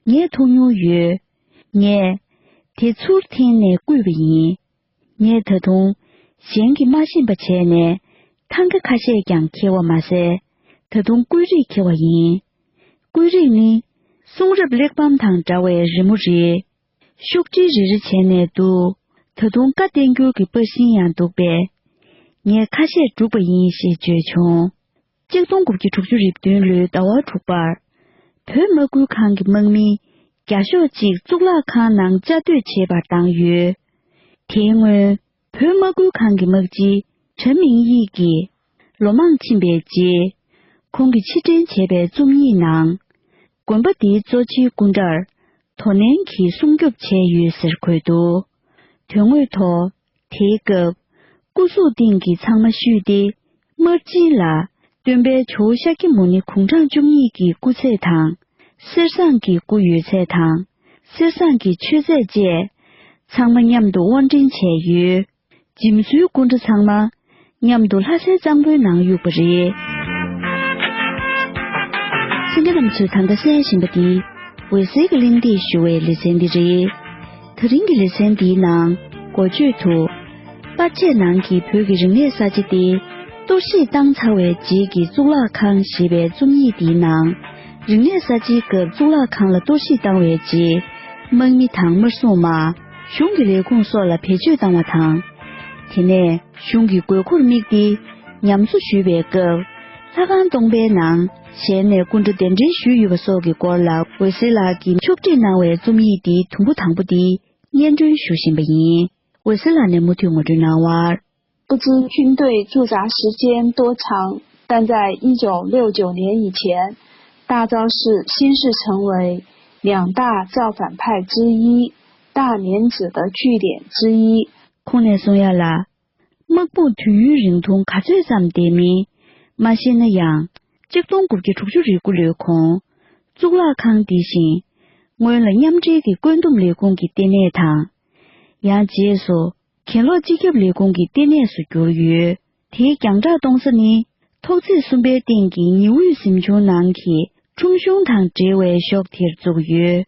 ངས་མཐོང་མྱོང་ཡོད། ངས་དེ་ཚུར་འཐེན་ནས་བརྐུས་པ་ཡིན། ངས་ད་དུང་གཞན་གྱིས་མ་ཤེས་པ་བྱས་ནས་ཐང་ག་ཁ་ཤས་ཀྱང་འཁྱེར་བ་མ་ཟད། ད་དུང་བརྐོས་རིས་འཁྱེར་བ་ཡིན། བརྐོས་རིས་ནི་གསུང་རབ་གླེགས་བམ་དང་འདྲ་བའི་རི་མོ་རེད། ཤོག་དྲིལ་རེ་རེ་བྱས་ནས་འདུག་ད་དུང་བཀའ་བསྟན་འགྱུར་གྱི་པར་ཤིང་ཡང་འདུག་པས། ངས་ཁ་ཤས་བསྒྲུགས་པ་ཡིན་ཞེས་བརྗོད་བྱུང་། གཅིག་སྟོང་དགུ་བརྒྱ་དྲུག་ཅུ་རེ་བདུན་ལོའི་ཟླ་བ་དྲུག་པར། བོད་དམག་ཁུལ་ཁང་གི་དམག་མི་བརྒྱ་ཤོག་གཅིག་གཙུག་ལག་ཁང་ནང་བཅའ་སྡོད་བྱེད་པར་བཏང་ཡོད། དེའི་སྔོན། བོད་དམག་ཁུལ་ཁང་གི་དམག་སྤྱི་གྲྭ་མིང་ཡིག་གིས་ལོ་མང་ཕྱིན་པའི་རྗེས། ཁོང་གིས་ཕྱིར་འཐེན་བྱས་པའི་རྩོམ་ཡིག་ནང་། དགོན་པ་འདིའི་གཙོ་ཆེའི་སྐུ་འདྲར་དོ་ནན་གྱིས་སྲུང་སྐྱོབ་བྱས་ཡོད་ཟེར་འཁོད་འདུག་དོན་དངོས་ཐོག་དེའི་སྐབས། སྐུ་གཟུགས་སྟེང་གི་ཚང་མ་བཤུས་ཏེ། དམར་སྦྱིན་ལ་སྟོན་པའི་ཇོ་བོ་ཤཱཀྱ་མུ་ནེ་དགུང་གྲངས་བཅུ་གཉིས་ཀྱི་སྐུ་ཚད་དང་། གསེར་ཟངས་ཀྱི་སྐུ་ཡོད་ཚད་དང་། གསེར་ཟངས་ཀྱི་མཆོད་རྫས་བཅས་ཚང་མ་མཉམ་དུ་དབོར་འདྲེན་བྱས་ཡོད། འཇིམ་བཟོའི་སྐུ་འདྲ་ཚང་མ་མཉམ་དུ་ལྷ་སའི་གཙང་པོའི་ནང་གཡུགས་པ་རེད། གསན་མཁན་རྣམ་ཚོས་ད་ལྟ་གསན་བཞིན་པ་འདི་འོད་ཟེར་གྱི་གླེང་སྟེགས་ཞུ་བའི་ལེ་ཚན་འདི་རེད། ད་རིང་གི་ལེ་ཚན་འདིའི་ནང་འགོ་བརྗོད་དུ། པར་ཆས་ནང་གི་བོད་ཀྱི་རིག་གནས་གསར་བརྗེ་སྟེ། གཏོར་བཤིག་བཏང་ཚར་བའི་རྗེས་ཀྱི་གཙུག་ལག་ཁང་ཞེས་པའི་རྩོམ་ཡིག་འདིའི་ནང་། རིག་གནས་གསར་བརྗེའི་སྐབས་གཙུག་ལག་ཁང་ལ་གཏོར་བཤིག་བཏང་བའི་རྗེས། དམག་མི་དང་དམར་སྲུང་དམག་གཞུང་གི་ལས་ཁུངས་སོགས་ལ་བེད་སྤྱོད་བཏང་བ་དང་། དེ་ནས་གཞུང་གི་དགོས་མཁོར་དམིགས་ཏེ་ཉམས་གསོ་ཞུས་པའི་སྐབས། ལྷ་ཁང་སྟོང་པའི་ནང་ཞལ་ནས་སྐུ་འདྲ་གདན་འདྲེན་ཞུས་ཡོད་པ་སོགས་ཀྱི་སྐོར་ལ་འོད་ཟེར་ལགས་ཀྱིས་ཕྱོགས་སྒྲིག་གནང་བའི་རྩོམ་ཡིག་འདིའི་དུམ་བུ་དང་པོ་འདི་སྙན་སྒྲོན་ཞུ་བཞིན་པ་ཡིན། འོད་ཟེར་ལགས་ནས་མུ་མཐུད་ངོ་སྤྲོད་གནང་བར། 不知军队驻扎时间多长，但在一九六九年以前，大昭寺先是成为两大造反派之一大莲子的据点之一。 ཁོང་ནས་གསུང་ཡ་ལ། དམག་དཔུང་དུས་ཡུན་རིང་ཐུང་ག་ཚོད་ཙམ་བསྡད་མིན་མ་ཤེས་ན་ཡང་། གཅིག་སྟོང་དགུ་བརྒྱ་དྲུག་ཅུ་རེ་དགུ་ལོའི་གོང་། གཙུག་ལག་ཁང་འདི་བཞིན། སྔོན་ལ་མཉམ་འབྲེལ་གྱི་བཀོད་འདོམས་ལས་ཁུངས་ཀྱི་ལྟེ་གནས་དང་། ཡང་རྗེས་སུ། གྱེན་ལོག་སྤྱི་ཁྱབ་ལས་ཁུངས་ཀྱི་ལྟེ་གནས་སུ་གྱུར་ཡོད། དེའི་རྒྱང་བསྒྲགས་གཏོང་ས་ནི། ཐོག་བརྩེགས་གསུམ་པའི་སྟེང་གི་ཉི་འོད་གཟིམ་ཆུང་ནང་གི་ཁྲོམ་གཞུང་དང་འབྲེལ་བའི་ཤོག་དེར་བཙུགས་ཡོད།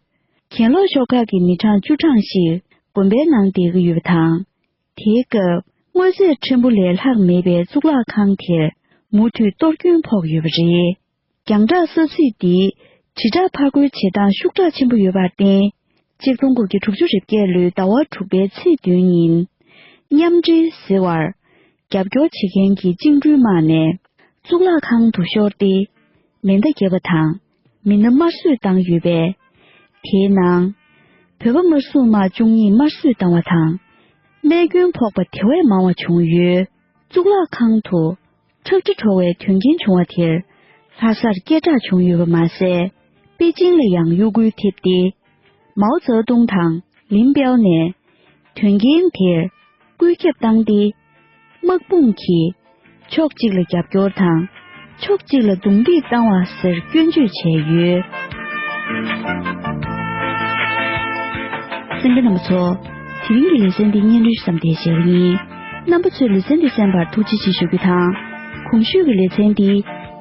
གྱེན་ལོག་ཤོག་ཁག་གི་མི་གྲངས་བཅུ་གྲངས་ཤིག་དགོན་པའི་ནང་བསྡད་ཀྱི་ཡོད་པ་དང་། དེའི་སྐབས་དངོས་རྫས་ཕྲན་བུ་ལས་ལྷག་མེད་པའི་གཙུག་ལག་ཁང་དེར་མུ་མཐུད་གཏོར་སྐྱོན་ཕོག་ཡོད་པ་རེད། རྒྱང་བསྒྲགས་ས་ཚིགས་འདིའི་དྲིལ་བསྒྲགས་ཕར་རྒོལ་བྱེད་སྟངས་ཤུགས་དྲག་ཆེན་པོ་ཡོད་པར་བརྟེན། གཅིག་སྟོང་དགུ་བརྒྱ་དྲུག་ཅུ་རེ་བརྒྱད་ལོའི་ཟླ་བ་དྲུག་པའི་ཚེས་བདུན་ཉིན། མཉམ་འབྲེལ་ཟེར་བར་རྒྱབ་སྐྱོར་བྱེད་མཁན་གྱི་བཅིངས་འགྲོལ་དམག་ནས་གཙུག་ལག་ཁང་དུ་ཤོར་ཏེ། མེ་མདའ་བརྒྱབ་པ་དང་མི་སྣ་དམར་གསོད་བཏང་ཡོད་པས། དེའི་ནང་བོད་པ་དམར་སྲུང་དམག་བཅུ་གཉིས་དམར་གསོད་བཏང་བ་དང་། རྨས་སྐྱོན་ཕོག་པ་དེ་བས་མང་བ་བྱུང་ཡོད། གཙུག་ལག་ཁང་དུ་ཁྲག་དྲི་བྲོ་བའི་དོན་རྐྱེན་བྱུང་བ་དེར་ལྷ་སར་སྐད་གྲགས་བྱུང་ཡོད་པ་མ་ཟད། པེ་ཅིང་ལ་ཡང་གཡོ་འགུལ་ཐེབས་ཏེ། མའོ་ཙེ་ཏུང་དང་ལིན་པའོ་ནས་དོན་རྐྱེན་དེར་བཀོད་ཁྱབ་བཏང་སྟེ། དམག་དཔུང་གིས་ཕྱོགས་གཅིག་ལ་རྒྱབ་སྐྱོར་དང་། ཕྱོགས་གཅིག་ལ་རྡུང་རྡེག་བཏང་བ་ཟེར་སྐྱོན་བརྗོད་བྱས་ཡོད། གསན་མཁན་རྣམ་པ་ཚོ། དེ་རིང་གི་ལེ་ཚན་འདི་སྙན་སྒྲོན་ཞུ་མཚམས་དེ་བཞག་གི་ཡིན། རྣམ་པ་ཚོས་ལེ་ཚན་འདི་གསན་པར་ཐུགས་རྗེ་ཆེ་ཞུ་རྒྱུ་དང་། གོང་ཞུས་ཀྱི་ལེ་ཚན་འདི་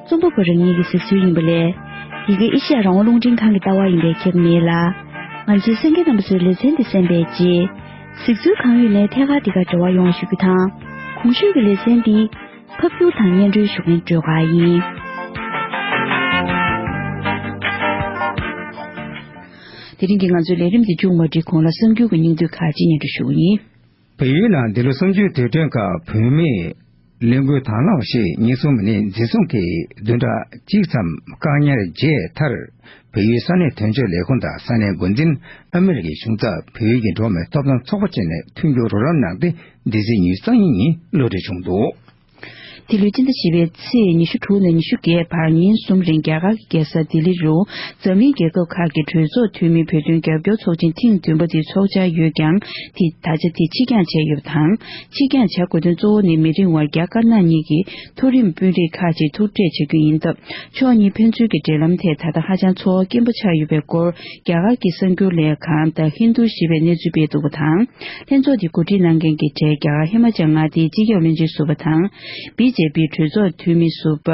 རྩོམ་པ་པོ་རང་ཉིད་ཀྱི་གཟིགས་ཚུལ་ཡིན་པ་ལས། འདི་ག་ཨེ་ཤི་ཡ་རང་དབང་རླུང་འཕྲིན་ཁང་གི་ལྟ་བ་ཡིན་པས་ཁྱབ་མེད་ལ། ང་ཚོའི་གསན་མཁན་རྣམ་པ་ཚོས་ལེ་ཚན་འདི་གསན་པའི་རྗེས། གཟིགས་ཚུལ་གང་ཡོད་ནས་ཐད་ཀར་འདི་གར་འབྲེལ་བ་ཡོང་བ་ཞུ་རྒྱུ་དང་། གོང་ཞུས་ཀྱི་ལེ་ཚན་འདི་ཕབ་སྒྱུར་དང་སྙན་སྒྲོན་ཞུ་མཁན་སྒྲོལ་དཀར་ཡིན། དེ་རིང་གི་ང་ཚོའི་ལས་རིམ་འདི་མཇུག་མ་སྒྲིལ་གོང་ལ་གསར་འགྱུར་གྱི་སྙིང་བསྡུས་ཁག་ཅིག་སྙན་སྒྲོན་ཞུ་གི་ཡིན། བལ་ཡུལ་ནང་འདི་ལོ་གསུམ་བཅུའི་དུས་དྲན་ཁག་བུད་མེད་ལས་འགུལ་དང་བླངས་ཞེས་ཉེན་སྲུང་མི་སྣས་འཛིན་བཟུང་གིས་བདུན་ཕྲག་གཅིག་ཙམ་བཀག་ཉར་བྱས་མཐར། བལ་ཡུལ་ས་གནས་དོན་གཅོད་ལས་ཁུངས་དང་ས་གནས་འགོ་འཛིན། ཨ་མི་རི་ཀའི་གཞུང་ཚབ། བལ་ཡུལ་གྱི་འགྲོ་བ་མིའི་ཐོབ་ཐང་ཚོགས་པ་བཅས་ནས་མཐུན་འགྱུར་རོགས་རམ་གནང་སྟེ། འདི་ཚེས་ཉི་ཤུ་རྩ་གཉིས་ཉིན་གློད་གྲོལ་བྱུང་འདུག། འདི་ལོའི་སྤྱི་ཟླ་བཞི་པའི་ཚེས་ཉི་ཤུ་དྲུག་ནས་ཉི་ཤུ་བརྒྱད་བར་ཉིན་གསུམ་རིང་རྒྱ་གར་གྱི་རྒྱལ་ས་ལྡི་ལི་རུ་འཛམ་གླིང་རྒྱལ་ཁབ་ཁག་གི་གྲོས་ཚོགས་འཐུས་མིའི་བོད་དོན་རྒྱབ་སྐྱོར་ཚོགས་ཆེན་ཐེངས་བདུན་པ་དེ་འཚོགས་འཆར་ཡོད་ཀྱང་དེ་ད་ཆ་དེ་ཕྱིར་འགྱངས་བྱས་ཡོད་པ་དང་། ཕྱིར་འགྱངས་བྱ་དགོས་དོན་གཙོ་བོ་ནི་མི་རིང་བར་རྒྱ་དཀར་ནག་གཉིས་ཀྱི་མཐོ་རིམ་དཔོན་རིགས་ཁག་ཅིག་ཐུག་འཕྲད་བྱ་རྒྱུ་ཡིན་སྟབས། ཕྱོགས་གཉིས་ཕན་ཚུན་གྱི་འབྲེལ་ལམ་ཐད་ད་ལྟ་ཧ་ཅང་ཚོར་བ་སྐྱེན་པོ་ཆགས་ཡོད་པའི་སྐོར་རྒྱ་གར་གྱི་གསར་འགྱུར་ལས་ཁང་The Hindu ཞེས་པས་གནས་ཚུལ་སྤེལ་འདུག་པ་དང་། ལྷན་ཚོགས་དེ་གོ་སྒྲིག་གནང་མཁན་གྱི་གྲས་རྒྱ་གར་ཧི་མ་ཅལ་མངའ་སྡེའི་སྤྱི་ཁྱབ་བློན་ཆེན་ཟུར་པ་དང་། བི་ཇེ་པི་གྲོས་ཚོགས་འཐུས་མི་ཟུར་པ་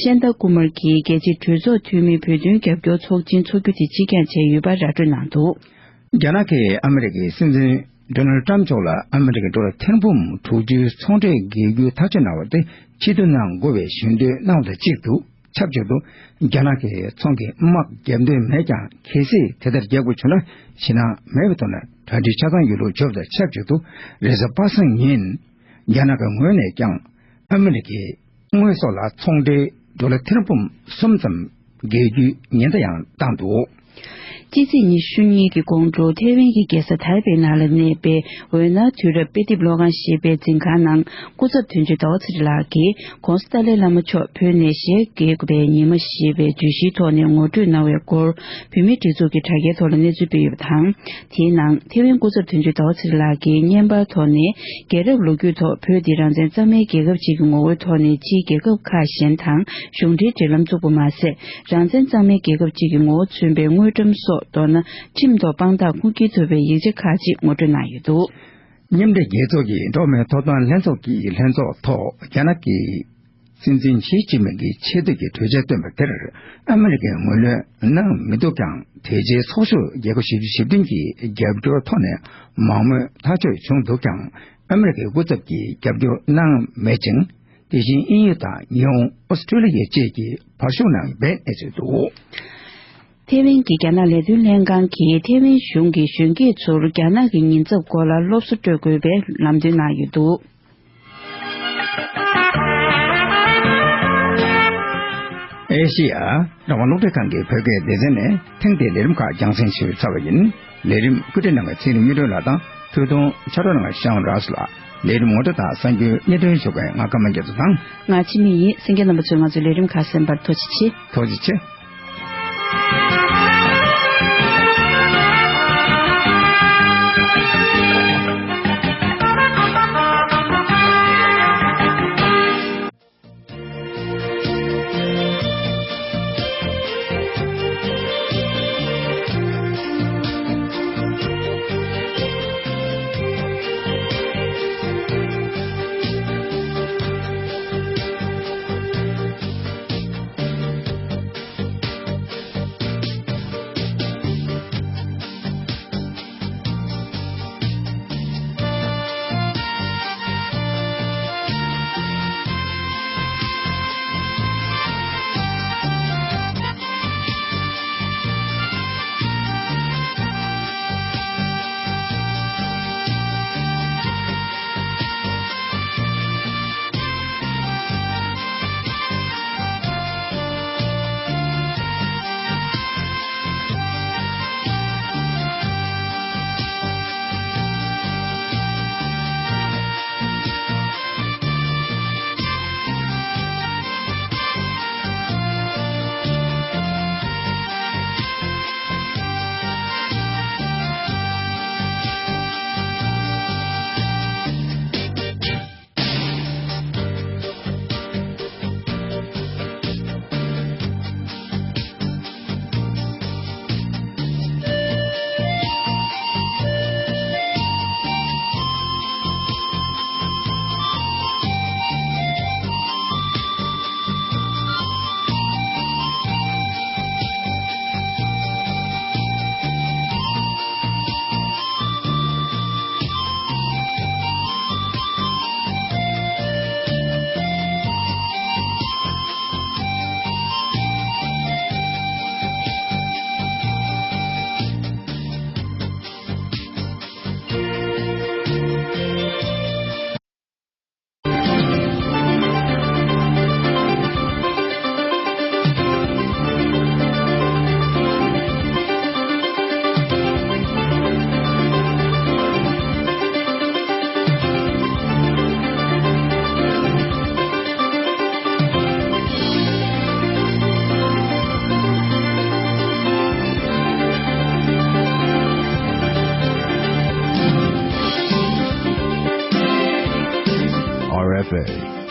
ཤན་ཏ་ཀུ་མར་གྱིས་རྒྱལ་སྤྱིའི་གྲོས་ཚོགས་འཐུས་མིའི་བོད་དོན་རྒྱབ་སྐྱོར་ཚོགས་ཆེན་འཚོགས་རྒྱུ་དེ་ཕྱིར་འགྱངས་བྱས་ཡོད་པ་ར་སྤྲོད་གནང་འདུག། རྒྱ་ནག་གིས་ཨ་མི་རི་ཀའི་སྲིད་འཛིན་ཌོ་ནལ་ཊམ་མཆོག་ལ་ཨ་མི་རི་ཀའི་ཌོ་ལར་ཐེར་འབུམ་དྲུག་ཅུའི་ཚོང་ཁྲལ་འགེལ་རྒྱུའི་ཐག་གཅོད་གནང་བ་དེ་ཕྱིར་བསྡུ་གནང་དགོས་པའི་ཞུ་འདོད་གནང་བ་དང་གཅིག་ཏུ། ཆབས་ཅིག་ཏུ་རྒྱ་ནག་གི་ཚོང་གི་དམག་བརྒྱབ་འདོད་མེད་ཀྱང་། གལ་སྲིད་དེ་ལྟར་བརྒྱབ་དགོས་བྱུང་ན་ཞེད་སྣང་མེད་པའི་ཐོག་ནས་གྲ་སྒྲིག་ཆ་ཚང་ཡོད་ལུགས་བརྗོད་པ་དང་ཆབས་ཅིག་ཏུ། རེས་གཟའ་པ་སངས་ཉིན་རྒྱ་ནག་གི་ངོས་ནས་ཀྱང་ཨ་མི་རི་ཀའི་དངོས་ཟོག་ལ་ཚོང་འབྲེལ་ཌོ་ལར་ཐེར་འབུམ་གསུམ་ཙམ་འགེལ་རྒྱུའི་ཉེན་བརྡ་ཡང་བཏང་འདུག། ཕྱི་ཚེས་ཉི་ཤུ་གཉིས་ཀྱི་དགོང་དྲོ་ཐེ་ཝན་གྱི་རྒྱལ་ས་ཐའེ་པེ་ནང་ལ་གནས་པའི་འོད་སྣང་དུས་རབས་དཔེ་དེབ་ཀློག་ཁང་ཞེས་པའི་འཛིན་ཁང་ནང་། སྐུ་ཚབ་དོན་གཅོད་ཟླ་བ་ཚེ་རིང་ལགས་ཀྱིས་༧གོང་ས་ཏཱ་ལའི་བླ་མ་མཆོག་བོད་ནས་ཞལ་གྱེས་དགོས་པའི་ཉི་མ་ཞེས་པའི་བརྗོད་གཞིའི་ཐོག་ནས་ངོ་སྤྲོད་གནང་བའི་སྐོར། བོད་མིའི་སྒྲིག་འཛུགས་ཀྱི་དྲ་རྒྱའི་ཐོག་ལ་གནས་ཚུལ་སྤེལ་ཡོད་པ་དང་། དེའི་ནང་ཐེ་ཝན་སྐུ་ཚབ་དོན་གཅོད་ཟླ་བ་ཚེ་རིང་ལགས་ཀྱིས་བརྙན་པར་ཐོག་ནས། རྒྱལ་རབས་ལོ་རྒྱུས་ཐོག་བོད་འདི་རང་བཙན་གཙང་མའི་རྒྱལ་ཁབ་ཅིག་གི་ངོ་བོའི་ཐོག་ནས་ཕྱིའི་རྒྱལ་ཁབ་ཁག་གཞན་དང་གཞུང་འབྲེལ་འབྲེལ་ལམ་བཙུགས་པ་མ་ཟད། རང་བཙན་གཙང་མའི་རྒྱལ་ཁབ་ཅིག་གི་ངོ་བོ་མཚོན་པའི་དངུལ་ཀྲམ་སོགས། མདོར་ན། ཁྲིམས་ཐོག་དཔང་རྟགས་ཁུངས་སྐྱེལ་ཐུབ་པའི་ཡིག་ཆ་ཁག་ཅིག་ངོ་སྤྲོད་གནང་ཡོད་འདུག། མཉམ་འབྲེལ་རྒྱལ་ཚོགས་ཀྱི་འགྲོ་བ་མིའི་ཐོབ་ཐང་ལྷན་ཚོགས་ཀྱི་ལྷན་ཚོགས་ཐོག་རྒྱ་ནག་གི་སྲིད་འཛིན་ཞི་ཅིན་ཕིང་གིས་ཆེ་བསྟོད་ཀྱི་གྲོས་འཆར་བཏོན་པ་དེར། ཨ་མི་རི་ཀས་ངོས་ལེན་གནང་མི་འདུག་ཀྱང་། དེ་རྗེས་ཚོགས་ཞུགས་རྒྱལ་ཁབ་བཞི་བཅུ་ཞེ་བདུན་གྱིས་རྒྱབ་སྐྱོར་ཐོག་ནས་མང་མོས་ཐག་གཅོད་བྱུང་འདུག་ཀྱང་། ཨ་མི་རི་ཀའི་སྐུ་ཚབ་ཀྱིས་རྒྱབ་སྐྱོར་གནང་མེད་ཅིང་། དེ་བཞིན་དབྱིན་ཡུལ་དང་ཉི་ཧོང་། ཨོ་སི་ཀྲོ་ལི་ཡ་བཅས་ཀྱིས་བར་ཞུགས་གནང་ཡོད་པའི་གནས་ཚུལ་འདུག། ཐེ་ཝན་གྱི་རྒྱ་ནག་ལས་དོན་ལྷན་ཁང་གིས་ཐེ་ཝན་གཞུང་གི་གཞོན་སྐྱེས་ཚོར་རྒྱ་ནག་གི་ཉེན་ཚབས་སྐོར་ལ་སློབ་གསོ་སྤྲོད་དགོས་པའི་ལམ་སྟོན་གནང་ཡོད་འདུག། ཨེ་ཤེ་ཡ་རང་དབང་རླུང་འཕྲིན་ཁང་གི་བོད་སྐད་སྡེ་ཚན་ནས་ཐེངས་འདིའི་ལས་རིམ་ཁག་རྒྱང་སྲིང་ཞུས་ཚར་བ་ཡིན། ལས་རིམ་བཀོད་སྒྲིག་གནང་བའི་ཚེ་རིང་དངོས་སྒྲོན་ལགས་དང་། ཐུགས་ཐུང་ཕྱག་རོགས་གནང་བའི་ཤང་རཱས་ལགས། ལས་རིམ་ངོ་སྤྲོད་དང་གསར་འགྱུར་སྙན་སྒྲོན་ཞུ་མཁན་ང་ཀརྨ་རྒྱ་མཚོ་དང་། ང་འཆི་མེད་ཡིན། གསན་མཁན་རྣམ་པ་ཚོས་ང་ཚོའི་ལས་རིམ་ཁག་གསན་པར་ཐུགས་རྗེ་ཆེ། ཐུགས་རྗེ་ཆེ།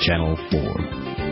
Channel four.